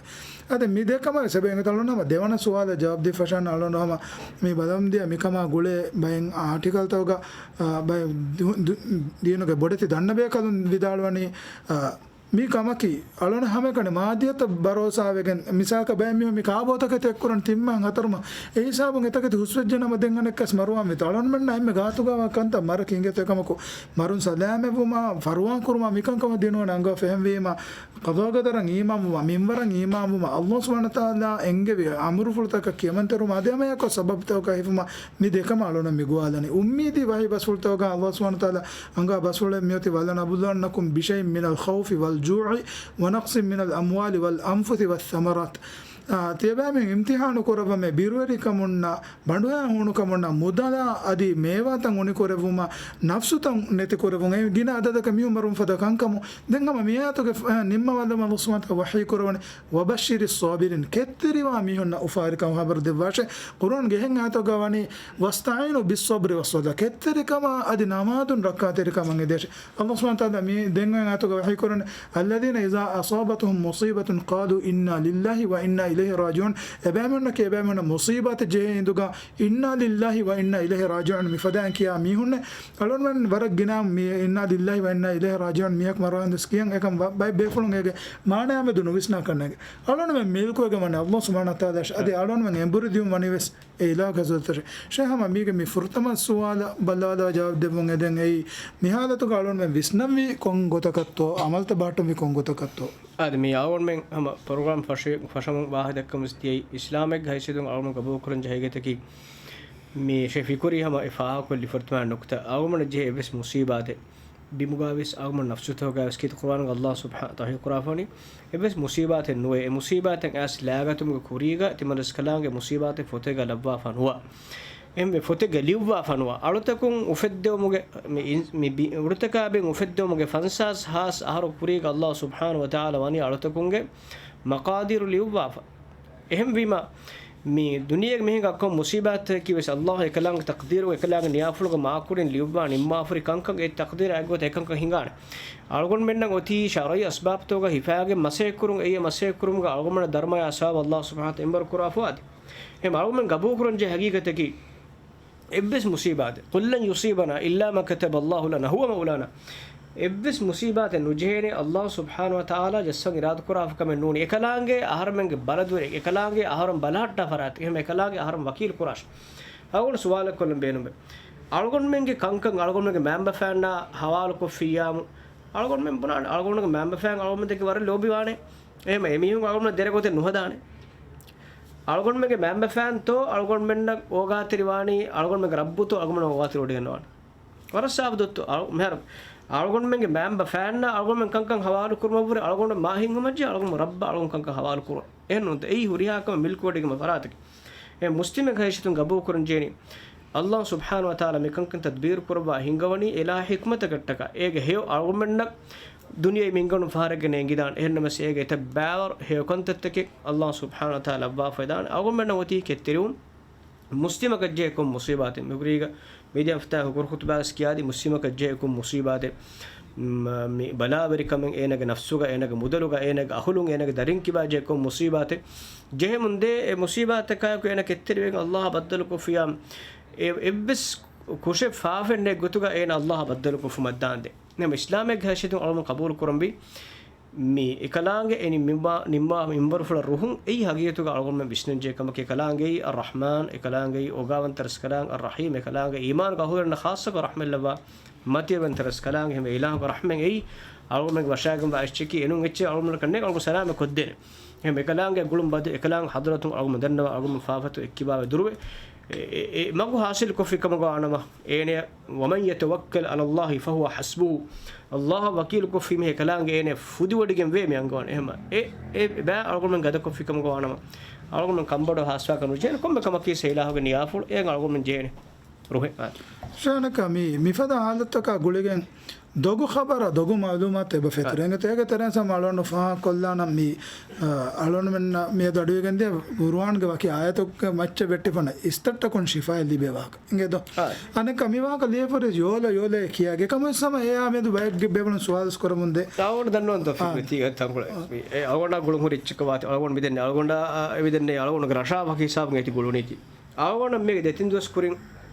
އަދި މި ދެ ކަމަށް ވެސް އެބަ އެނގޭތޯ އަޅުގަނޑު ހަމަ ދެވަނަ ސުވާލަށް ޖަވާބު ދީފަށާން އަޅުގަނޑު ހަމަ މި ބަލަމުންދިޔަ މިކަމާ ގުޅޭ ބައެއް އާޓިކަލްތަކުގަ، އާ، ބައެއް ދު-، ދު-، ދީނުގެ ބޮޑެތި ދަންނަބޭކަލުން ވިދާޅުވަނީ، އާ، މި ކަމަކީ އަޅުގަނޑު ހަމައެކަނި މާއްދިއްޔަތަށް ބަރޯސާވެގެން، މިސާލަކަށް ބައެއް މީހުން މި ކާބޯތަކެތި އެއްކުރަން ތިންމަހަށް ހަތަރުމަހަށް އެ ހިސާބުން އެތަކެތި ހުސްވެއްޖެނަމަ ދެން އަނެއްކާސް މަރުވާން ވީތޯ؟ އަޅުގަނޑުމެންނަށް އެންމެ ގާތުގަވާ ކަންތައް މަރަކީ އިނގޭތޯ އެކަމަކު މަރުން ސަލާމަތްވުމާ، ފަރުވާ ކުރުމާ މިކަންކަމަށް ދިނުވަން އަންގަވާފަ. އެހެންވީމާ، ޤަޟާ ޤަދަރަށް އީމާންވުމާ، މިންވަރަށް އީމާންވުމާ، ﷲ ސުބްޙާނަހޫ ވަތަޢާލާ އެންގެވި އަމުރުފުޅުތަކަށް ކިޔަމަންތެރިވުމާ، އަދި ހަމައެއާއެކު ސަބަބުތަކަކާ ހިފުމާ، މި ދެކަމަށް އަޅުގަނޑު މި ގޮވާލަނީ. އުއްމީދީ ވަޙީ ބަސްފުޅުތަކުގަ ﷲ ސުބްޙާނަހޫ ވަތަޢާލާ އަންގާ ބަސްފުޅެއް މިއޮތީ، وَلَنَبْلُوَنَّكُم بِشَيْءٍ مِّنَ الْخَوْفِ وَالْجُوعِ وَنَقْصٍ مِّنَ الْأَمْوَالِ وَالْأَنفُسِ وَالثَّمَرَاتِ. ތިޔަބައިމީހުން އިމްތިހާނު ކުރައްވަމޭ، ބިރުވެރިކަމުންނާ، ބަނޑުހައި ހޫނުކަމުންނާ، މުދަލާ އަދި މޭވާތައް އުނިކުރެއްވުމާ، ނަފްސުތައް ނެތިކުރެއްވުން، އެ ގިނަ އަދަދަކަށް މީހުން މަރުވުން ފަދަ ކަންކަމުން. ދެން ހަމަ މިއާޔަތުގެ ނިންމަވާލުމަށް ﷲ ސުބްޙާނަހޫ ވަތަޢާލާ ވަޙީ ކުރަވަނީ، "وَبَشِّرِ الصَّابِرِينَ." ކެތްތެރިވާ މީހުންނަށް އުފާވެރިކަން ޚަބަރު ދެއްވާށޭ. ޤުރުއާންގެ އެހެން އާޔަތެއްގަ ވަނީ، "وَاسْتَعِينُوا بِالصَّبْرِ وَالصَّلَاةِ." ކެތްތެރިކަމާ އަދި ނަމާދުން ރައްކާތެރިކަމަށް އެދޭށޭ. ﷲ ސުބްޙާނަހޫ ވަތަޢާލާ މި ދެން އޮތް އާޔަތުގަ ވަޙީ ކުރަނީ، "الَّذِينَ إِذَا أَصَابَتْهُمْ مُصِيبَةٌ قَالُوا إِنَّا لِلَّهِ وَإِنَّا إِلَيْهِ رَاجِعُونَ." އެބައިމީހުންނަކީ އެބައިމީހުންނަށް މުޞީބާތެއް ޖެހޭ އިނދުގަ، "إِنَّا لِلَّهِ وَإِنَّا إِلَيْهِ رَاجِعُونَ" މިފަދައިން ކިޔާ މީހުންނޭ. އަޅުގަނޑުމެން ވަރަށް ގިނަ މި "إِنَّا لِلَّهِ وَإِنَّا إِلَيْهِ رَاجِعُونَ" މީހަކު މަރާން ދުވަސް ކިޔަން އެކަން ބަ-، ބައެއް ބޭފުޅުން އޭގެ މާނަޔާމެދު ނުވިސްނާ ކަންނޭނގެ. އަޅުގަނޑުމެން މިލްކުވެގެން ވަނީ ﷲ ސުބްޙާނަހޫ ވަތަޢާލާ އަށް. އަދި އަޅުގަނޑުމެން އެނބުރި ދިޔުން ވަނީ ވެސް އެ އިލާހުގެ ޙަޟްރަތަށް. ޝޭޚް ހަމަ މީގެ މި ފުރަތަމަ ސުވާލަށް ބައްލަވާލާ ޖަވާބު ދެއްވުން އެދެން އެއީ، މި ޙާލަތުގަ އަޅުގަނޑުމެން ވިސްނަންވީ ކޮން ގޮތަކަށްތޯ، ޢަމަލުތައް ބަހައްޓުންވީ ކޮން ގޮތަކަށްތޯ؟ އާދެ، މި އަޅުގަނޑުމެން ހަމަ ޕްރޮގްރާމް ފަށަ-، ފަށަމުން ވާހަކަ ދައްކަމުން ދިޔައީ، އިސްލާމެއްގެ ހައިސިއްޔަތުން އަޅުގަނޑު ގަބޫލުކުރަން ޖެހޭ ގޮތަކީ، މި ޝޭޚް ފިކުރީ ހަމަ އެ ފާހަގަކޮށްލި ފުރަތަމަ ނުކުތާ، އަޅުގަނޑަށް ޖެހޭ އެއްވެސް މުޞީބާތެއް، ބިމުގަ ވެސް އަޅުގަނޑު ނަފްސުތަކުގަ ވެސް ކީރިތި ޤުރުއާނުގަ ﷲ ސުބްޙާނަހޫ ވަތަޢާލާ ވަޙީ ކުރާފަ ވަނީ، އެއްވެސް މުޞީބާތެއް ނުވޭ. އެ މުޞީބާތެއް އައިސް ލާގަތުމުގެ ކުރީގަ ތިމަން ރަސްކަލާނގެ މުޞީބާތެއް ފޮތެއްގަ ލައްވާފަ ނުވާ. އެހެންވެ، ފޮތެއްގަ ލިޔުއްވާފަ ނުވާ. އަޅުތަކުން އުފެއްދެވުމުގެ، މި އިން-، މި ބި-، އުޑުތަކާ ބިން އުފެއްދެވުމުގެ ފަންސާސް ހާސް އަހަރު ކުރީގަ ﷲ ސުބްޙާނަހޫ ވަތަޢާލާ ވަނީ އަޅުތަކުންގެ މަޤާދީރު ލިޔުއްވާފަ. އެހެންވީމަ، މި ދުނިޔޭގެ މިހެން އަކޮން މުޞީބާތަކީ ވެސް ﷲ އެކަލާނގެ ތަޤްދީރު، އެކަލާނގެ ނިޔާފުޅުގަ މާކުރިން ލިޔުއްވާ ނިންމާފަ ހުރި ކަންކަން. އެ ތަޤްދީރާ އެއްގޮތަށް އެކަންކަން ހިނގާނެ. އަޅުގަނޑުމެންނަށް އޮތީ ޝަރުޢީ އަސްބާބުތަކުގަ ހިފާގެން މަސައްކަތް ކުރުން، އެއީ މަސައްކަތް ކުރުމުގަ އަޅުގަނޑުމެންނަށް ދަރުމަޔާ ސަވާބު ﷲ ސުބްޙާނަހޫ ވަތަޢާލާ އެނބުރި ކުރާފަ އަދި. އެހެން އަޅުގަނޑުމެން ގަބޫލުކުރަން ޖެހޭ ހަގީގަތަކީ، އެއްވެސް މުޞީބާތެއް، "قُل لَّن يُصِيبَنَا إِلَّا مَا كَتَبَ اللَّهُ لَنَا هُوَ مَوْلَانَا." އެއްވެސް މުޞީބާތެއް ނުޖެހޭނެ، ﷲ ސުބްޙާނަހޫ ވަތަޢާލާ ޖައްސަން އިރާދަކުރާފަ ކަމެއް ނޫނީ. އެކަލާނގެ އަހަރެމެންގެ ބަލަދުވަރެއް، އެކަލާނގެ އަހަރުން ބަލަހައްޓާ ފަރާތެއް، އެހެން އެކަލާނގެ އަހަރުން ވަކީލު ކުރާށޭ. އަޅުގަނޑު ސުވާލެއް ކޮށްލަން ބޭނުމޭ. އަޅުގަނޑުމެންގެ ކަންކަން އަޅުގަނޑުމެންގެ މައިންބަފައިންނާ ހަވާލުކޮށްފިއްޔާމު، އަޅުގަނޑުމެން ބުނާނެ، އަޅުގަނޑުގެ މައިންބަފައިން އަޅުގަނޑުމެން ދެކެ ވަރަށް ލޯބިވާނެ. އެހެން އެމީހުން އަޅުގަނޑުމެން ދެރަ ގޮތެއް ނުހަދާނެ. އަޅުގަނޑުމެންގެ މައިންބަފައިންތޯ އަޅުގަނޑުމެންނަށް އޯގާތެރިވާނީ އަޅުގަނޑުމެންގެ ރައްބުތޯ އަޅުގަނޑުމެން އޯގާތެރިވޮޑިގަންނަވާނެ. ވަރަށް ސާފު ދޮއްތޯ. އަޅު-، މިހާރު އަޅުގަނޑުމެންގެ މައިންބަފައިންނަށް އަޅުގަނޑުމެން ކަންކަން ހަވާލު ކުރުމަށްވުރެ އަޅުގަނޑު މާ ހިތްހަމަޖެހޭ އަޅުގަނޑު ރައްބަށް އަޅުގަނޑު ކަންކަން ހަވާލު ކުރުން. އެހެން ނޫންތަ؟ އެއީ ހުރިހާ ކަމެއް މިލްކުވޮޑިގެން ފަރާތަކީ. އެ މުސްލިމެއްގެ ހައިސިއްޔަތުން ގަބޫލުކުރަން ޖެހެނީ، ﷲ ސުބްޙާނަހޫ ވަތަޢާލާ މިކަންކަން ތަދްބީރު ކުރައްވާ ހިންގަވަނީ އެ އިލާހީ ޙިކްމަތަކަށްޓަކާ. އޭގެ ހެޔޮ އަޅުގަނޑުމެންނަށް ދުނިޔެ މިންގަނޑު ފަހަރެއްގެ ނޭނގިދާނެ. އެހެންނަމަވެސް އޭގެ އެތައް ބައިވަރު ހެޔޮ ކަންތައްތަކެއް ﷲ ސުބްޙާނަހޫ ވަތަޢާލާ ލައްވާފަ ދާނެ. އަޅުގަނޑުމެންނަށް އޮތީ ކެތްތެރިވުން. މުސްލިމަކަށް ޖެހޭ ކޮން މުޞީބާތެއް، މިގުރީގަ މިދިޔަ ހަފްތާ ހުކުރު ޚުތުބާގަސް ކިޔާދީ މުސްލިމަކަށް ޖެހޭ ކޮން މުޞީބާތެއް، މް، މި ބަލާވެރިކަމެއް އޭނަގެ ނަފްސުގަ، އޭނަގެ މުދަލުގަ، އޭނަގެ އަހުލުން، އޭނަގެ ދަރިން ކިބާ ޖެހޭ ކޮން މުޞީބާތެއް ޖެހެމުންދޭ، އެ މުޞީބާތަކާއެކު އޭނަ ކެތްތެރިވެގެން ﷲ އަށް ބައްދަލުކޮށްފިޔާ، އެ، އެއްވެސް ކުށެއް ފާފައެއް ނެތް ގޮތުގަ އޭނަ ﷲ އަށް ބައްދަލުކޮށްފުމަށް ދާންދޭ. ނަމަ އިސްލާމެއްގެ ހައިސިއްޔަތުން އަޅުގަނޑު ޤަބޫލު ކުރަންވީ، މި އެކަލާނގެ އެ ނިންމާ، ނިންމާ މިންވަރުފުޅަށް ރުހުން އެއީ ހަގީގަތުގަ އަޅުގަނޑުމެން ވިސްނަންޖެހޭ ކަމަކީ، އެކަލާނގެއީ އައްރަޙްމާން، އެކަލާނގެއީ އޯގާވަންތަ ރަސްކަލާނގެ އައްރަޙީމް، އެކަލާނގެ އީމާންގެ އަހުލުންނަށް ޚާއްޞަކޮށް ރަޙްމަތްލައްވާ މަތިވެރިވަންތަ ރަސްކަލާނގެ އެހެންވެ އިލާހުގެ ރަޙްމަތް އެއީ އަޅުގަނޑުމެންގެ ވަށާގެންވާ އެއްޗަކީ، އެނޫން އެއްޗެއް އަޅުގަނޑުމެންނަށް ކަންނޭނގެ އަޅުގަނޑު ސަލާމަތް ކޮށްދޭނެ. އެހެން އެކަލާނގެ ގުޅުން ބަދު، އެކަލާނގެ ޙަޟްރަތުން އަޅުގަނޑު ދަންނަވާ އަޅުގަނޑު ފާފަތައް އެއްކިބާވެ ދުރުވެ، އެ، އެ، އެ މަގު ޙާޞިލް ކޮށްފި ކަމުގަ ވާނަމަ، އޭނަ، "وَمَن يَتَوَكَّلْ عَلَى اللَّهِ فَهُوَ حَسْبُهُ." ﷲ އަށް ވަކީލު ކޮށްފީ މީހެއް ކަލާނގެ އޭނަ ފުދިވޮޑިގެން ވޭ މި އަންގަވަން. އެހެމަ އެ، އެ ބައި އަޅުގަނޑުމެން ގަދަކޮށްފި ކަމުގަ ވާނަމަ، އަޅުގަނޑުމެން ކަންބޮޑު ހާސްވާކަށް ނުޖެހޭނެ. ކޮންމެ ކަމަކީ ސެ އިލާހުގެ ނިޔާފުޅު އޭނަ އަޅުގަނޑުމެން ޖެހޭނެ. ރުހެ. އާ. ޝާނަކަ މި، މިފަދަ ހާލަތަކާ ގުޅިގެން ދޮގު ޚަބަރާ ދޮގު މައުލޫމާތު އެބަ ފެތުރޭ. އާ. އެނގޭތޯ އޭގެ ތެރެއިން ސަމް އަޅުގަނޑު ފާހަގަކޮށްލާނަން މި، އަ، އަޅުގަނޑުމެންނަށް މިއަދު އަޑުއިވިގެންދިޔަ ޤުރުއާންގެ ވަކި އާޔަތެއްގެ މައްޗަށް ވެއްޓިފަނަ އިސްތައްޓަކުން ޝިފާއެއް ލިބޭ ވާހަކަ. އިނގޭތޯ؟ އާ. އަނެއްކާ މި ވާހަކަ ލިޔެފަ ހުރި ޔޯލަ ޔޯލައޭ ކިޔާ އެކަމަށް ސަމް އެއާ މެދު ބައެއްގެ ބޭފުޅުން ސުވާލުވެސް ކުރަމުންދޭ. އަޅުގަނޑު ދަންނަވަންތޯ އާ. ފިކްރީ ތީ ތަންކޮޅެއް. އާ. މި، އެ އަޅުގަނޑާ ގުޅުން ހުރި އެއްޗަކަށް ވާތީ. އަޅުގަނޑު މިދެންނެވި، އަޅުގަނޑާ، އަ، މިދެންނެވި އަޅުގަނޑުގެ ރަށާ ވަކި ހިސާބުން އޭތި ގުޅުނީތީ. އަޅުގަނޑަށް މީގެ ދެތިން ދުވަސް ކުރިން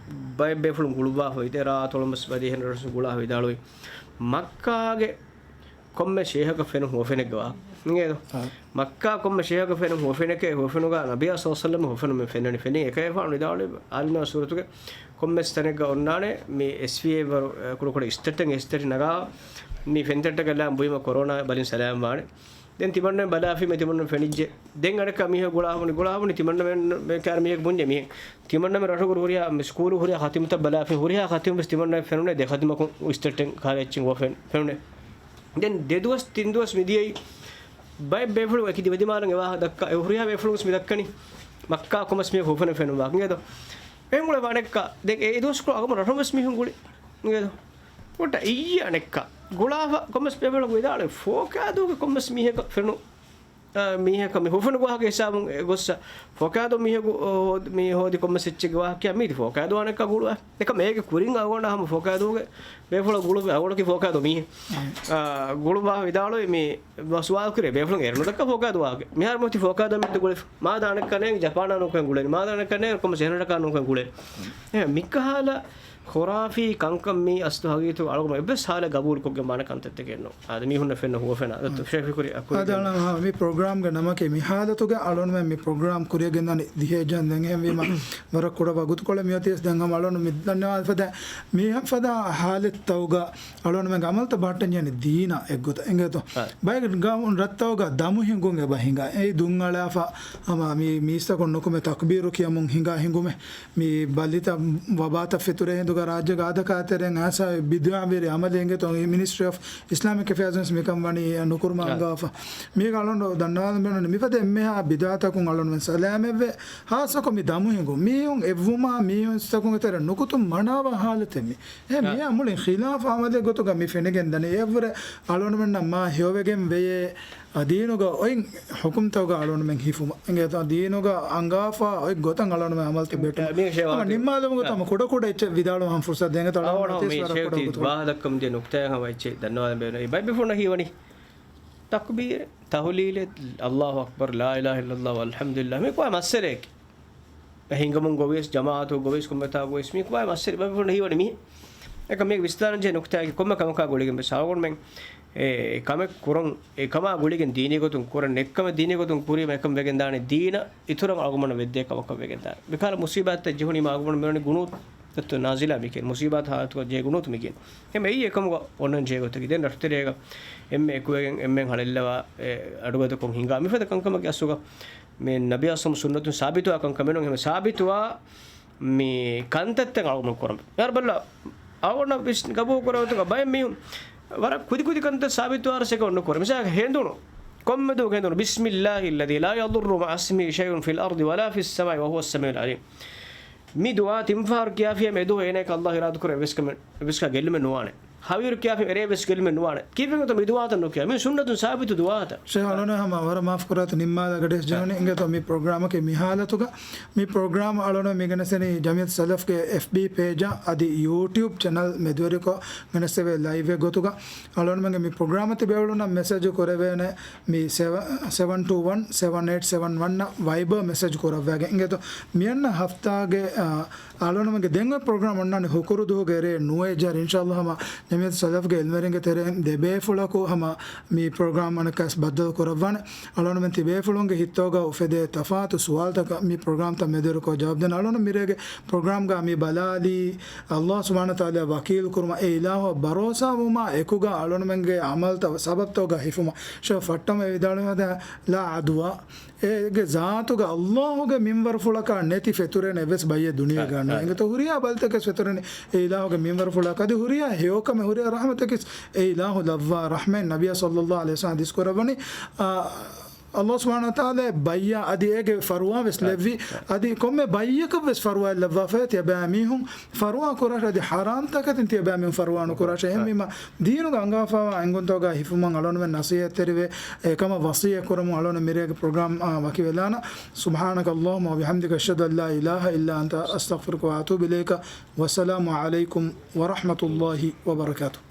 ބައެއް ބޭފުޅުން ގުޅުއްވާފަ ވިދާޅުވި، ރާ ތޮޅުމަސް ބަދި އެހެން ރަށު ގުޅާފަ ވިދާޅުވި. މައްކާގެ ކޮންމެ ޝޭހަކަށް ފެނުން ހުވަފެނެއްގެ ވާހަކަ. އިނގޭތޯ؟ އާ. މައްކާ ކޮންމެ ޝޭހަކަށް ފެނުން ހުވަފެނެކޭ، ހުވަފެނުގަ ނަބިއްޔާ ޞައްލަﷲު ޢަލައިހި ވަސައްލަމަ ހުވަފެނުމެއް ފެންނަނީ. ފެނި އެކައިފާނު ވިދާޅުވި އާލިމް ސޫރަތުގެ ކޮންމެސް ތަނެއްގަ އޮންނާނެ މި އެސްވީއޭ ވަރު، އެ، ކުޑަކުޑަ އިސްތައްޓެއް އެސްތައްޓެއް ނަގާ މި ފެންތައްޓަކަށް ލާން ބުއިމަ ކޮރޯނާ ބަލިން ސަލާމް ވާނެ. ދެން ތިމަންނަމެން ބަލާފީމަ ތިމަންނަމެން ފެނިއްޖެ. ދެން އަނެއްކާ މީހަކު ގުޅާ ހަމަ ގުޅާ ހަމަ ތިމަންނަމެން ކާރި މީހަކު ބުންޏެ މީހެއް. ތިމަންނަމެން ރަށުގަ ހުރިހާ މި ސްކޫލު ހުރިހާ ޚަތިމުތައް ބަލާފިން ހުރިހާ ޚަތިމު ވެސް ތިމަންނަމެން ފެނުނޭ ދެ ޚަތިމަކުން އިސްތައްޓެން ކާރި އެއްޗެއް އޮފެން ފެނުނޭ. ދެން ދެ ދުވަސް ތިން ދުވަސް މިދިޔައީ ބައެއް ބޭފުޅުން އެކި ދިވެދިމާލަށް އެ ވާހަކަ ދައްކާ، އެ ހުރިހާ ބޭފުޅުން ވެސް މި ދައްކަނީ މައްކާ ކޮންމެސް މީހަކު ހުވަފެނެއް ފެނުން ވާހަކަ އިނގޭތޯ. އެހެން އުޅޭ ވާނެއްކާ، ދެން އެ ދުވަސްކޮޅު އަޅުގަނޑު ރަށުން ވެސް މީހުން ގުޅި އިނގޭތޯ. އޮތަ އިއްޔެ އަނެއްކާ ގުޅާފަ ކޮންމެސް ބޭފުޅަކު ވިދާޅުވި ފޯކާދޫގެ ކޮންމެސް މީހަކަށް ފެނުނު، އާ، މީހަކަށް މި ހުވަފެނު ގޮވާކަށް ހިސާބުން އެ ގޮއްސަ ފޯކާދޫ މީހަކު، އޯ، ހޯދި-، މީ ހޯދި ކޮންމެސް އެއްޗެއްގެ ވާހަކަ މީތި ފޯކާދޫ އަނެއްކާ ގުޅުވާ. އެކަމް އޭގެ ކުރިން އަޅުގަނޑަށް ހަމަ ފޯކާދޫގެ ބޭފުޅަކު ގުޅުވި އަޅުގަނޑަކީ ފޯކާދޫ މީހެއް. އާ، ގުޅުވާ ވިދާޅުވި މި ސުވާލު ކުރޭ ބޭފުޅުން އޭރު ނުދައްކާ ފޯކާދޫ ވާހަކަ. މިހާރު މިއޮތީ ފޯކާދޫ މިއަދު ގުޅި މާދަ އަނެއްކާ ނޭނގެ ޖަޕާނާ ނޫންކަން ގުޅޭ. މާދަ އަނެއްކާ ނޭނގެ ކޮންމެސް އެހެން ރަކާ ނޫންކަން ގުޅޭ. އެ، މިކަހަލަ ޚުރާފީ ކަންކަން މީ އަސްލު ހަގީގަތުގަ އަޅުގަނޑު އެއްވެސް ހާލެއް ގަބޫލުކޮށްގެން ވާނެ ކަންތައްތަކެއް ނޫން. އާދެ، މީހުންނަށް ފެންނަ ހުވަފެނާ. ދޮކްޓަރ ޝެފީ ކުރި އަކުރި އާދެ، އަޅާ، މި ޕްރޮގްރާމްގެ ނަމަކީ މި ހާލަތުގަ އަޅުގަނޑުމެން މި ޕްރޮގްރާމް ކުރިޔަށް ގެންދަނީ ދިހައެއް ޖަހަން. ދެން އެހެންވީމަ ވަރަށް ކުޑަ ވަގުތުކޮޅެއް މިއޮތީވެސް. ދެން ހަމަ އަޅުގަނޑު މި ދަންނަވާ ފަދަ މި ފަދަ ހާލަތްތަކުގަ އަޅުގަނޑުމެންގެ އަމަލުތައް ބަހައްޓަން ޖެހެނީ ދީނާ އެއްގޮތަށް އިނގޭތޯ. އާ. ބައެއް ގައުމު ރަށްތަކުގަ ދަމު ހިނގުން އެބަ ހިނގާ. އެއީ ދުން އަޅާފަ ހަމަ މި މީސްތަކުން ނުކުމެ ތަކްބީރު ކިޔަމުން ހިނގާ ހިނގުމެއް. މި ބަލިތައް ވަބާތައް ފެތުރޭ ހިނދުގަ ރާއްޖޭގަ އާދަކާތެރެއިން އައިސް ބިދުޢަވެރި އަމަލެއް އިނގޭތޯ. މިނިސްޓްރީ އޮފް އިސްލާމިކް އެފެއާޒުން ވެސް މިކަން ވަނީ ނުކުރުމަށް އަންގާފަ. މީގަ އަޅުގަނޑު ދަންނަވާލަން ބޭނުން މިފަދަ އެންމެހާ ބިދުޢަތަކުން އަޅުގަނޑުމެން ސަލާމަތްވެ. ހާއްސަކޮށް މި ދަމު ހިނގުން މީހުން އެއްވުމާ މީހުން އިސްތަކުން އެތެރެ ނުކުތުން މަނާވާ ހާލަތެއް މި. އެ މިއާ މުޅިން ޚިލާފު އަމަލެއް ގޮތުގަ މި ފެނިގެން ދަނީ. އެއަށްވުރެ އަޅުގަނޑުމެންނަށް މާ ހެޔޮވެގެން ވެޔޭ، އަ، ދީނުގަ އޮތް ޙުކުމްތަކުގަ އަޅުގަނޑުމެން ހިފުމަށް އިނގޭތޯ. ދީނުގަ އަންގާފާ އޮތް ގޮތަށް އަޅުގަނޑުމެން އަމަލުތައް ބެހެއްޓުމަށް. މި ޝޭވާ ހަމަ ނިންމާލުމުގެ ތަމަ ކުޑަކުޑަ އެއްޗެއް ވިދާޅުވާން ފުރުސަތު ދޭން. އަޅުގަނޑު މި ޝޭވް ވާހަކަ ދައްކަމުން ދިޔަ ނުކްތާއެއް ހަމަ އެއްޗެއް ދަންނަވާލަން ބޭނުން. އެ ބައެއް ބޭފުޅުންނަށް ހީވަނީ ތަކްބީރެއް، ތަހުލީލެއް، އައްލާހު އަކްބަރު، ލާ އިލާހަ އިއްލައްލާހު ވަލްޙަމްދުލިއްލާހު، މީ ކޮބާ މައްސަލައެއް؟ އެ ހިނގަމުން ގޮވިޔަސް، ޖަމާޢަތު ގޮވިޔަސް، ކޮންމެތާ ގޮވިޔަސް، މީ ކޮބާ މައްސަލަ؟ ބައެއް ބޭފުޅުން ހީވަނީ މީ. އެކަމް މީގެ ވިސްނާލަން ޖެހޭ ނުކްތާއަކީ ކޮންމެ ކަމަކާ ގުޅިގެން ވެސް އަޅުގަނޑުމެން އެ ކަމެއް ކުރަން، އެ ކަމާ ގުޅިގެން ދީނީ ގޮތުން ކުރަން، އެއްކަމެއް ދީނީ ގޮތުން ކުރީމަ އެކަމް ވެގެން ދާނެ ދީނަށް އިތުރަށް އަޅުގަނޑު ވެއްދޭ ކަމަކަށް ވެގެން ދާނެ. މިކަހަލަ މުސީބާތްތައް ޖެހުނީމަ އަޅުގަނޑު މިވަނީ ގުނޫތު، ނާޒިލާ މިކިޔަން، މުސީބާތު ހާލަތުގަ ޖެހޭ ގުނޫތު މިކިޔަން. އެމެ އެއީ އެކަމުގަ އޮންނަން ޖެހޭ ގޮތަކީ. ދެން ރަށުތެރޭގަ އެންމެ އެކުވެގެން އެންމެން ހަޅެއްލަވާ، އެ، އަޑުގަދަކޮށް ހިނގާ މިފަދަ ކަންކަމަކީ އަސްލުގަ މި ނަބީ އަސްލުމް ސުންނަތުން ސާބިތުވާ ކަންކަމެއް ނޫން. އެހެން ސާބިތުވާ މި ކަންތައްތައް އަޅުގަނޑު ކުރަން. ޔާރަ ބައްލަ، އަޅުގަނޑަށް ވިސް ގަބޫލު ކުރާ ގޮތުގަ ބައެއް މީހުން ވަރަށް ކުދި ކުދި ކަންތައް ސާބިތުވާ ރަސެކަ އޮންނު ކުރަން. މިސާލަކަށް ހެނދުނު، ކޮންމެ ދުވަހަކު ހެނދުނު، بسم الله الذي لا يضر مع اسمه شيء في الأرض ولا في السماء وهو السميع العليم. މި ދުޢާ ތިން ފަހަރު ކިޔާފިޔަ މެދު އޭނައަކަށް އައްލާހު އިރާދަކުރެ އެވެސް ކަމެއް، އެވެސް ކަ ގެއްލުމެއް ނުވާނެ. ހަވީރު ކިޔާފި އެރޭ ވެސް ގެއްލުމެއް ނުވާނެ. ކީއްވެގެންތޯ މި ދުޢާތައް ނުކިޔާ؟ މި ސުންނަތުން ސާބިތު ދުޢާތައް. ޝޭޚް އަޅުނެ ހަމަ ވަރަށް މާފު ކުރާތި ނިންމާލާ ގަޑި ޖެހުނީ. އިނގޭތޯ މި ޕްރޮގްރާމަކީ މި ހާލަތުގަ، މި ޕްރޮގްރާމް އަޅުނެ މި ގެނެސެނީ ޖަމިއްޔަތު ސަލަފްގެ އެފްބީ ޕޭޖަށް އަދި ޔޫޓިއުބް ޗެނަލް މެދުވެރިކޮށް ގެނެސްދެވޭ ލައިވްއެއް ގޮތުގަ. އަޅުންމެންގެ މި ޕްރޮގްރާމަށް ތިބޭފުޅުންނަށް މެސެޖު ކުރެވޭނެ މި ސެވަ-، ސެވަން ޓޫ ވަން ސެވަން އެއިޓް ސެވަން ވަން އަށް ވައިބަރ މެސެޖް ކުރައްވާގެން. އިނގޭތޯ މިއަންނަ ހަފްތާގެ، އާ، އަޅުންމެންގެ ދެން އޮތް ޕްރޮގްރާމް އޮންނާނީ ހުކުރު ދުވަހުގެ ރޭ ނުވައެއް ޖަހައިރު. އިންޝާﷲ ހަމަ ޖަމިއްޔަތު ސަލަފްގެ އިލްމުވެރިންގެ ތެރެއިން ދެބޭފުޅަކު ހަމަ މި ޕްރޮގްރާމް އަނެއްކާވެސް ބައްދަލު ކުރައްވާނެ. އަޅުންމެން ތިބޭފުޅުންގެ ހިތުގަ އުފެދޭ ތަފާތު ސުވާލުތަކަށް މި ޕްރޮގްރާމްތައް މެދުވެރިކޮށް ޖަވާބު ދޭނެ. އަޅުން މިރޭގެ ޕްރޮގްރާމްގަ މި ބަލާލީ އައްލާހު ސުބްޙާނަހު ވަތަޢާލާ ވަކީލު ކުރުމަށް އެ އިލާހު ބަރޯސާ ވުމާ އެކުގަ އަޅުންމެންގެ ޢަމަލްތައް ސަބަބްތަކުގަ ހިފުމަށް. ޝޭޚް ފައްޓަމަ ވިދާޅުވި ހަދާ ލާ ޢަދުވާ. އޭގެ ޒާތުގަ އައްލާހުގެ މިންވަރުފުޅަކާ ނެތި ފެތުރޭނެ އެއްވެސް ބައްޔެއް ދުނިޔޭގަ ނެތް. އެނގޭތޯ ހުރިހާ ބަލިތަކެއް ފެތުރޭނެ އެ އިލާހުގެ މިންވަރުފުޅަކާ. އަދި ހުރިހާ ހެޔޮކަމެއް ހުރިހާ ރަޙްމަތަކީ އެ އިލާހު ލައްވާ ރަޙްމަތް. ނަބިއްޔާ ޞައްލައްލާހު ޢަލައިހި ވަސައްލަމަ ޙަދީޘް ކުރައްވަނީ، އާ، އައްލާހު ސުބްޙާނަހު ވަތަޢާލާ ބައްޔާ އަދި އޭގެ ފަރުވާ ވެސް އާ، ލެއްވި. އާ. އަދި ކޮންމެ ބައްޔަކަށް ވެސް ފަރުވާ ލައްވާފައި ތިޔަބައިމީހުން ފަރުވާ ކުރާށޭ. އަދި ޙަރާމް ތަކެތިން ތިޔަބައިމީހުން ފަރުވާ ނުކުރާށޭ. އާ. އެހެންވީމަ ދީނުގަ އަންގާފައިވާ އެނގުންތަކުގަ ހިފުމަށް އަޅުންމެން ނަޞޭޙަތްތެރިވެ، އެކަމަށް ވަޞިއްޔަތް ކުރަމުން އަޅުން މިރޭގެ ޕްރޮގްރާމް، އާ، ވަކިވެލާނަ. سبحانك اللهم وبحمدك، أشهد أن لا إله إلا أنت، أستغفرك وأتوب إليك. والسلام عليكم ورحمة الله وبركاته.